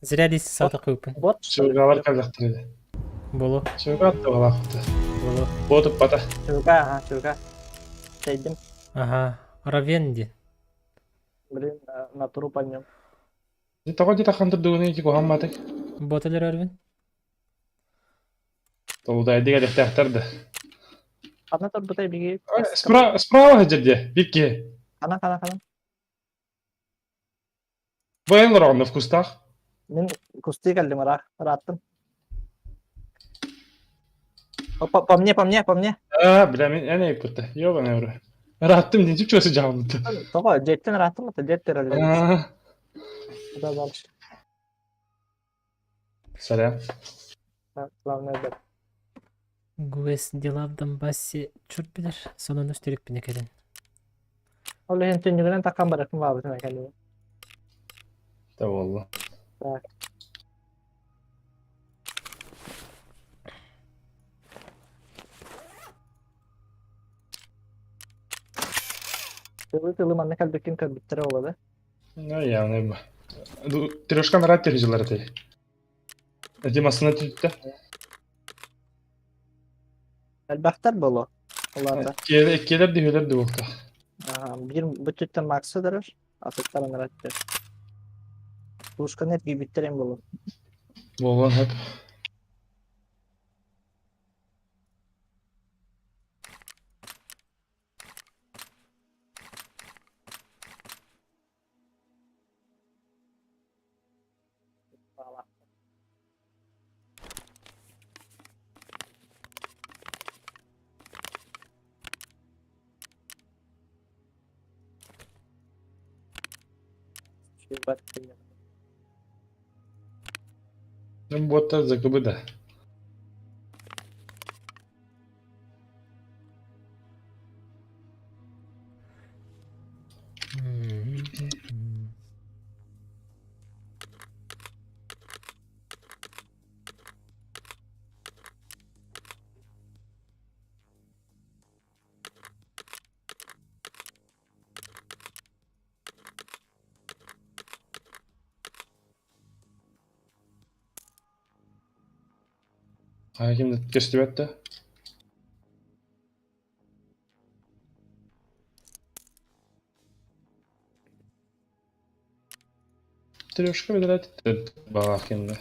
Зря лис сата кыыппын. Бот Чугалар каллахтыр. Болу, Чуга атты. болу. Ботуп бата. Чуга, ага, чуга. Сәйдим. Ага, Равенди. Блин, на туру по нем. Того где-то хантыр дугуны ики кухамматык. Боталер Арвин. Толуда эдиге дехтахтарды. Ана тур бутай биги. Справа, справа жерде, бикке. Ана, ана, ана. Баян рағында в кустах. Мин кусты кэллим ыраах, ырааттым. По, по мне, по мне, по мне. А, бля, мен әне еппетті. Ёбаный в рот. Раттым, не чүп чөсі жабынды. Тоҕо дьиэттэн ырааттым это дьиэт тереллер. Куда дальше? Сорян. Главное да. Гуэс дела в Донбассе. Чурт билэр. Сонун үстүрүк кэлин. Ол иһин түннүгүнэн таккан барыкын баабытын кэллим. Да буолла. Так. Тылы тылы манна кэлбиккин көрбүттэрэ буолла да? Ну, явно. Трешка нарат терезилер этэй. Эти массына түттэ. Элбэхтэр боло. Оларда. Иккиэлэр дүйэлэр дуохта. Биир бүттүттэн Максы дырыр, атыттар анараттар. Пушканы эргийбиттэр эм боло. Болон хөп. Буоттар закыбы да. Хайа ким көстүбэт да? Трешка бэдэрээт баҕа кимдэ.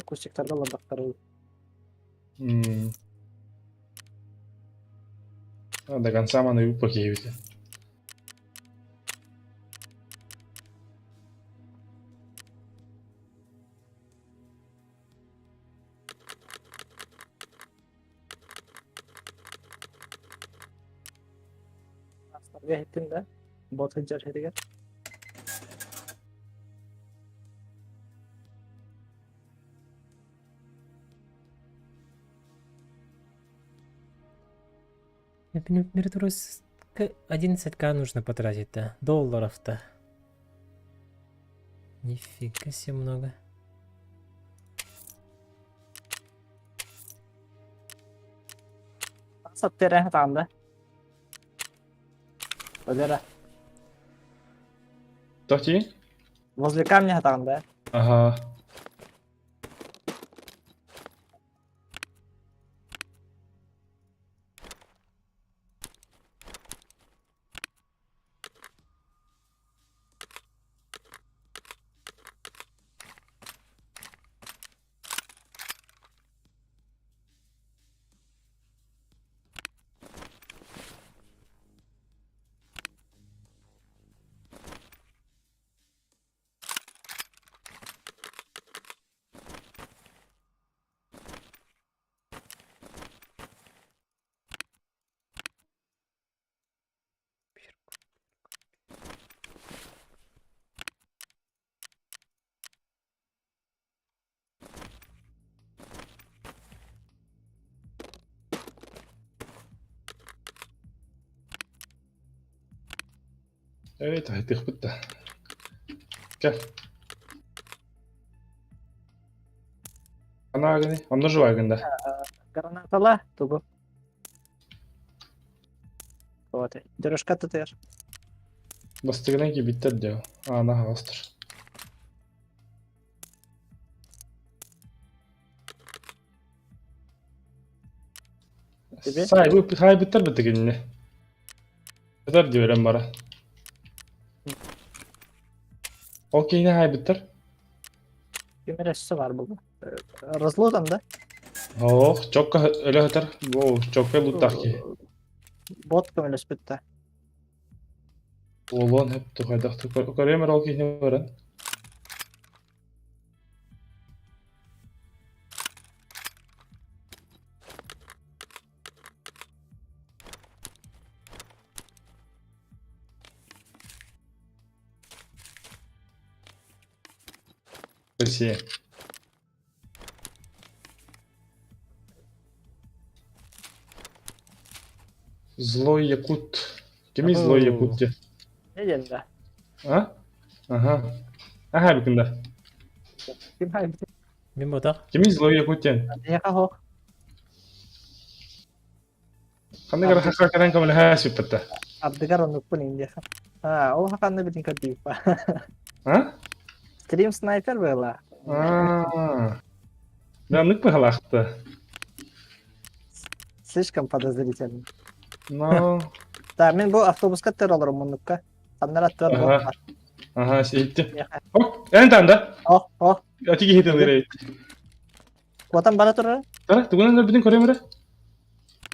Кустиктарга олордохтору. До конца маны упакиевите. Иһиттин да бот сылдьар сиригэр. Например, 11к нужно потратить-то. Долларов-то. Нифига себе много. Саттера таанда. Валера. Тохти? Возле камня таанда. Ага. Evet, haydi да. Gel. Ана агни, онно жывагында. Гранатала тугу. Вот. Дөрөшкә тутыр. Бастыгынан ки биттер дио. Ана хастыр. Тебе? Сай бу хай биттер битигинне. Битер диөрем бара. Окей, не хай биттер. Кемерәсе бар бу. Разлотан да? Ох, чокка өлө хатар. Воу, чокка луттах ки. Бот көмөлөс бүтті. Олон хеп тухайдах көрөмөр ол кихни баран. Россия. Злой якут. Кими злой якут диэн. Не диэн да? А? Аха. Аха бикында. Ким хайбыт? Мин ботах. Кими злой якут диэн. Эйиэхэ хоох. Ханнык эрэ хахха кэлэн көмөлөһө сүппэттэ. Ардыгар оннукпун индиэхэ. А, ол хаханны битин көрдүүппа. А? Стрим снайпер была. А. Да, нык быһалаахта. Слишком подозрительно. Но... Да, мен бу автобуска төр олорум муннукка. Ханнар аттыгар Ага. Ага, сиитти. Ок, эн танда. Ох, ох. Ати киһи тылыр Куотан бара турар. Тара, тугунан өлбүтүн көрөм эрэ.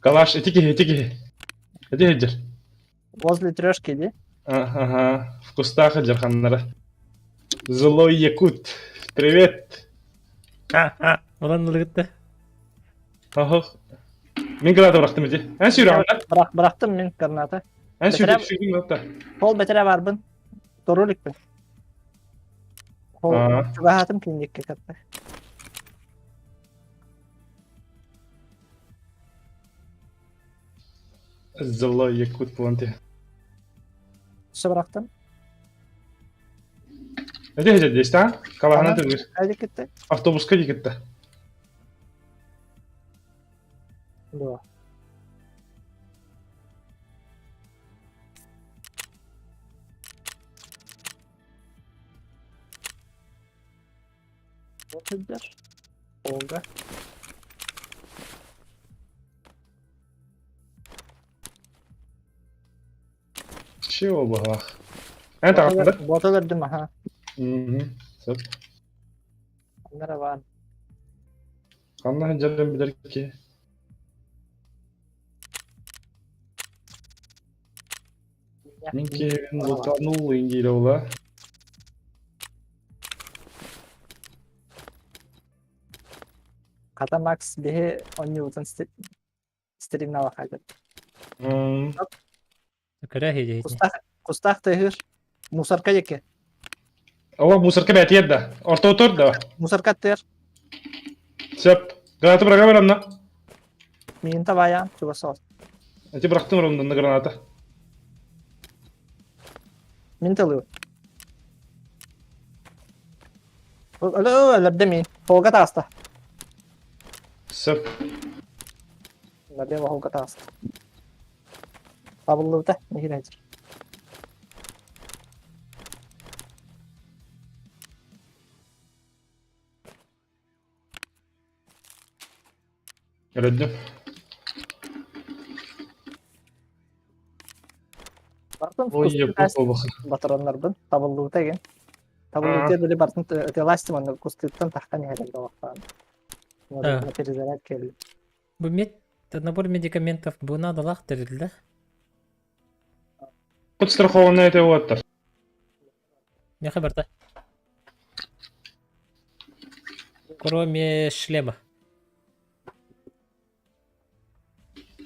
Калаш, ити киһи, ити киһи. Ити сылдьар. Возле трешки, ди. Ага, в кустах сылдьар ханнара. Злой якут. Привет. Улан ылыгытта. Охох. Мин граната бырахтым ити. Эн сүүрэҕин да? Бырах, бырахтым мин граната. Эн сүүрдүм, сүүрдүм граната. Пол бэтэрэ барбын. Тору иликпин. Ол чугаһаатым киниэккэ кытта. Злой якут буолан ти. Өссө бырахтым. Эти хедьдестан калаһана тыгыр. Хайда кытта? Автобуска дии кытта. Дуо. Сылдьар. Волга. Чего баҕалаах? Эн таҕыстыҥ да? Бота өлөрдүм аха. Мгм. Сөп. Ханна баар. Ханна сылдьарын билэр киһи. Мин киһибин лутанул диир була. Хата Макс биһи онньуутун стримналахайдыр. Көрө иһи Кустаах кустаах тыаһыыр. Мусорка диэки. Ова мусорка бээтиэр да. Ортоутор да. Мусорка аттыар. Сөп. Граната быраға барамна. Миин табайаан чугас соҕус. Эти бырахтым ромданна граната. Мин тылыы. Өлөрдө мин. Холга таҕыста. Сөп. Налево холга таҕыста. Табыллыбыта. Нэһиилэ сылдьар. Өлөрдүм. Бартын Ой, вкус батараннарбын табыллыбыта ген. Табыллыбыта били бартын ытыалаастым онно кустыттан таххан иһэрэр долохтоон. Перезаряд келли. Бу мед набор медикаментов бу надалаах тэрилдэ. Подстрахованная это уоттар. Меха барта. Кроме шлема.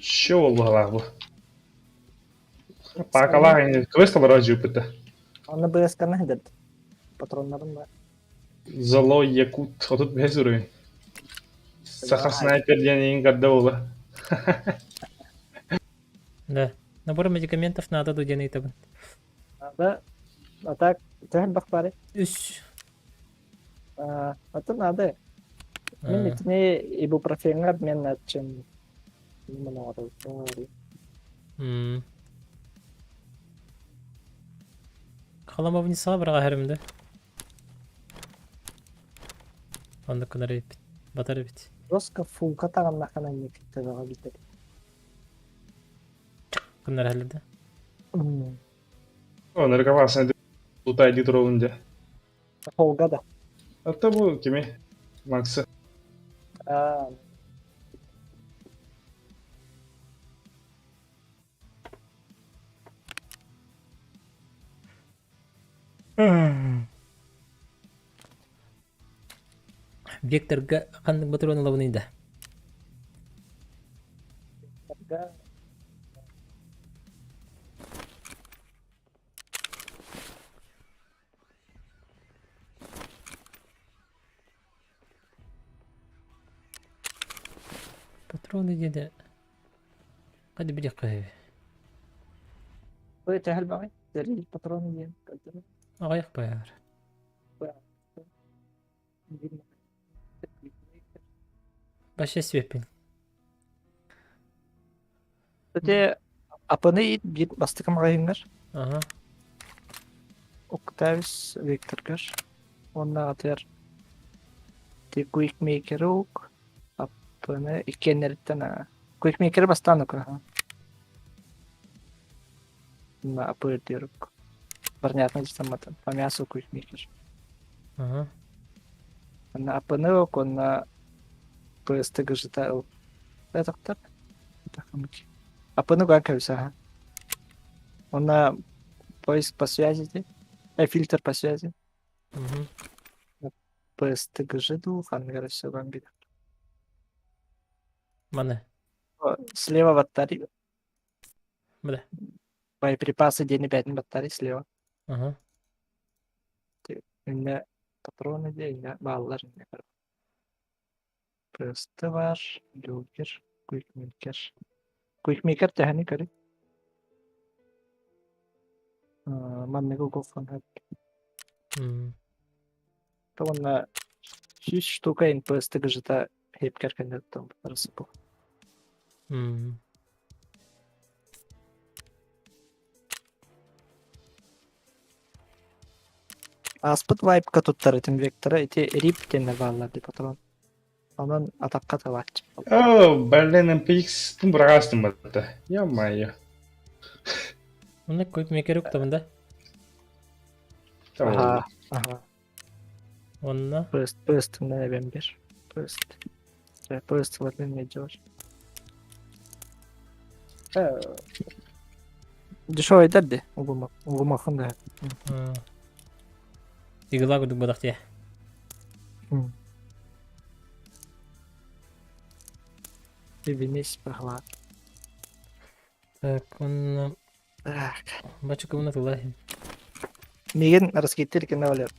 Чего быһалаах бу? Паакалаах ини квест олорор дьиэппитэ. Онно БСК-ны хидэрд. Патроннарын да. Золой Якут 35 уровень. Саха снайпер диэн иин көрдө буола. Да. Набор медикаментов надо ду диэн ыйытабын. Надо. А так, төһө элбэх баарый? Үс. Атын надо. Мин итини ибупрофеҥҥа обмен чем Халамовницаҕа быраҕа да. Оннук гынар эбиппит. Батар эбит. Жестко фулка таҕыннаххына инник төбөҕө бүтэр. Гыннар да. Онор кавасына тутай туролун дьэ. Холга да. Ата бу кими? Максы. Аа. Векторга ханнык батырон ылабыный да? Векторга Патроны диэни хады билиэххэ. Ой, төһө элбэҕий? Сэрии патрон диэн көрдөрөр. Аҕыйах баар. Вообще свеппин. Кстати, апаны биир бастакы маҕаһыыҥҥар Ага. Октавис Викторгар уонна атыгар ти Quickmaker ук аппыны иккиэннэриттэн Quickmaker бастаан ук аха. На апы дирук. Понятно самата. По мясу Quickmaker. Ага. Онно аппыны ук уонна ПСТ гыжыта ыл. Этактар. Аппыны ган кэбисэ Онно поиск по связи дии. Фильтр по связи. ПСТГЖ дуу, ханныгар өссө ган билэр. Маны. Слева батарей. Бля. Боеприпасы диэни бээтин батарей слева. Ага. Иннэ патроны диэ, иннэ бааллар иннэ. ПСТ баар, Люгер, Квикмейкер. Квикмейкер төһөнү көрүй? Манныгы угуоххун сөп. Уонна 100 штука НПС гыжыта хепкер кэнниттэн бу. Ааспыт вайпка туттар этим вектора ити рип диэннэр бааллар дии патрон. Онон атахха талааччы. О, блин, MPX тун быраҕаастым батта. Ё-моё. Онно квикмейкер уктабын да? Аха, аха. Онно? Поезд, поезд эбэм бер. Поезд. Поезд ылатын не делаешь. Дешевый дии, угумахын да. Игла курдук бодох дии. Винись пахла. Так, он Так. Бачыкыбына тыла. Мигин раскиттер кенне олер.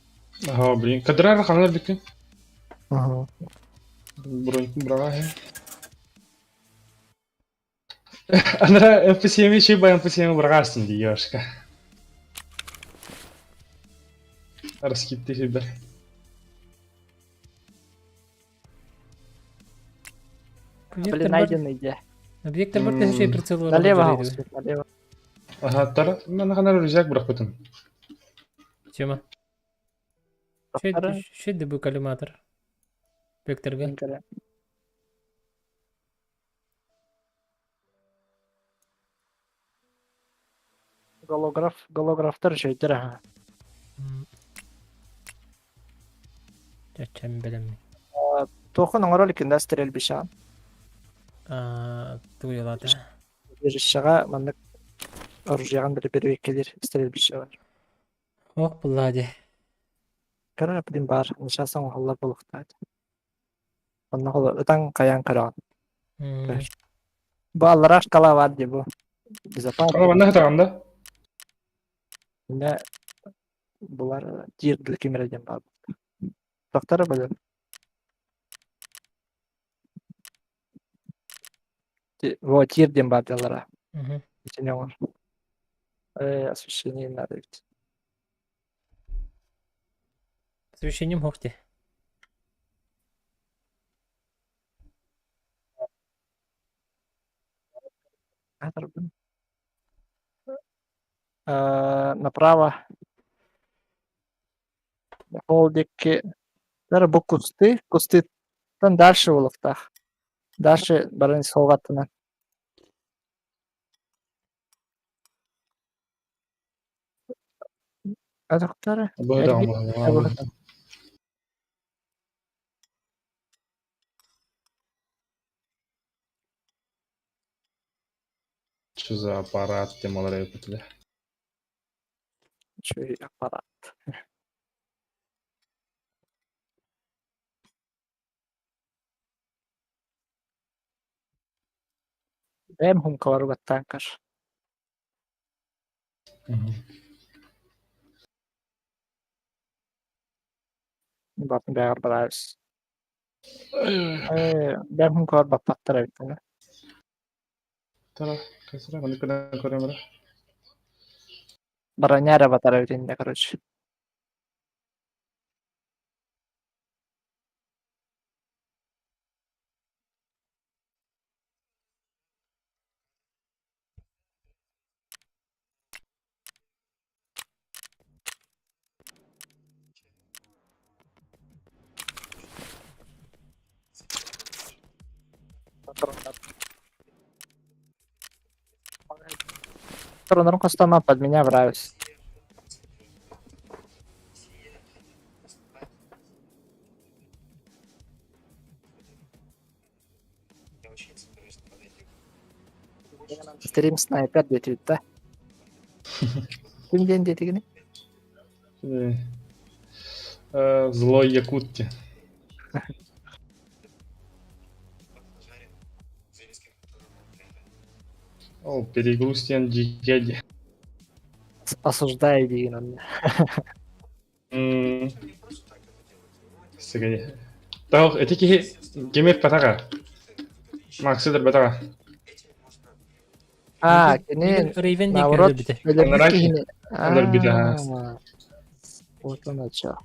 Ага, блин. Кадрар ханна бүкүн. Ага. Бронькун браға. Анара МПСМ ши бай МПСМ браҕаастын дии Ёшка. Раскитти хибер. Блин, найденный где? Объектор бар төһө прицел Налево, налево. Ага, тар, мен ханар рюкзак бырахпытым. Тема. Шөйді бу коллиматор. Векторга. Голограф, голографтар шөйдер аха. Чачам билем. Туохун оҥорор иккинда стрельбищаҕа. Туйалата. Убежищеҕа маннык оружиеҕын бэрэбиэркэлиир стрельбище бар. Ох, булла дии. Кыра блин баар, сейчас оҥоһуллар буолуохтаах. Онно ытан хайаан көрөҕүн. Бу аллараа шкала баар дии бу. Безопасно. Манна сытаҕын да? Иннэ булар тир кимэрэ диэн баар. Тохтара бөлөр. Во тир диэн баар дьаллара. Итини оҥор. Освещение надо ведь. Освещением хохте. Направо. Ол диэки бу кусты, кустыттан дальше буолуохтаах. Дальше баран суоҕаттынан. Атахтара. Что за аппарат темалары өпүтүлэ? Үчүгэй аппарат. Бэйэм хумкалары баттаан көр. Батын бэҕэр барабыс. Бэйэм хумкалар баппаттар эбит Тара, касра, маннык гынан көрөм эрэ. Броня эрэ батар эбит иннэ короче. Патроннарын хостомо под меня враюсь. Стрим снайпер диэтибит да? Ким диэн диэтигини? Злой Якут диэн. Ол перегруз диэн дьигэ диэн. Осуждаю диигин онно. Сыгыни. Таох ити киһи кимир патаға. Максыдыр батаға. А, кини Рейвен наоборот диэн көрдөрбүтэ. өлөрбүт Анараа киһини. өлөрбүтэ, аа. Аа, Вот он чё.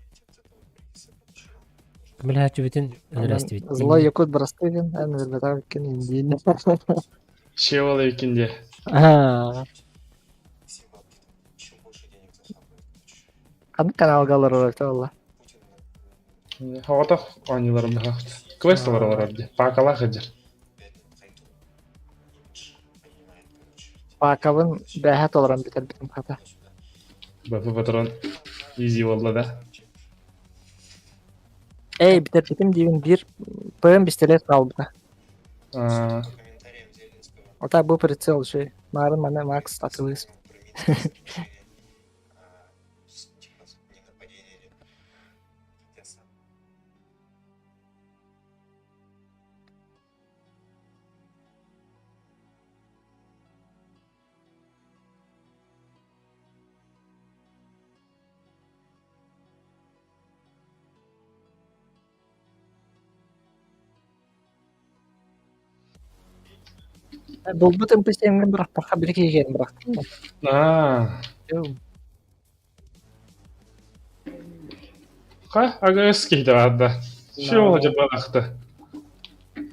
Көмөлөһөөччүбүтүн Онон өлөрөстүбүт. Злой Якут Брастыгин, эн өлөрбөтөх иккин индиин. Шевал эбикин Аа. Ханнык каналга олорор эбитэ буолла? Оҕотох оонньууларым быһаахт. Квест олоролор дии. Паакалаах сылдьар. Паакабын бээһэ толорон бүтэрбитим хата. Бапы патрон изи буолла да. Эй, бүтэрбитим диибин биир ПМ пистолет хаалбыта. Аа, Вот так был прицел еще. Марын маны Макс атылыс. Булбут МПСМ-ҥэ бырахпакка били киһи бырахтым. Аа. Ха, АГС киһитэ баарда. Шо дьабалахта.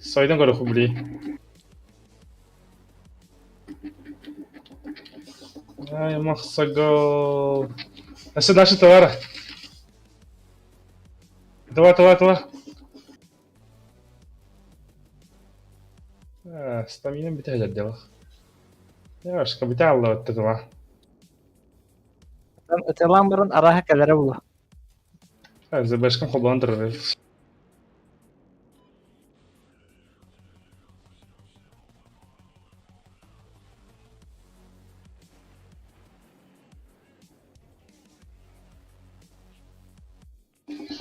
Сойдан көрөхү били. Ай, махсагол. Өссө дальше товара. Давай, давай, давай. Стаминам бүтэ дела. Девушка, бүтэ алла тыла. Ытылаан баран арааһа кэлэрэ буолуо. ЗБшкам холбоон турар.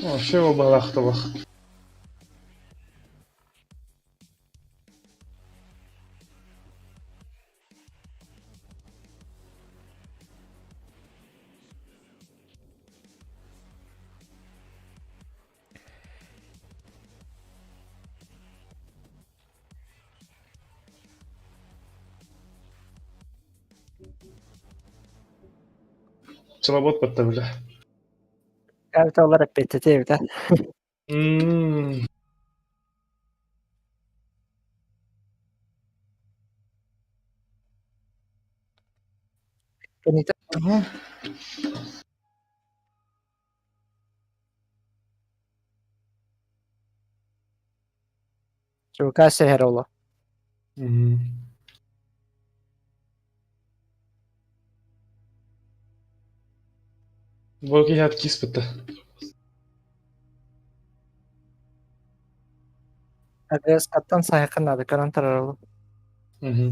Вообще балахталах. Пчеловод подтавля. Кавта олар эппиэттэтиэ эбит Мм. Кэнитэ Чука сэһэр оло. Мм. Бу киһи киспитэ. АГС-каттан саһыахха наада көрөн турар оло. Мгм.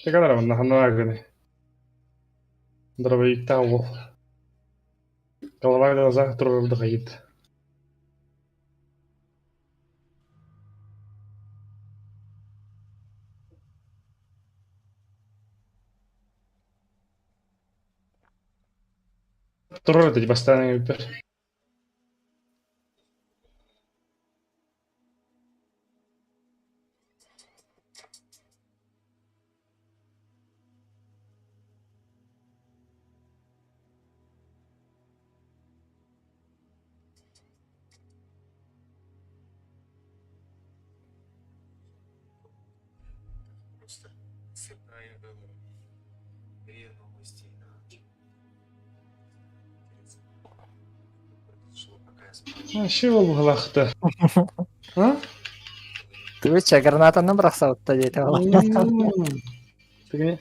Текалара манна ханна гыны. Дробовиктаах уол. Голова глаза турурду хайыт. Турар эти бастаан эбиппэр. Вообще буолбалаахта. А? Тывыча гранатанан бырахсабытта диэтэ ол. Тыгы.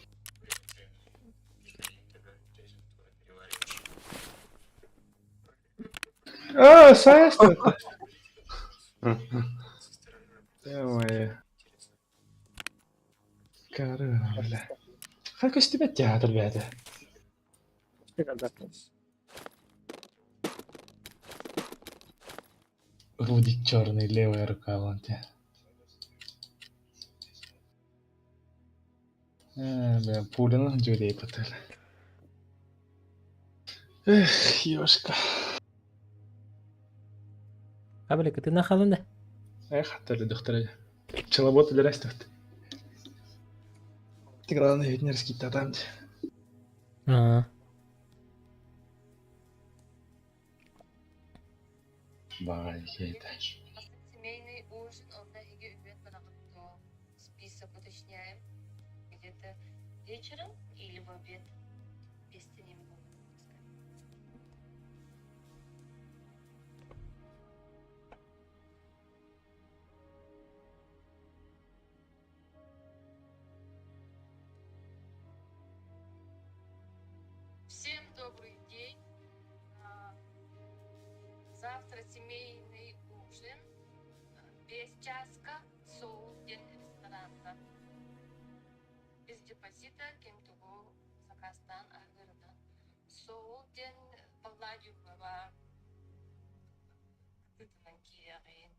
А, сайста. Ой. Бля. Хай көстүбэт театр бэйэтэ. Рудик черный, левая рука вон те. Э, бля, пулина дюрей потел. Эх, ёшка. Абылы кытына халында. Эх, хаттар дөхтөрө. Пчеловод үлэрэ Ты главное ведь не раскита Аа. Бай, это. Семейный ужин, он на список уточняем. Где-то вечером или в обед. Без не могу сказать. Всем добрый день. Завтра семейный ужин. Без часка, соус, день ресторана. Без депозита, кем-то заказтан, агырдан. Соул ден Палладиумова кытытынан киэҕин.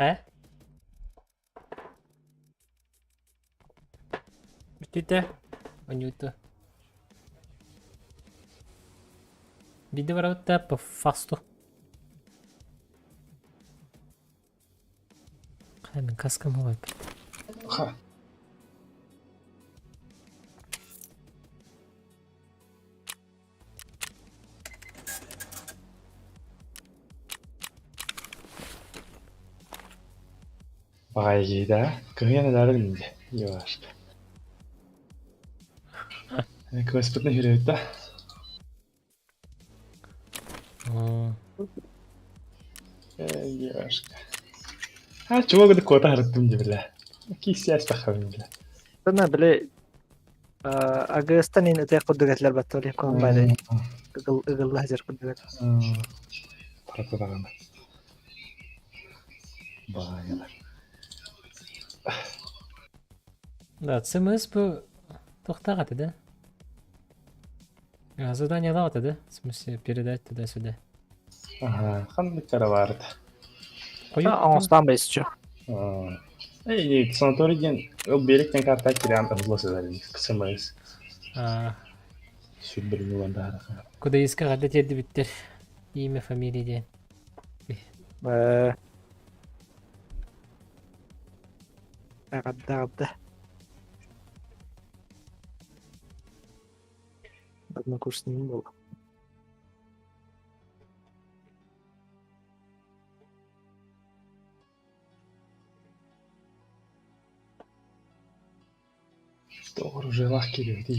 Э? Бүтүтэ. Онюта. Биде барабытта по фасту. Хаймен каскам олай. Ха. Баҕайы да, кыһыйан өлөөрү гынна Йошка. Кыыспытын үһүрүбүт да. Йошка. А чего гыды кота харыттым дии бля. Кисясь пахабын бля. Тана били Агыстан ин өтө курдук этилер баттар комбайны ыгылла хазыр курдук. Тарапы даҕаны. Баҕайылар. Да, ЦМС бу тохтаҕа да? А, задание дала да? В смысле, передать туда-сюда. Ага, ханнык каравард. Оҥостон бэсчү. Эй, санаторий диэн ол биэриктэн карта кирээн ыһылла сытар СМС. А, Сүрбэрин ылан даара. Куда искаҕа да тиэрдибиттэр. Имя, фамилия диэн. Э. Аҕадда Однокурсник был. Doğru желах кириэбит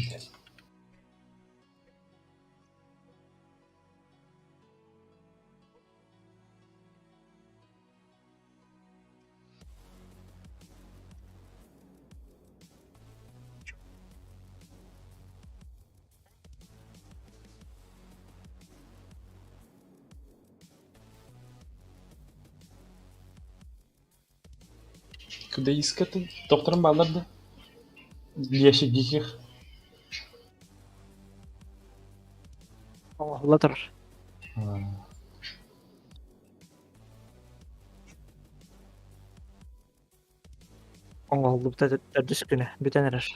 Куда искать? Докторым балларды. Леши диких. Оҥоһулла турар. Оҥоһуллубута төрдүс күнэ бүтэн эрэр.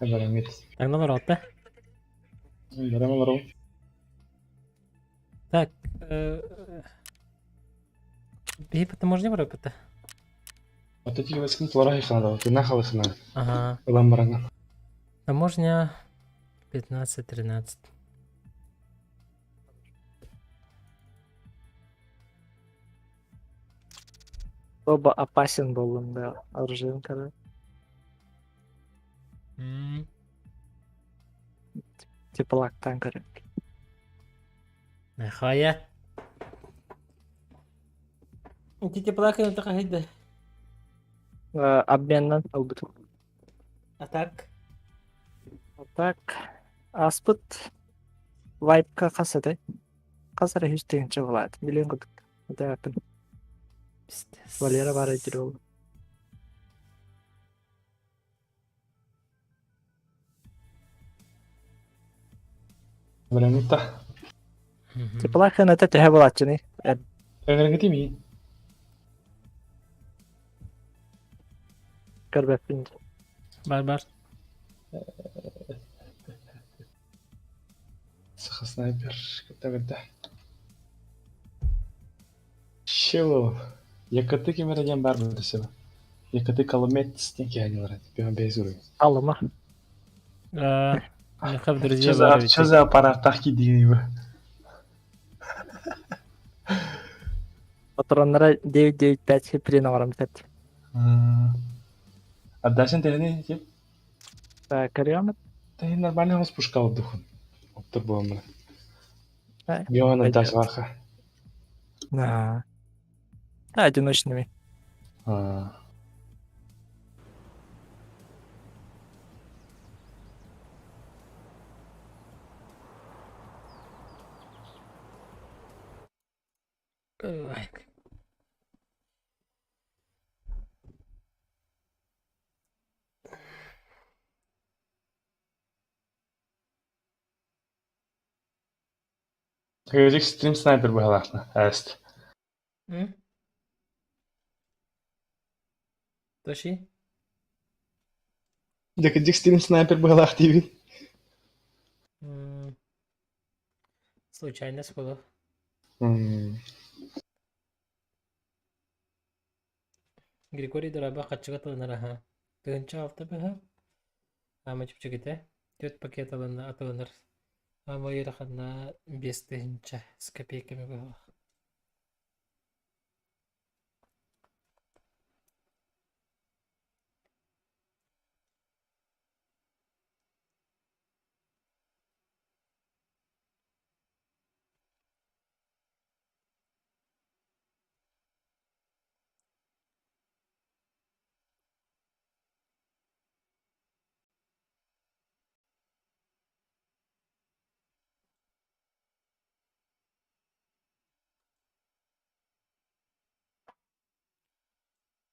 Бараммыт. Таҥна олоролта. Барам олорол. Так. Биһи таможня бараппыта. Вот эти войска туора хайханада, ты нахалыхана. Ага. Ылан бараңа. Таможня 15-13. Оба опасен буоллум да оружием короче. Теплактан көрөр. Нахая. Ити теплакын тахайда. Обменнан ылбытым. А так? А так аспыт вайпка хас этэй? Хас эрэ үс тыһыынча буолаат. Билиэн курдук. Этээппин. Валера баар өйдүүр буолла. Бараммыт та. Теплакын это төһө буолааччыный? Эҥэргити ми. Көрбөппүн. Бар бар. Саха снайпер. Кытта Шилов. Якаты кемере диэн баар буолла себе. Якаты Коломет диэн киһи Пион бейзуру. Алыма. Михав друзья Что за, что за аппарат так единый Патроннара 995 хиприн оҥорон бүтэрдим. Отдашын тэһини тип. Көрүөм. Тэһин нормально хос пушкал духун. Оптур буолмана. Бион отдаш варха. Да. Одиночными. Ой. Тэгэж стрим снайпер быһалаахна. Эст. Тоши? Декедик стрим снайпер быһалаах диибин. Случайно было. Григорий Дораба хаччыга тылынар аха. Тыһынча алта быһа. Ама чүпчүгүтэ. Төрт пакет алынна атылынар. Ама ыараханна 5 тыһынча с копейками быһа.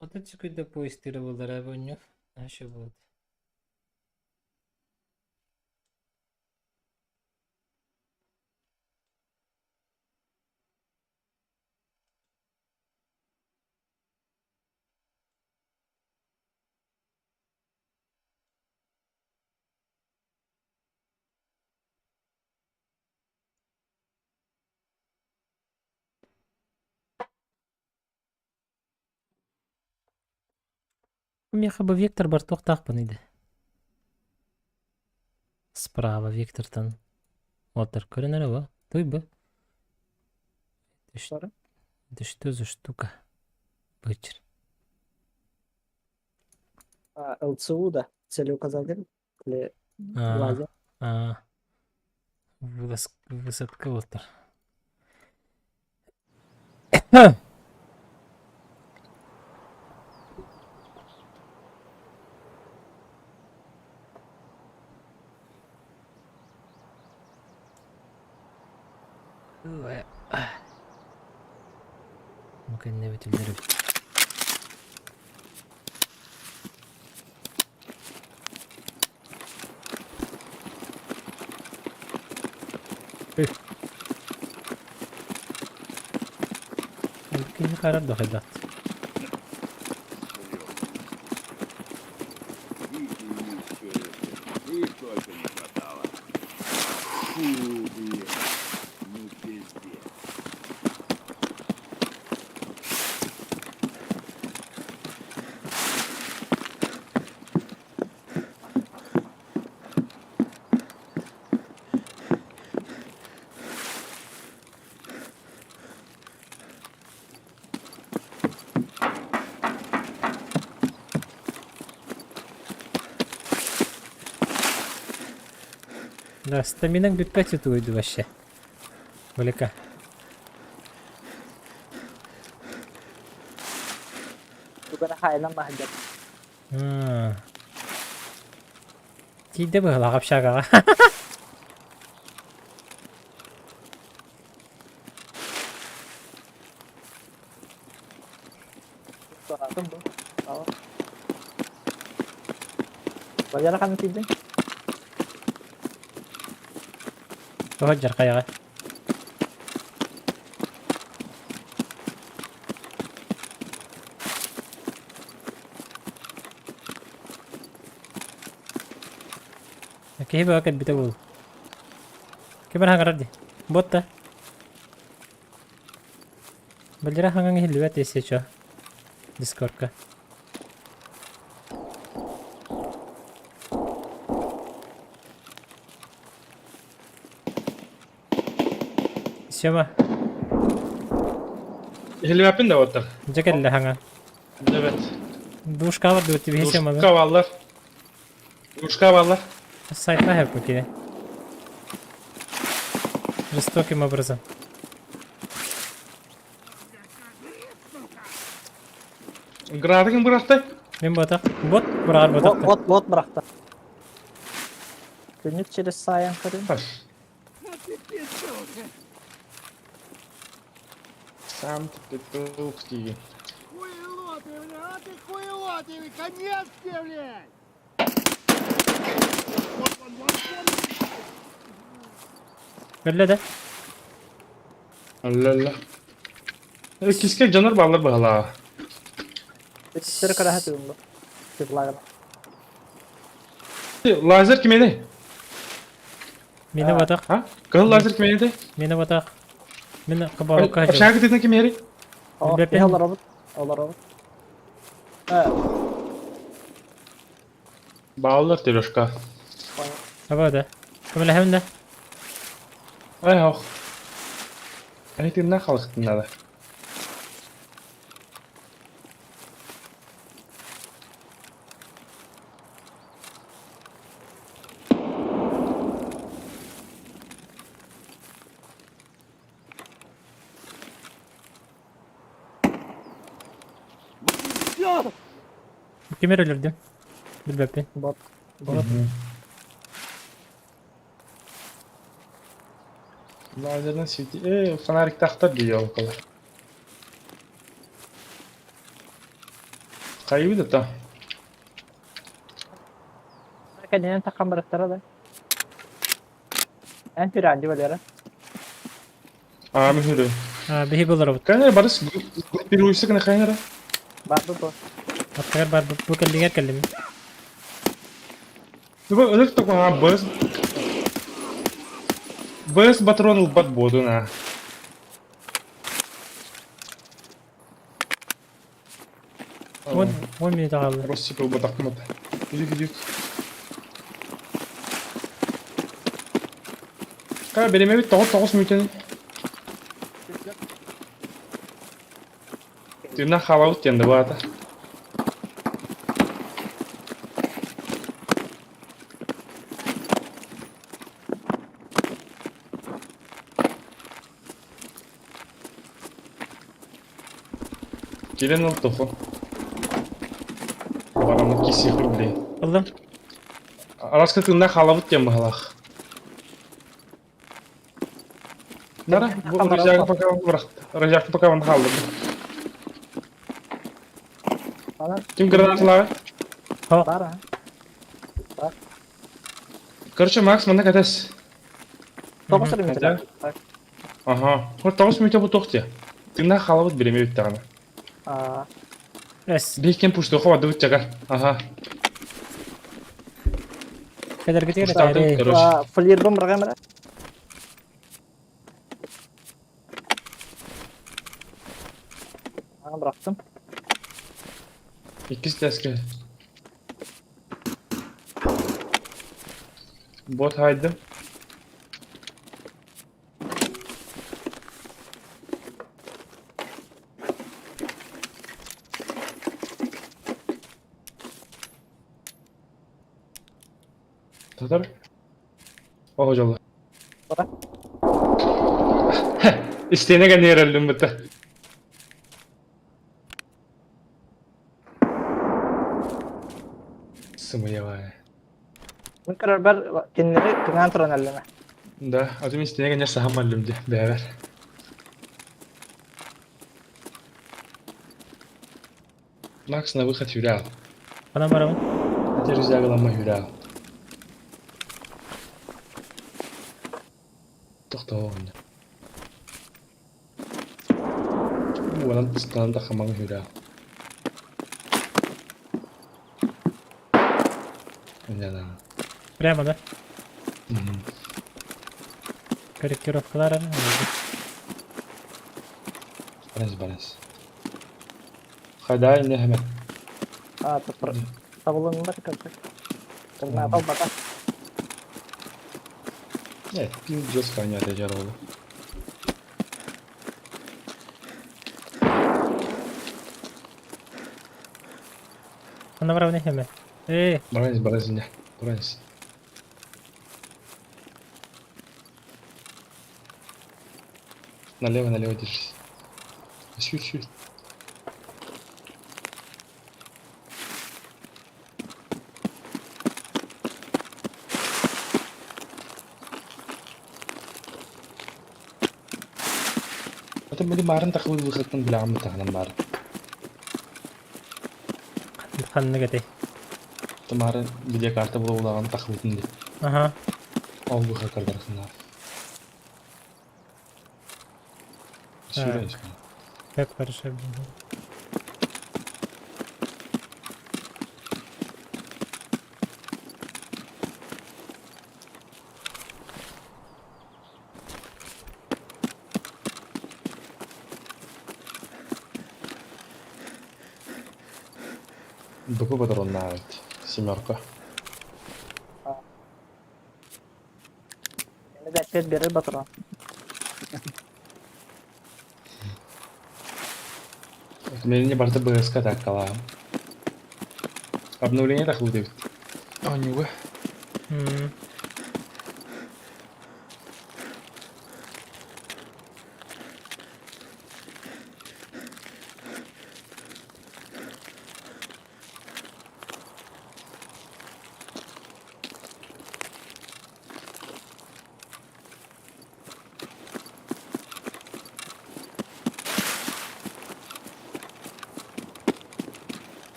Вот это какой-то поезд тыры А что будет? Миэхэ бу Виктор бортуохтаахпын ыйда. Справа Виктортан. Уолтар көрөн эрэ бу. Туй бу. Это что за штука? Бычыр. А, ЛЦУ, да, целеуказатель или лазер. А, высадка уолтар. Бу кэннэ бүтүллэр эбит. Киһи харар да хайдах. Их только не хватало. Фу, блядь. Ну пиздец. Да, стаминаң бүппэт утуйду вообще. Велика. Тугара хайынан маһдьар. Тиийдэ быһылаах общагаҕа. Туораатым бу. Aa. Валера ханна тиийдиҥ? Тоҕо дьархайаҕа. Киһи бөҕө кэлбитэ буолуо. Ким эрэ хаҥарар дии. Буотта. Бэлдэрэ хаҥаҥ иһиллибэт если чё. Дискордка. Сема. Иһиллибэппин да уоттар. Дьэ кэллэ хаҥа. Evet. Душка бар дуо тебе Сема. Душка баллар. Душка баллар. Сайтка хэп кире. Жестоким образом. Гранаты ким бырахты? Мен ботах. Бот бырағар Бот, ботахта. бот, бот бырахта. Күнүк через сайын көрүн. Сам ты петух тиги. Хуйло ты, бля, а ты хуйло ты, конец тебе, блядь! Өллө да. Алла-алла. Киске дьонор бааллар баһалаа. Сир кыраһа тыыллы. Тыыллагана. Лазер кимени? Мені ботах. А? Кыһыл лазер кимени? Мені ботах. Мені кабарукка Общага тытын кимери? О, Бэпин. биһи олоробут. Олоробут. Э, Бааллар Терешка. понял. Аба да. Көмөлөһөмүн да. Ай ох. Ай тынна халыктын надо. Кимер өлөрдүм. Билбэппин. Бот. Бот. Лазердан свети. Э, фонарик тахтар дии около. Хайыбыт это? Кэннинэн таххан барыттара да. Эн пиранди Валера. А, мүхүрү. А, биһи буларбыт. Кайнер барыс группируйся кына хайнера. Бар бу. Аттыгар бар бу кэллиҥэр кэллим. Түбэ өлөр токуна быс. Быс патрон ылбат буодуна. Уон, уон минута хаалла. Россипы ылбатахпын ата. Идик, идик. Ка, беремебит тоҕус тоҕус мүтен. Тыыннаах хаалабыт диэн да баата. Кэлэн ыл тохо. Бараммыт кисиэх рублей. Ыллым. Араска тыыннаах хаалабыт диэн быһалаах. Нара, бу рюкзагы пока бырахты. Рюкзакты пока маны хааллырды. Ким гранаталаҕай? Бар а. Короче, Макс манна кэтэс. Тоҕус эрэ мүтэ. Ага. Хор тоҕус мүтэ бу туох дии? Тыыннаах хаалабыт бириэмэ бүттэҕинэ. Аа. Эс. Биир кем пуштуха бардыбыт чага. Ага. Кэлэргитигэр Пуштаатым, этээрэй. короче. Флирбын бырҕам эрэ. Аны бырахтым. Иккис тэскэ. Бот хайдым. Татар. О, дьолло. Истиэнэ кэннигэр өллүм бытта. Сымыйа Мин көрөрбөр кинилэри кыҥаан туран өллүмэ. Да, а то мин истиэнэ кэннигэр саһан өллүм дии, бэйэбэр. Макс на выход юрял. Ханан барабын? Ити рюкзагыламма юрял. Тохтоо онно. Уонан тыстаан да хамаҥ юрял. Инньэ Прямо, да? Корректировкалар Барыс, барыс. Хайда инне хэмэ. А, табылынна как Граната бата. Нет, пиздец, понятно, я роллу. Ханна барабын хэмэ. Эй, Барыс, барыс инне. Барыс. Налево, налево держись. Чуть, чуть. Это были марын тахыбыт выходтан билэҕин бытаҕынан баар. ханнык этэй? Тамара видеокарта була улаҕан тахыбытын дии. Аха. Ол выход кардархынаа. Сүүрэн Как хорошо. Быку патроннаабыт. Семерка. Эми берер батыран. Мене барта БСК таккалаам. Обновление тахыбыт эбит. Оонньууга.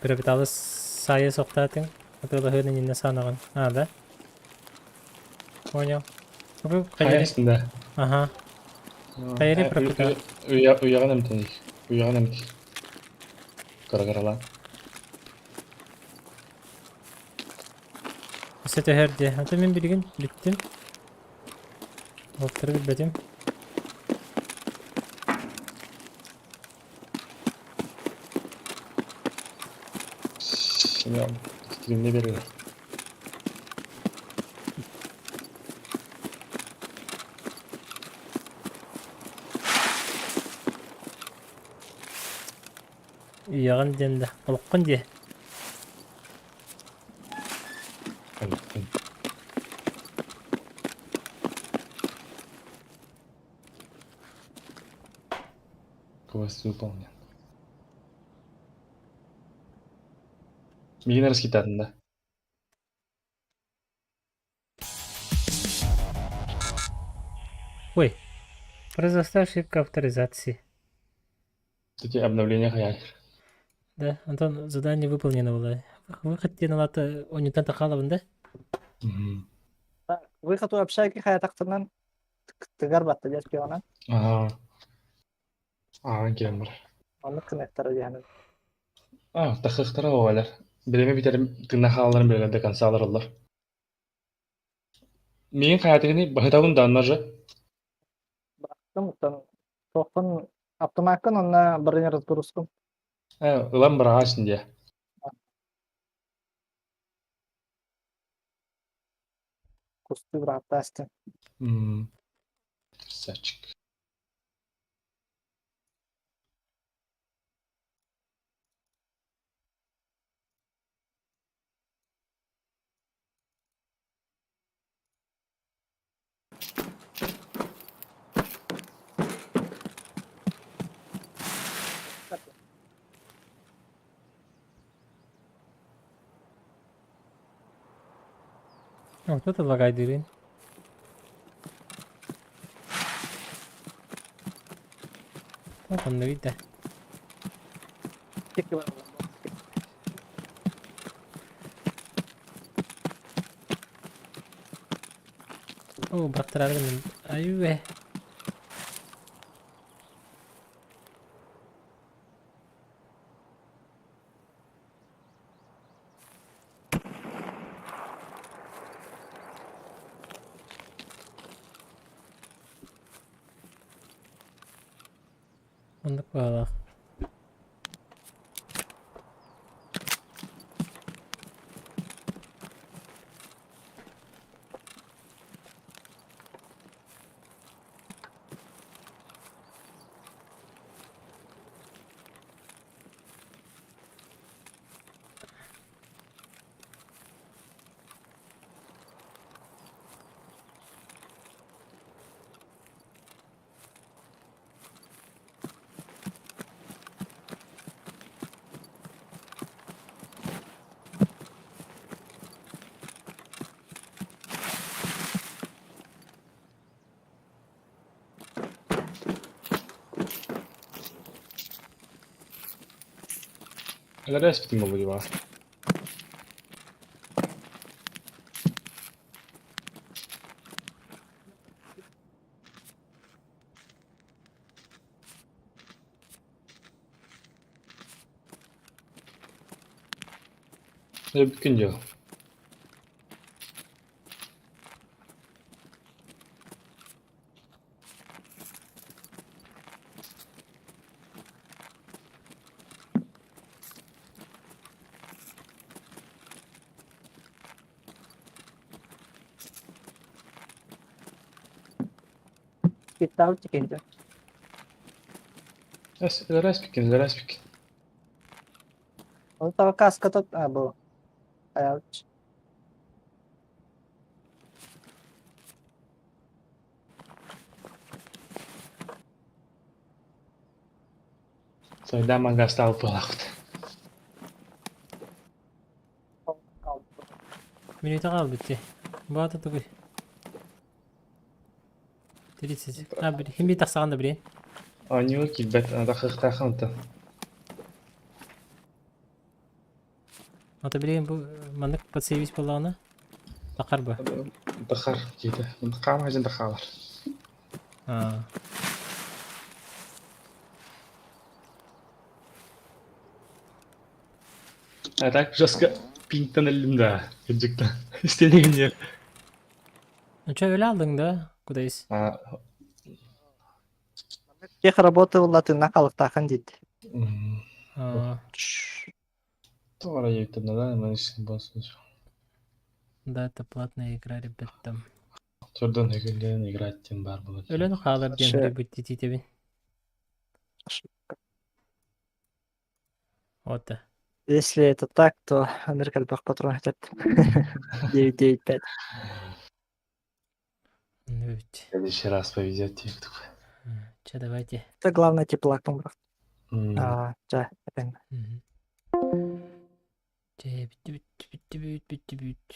Пропиталы сайы соқтатын. Атылаһыын иннинэ саанаҕын. А, да? Понял. Хайасын да. Ага. Хайри пропитал. Уйаҕын эмтэн. Уйаҕын эмти. Кыра-кыралаан. Өссө төһөр дии. Ата мин билигин бүттүм. Уоттары билбэтим. Семен, стримне берер. Үйэҕин диэн да, олоххун диэ. Квест выполнен. Мигин раскитатын да. Ой, произошла ошибка авторизации. Эти обновления хаяр. Да, Антон, задание выполнено было. Выход диэн алата онньутан тахалабын да? Выход у общаги хаятахтынан тыгар батта диэс пионан. Ага. Ага, кембр. Оннук кынаттара диһанын. А, тахыхтара оҕалар. Билеме битерим тына хааларын биле до конца алараллар. Миин хаятыгыны баһытабын да аннажы. Бырахтым оттон туохпун автомаккын онно бронь разгрузкум. Э, ылан быраҕаачын диэ. Кустуу бырааттаастын. М. Красавчик. О, кто лагай дырын? Онно видно. О, бырахтарааргын айуу Оннук баҕалаах. Элэрэ эспитим буолуо дии баҕар. Дьэ бүккүн дьыл. Киттаабыт киһи Эс, элэрэ эспиккин, элэрэ эспиккин. Ол таба каска тот а бу айалч. Сайда мангастаабыт буолаахпыт. Мүнүүтэ хаалбыт дии. Баата тугуй? 30. А, хим бии тахсаҕын да билиэн. Оонньууга киирбэт, тахыахтааххын оттон. Ата билигин бу маннык подсейвис буоллаҕына тахар ба? Тахар киһитэ. Хаама сылдьан тахаалар. Аа. А так жестко пинктан өллүм да. Кырдьыктан. Истиэнигин диэн. Ну чё, өлө алдың да? Куда есть? А, Тех работала тына халыктахан дейт. А, Тора ебит на данный момент босс. Да, это платная игра, ребят, там. Төрдөн өгүллэн играть тем бар было. Өлөн хаалар диэн Вообще- будет титибин. Вот да. Если это так, то Америка элбэх патрон хотят. 995. Ну ведь. В следующий раз повезет тебе. Че, давайте. Это главное теплак А, да, это Мгм. Чэ, бүт, бүт, бүт, бүт, бүт, бүт.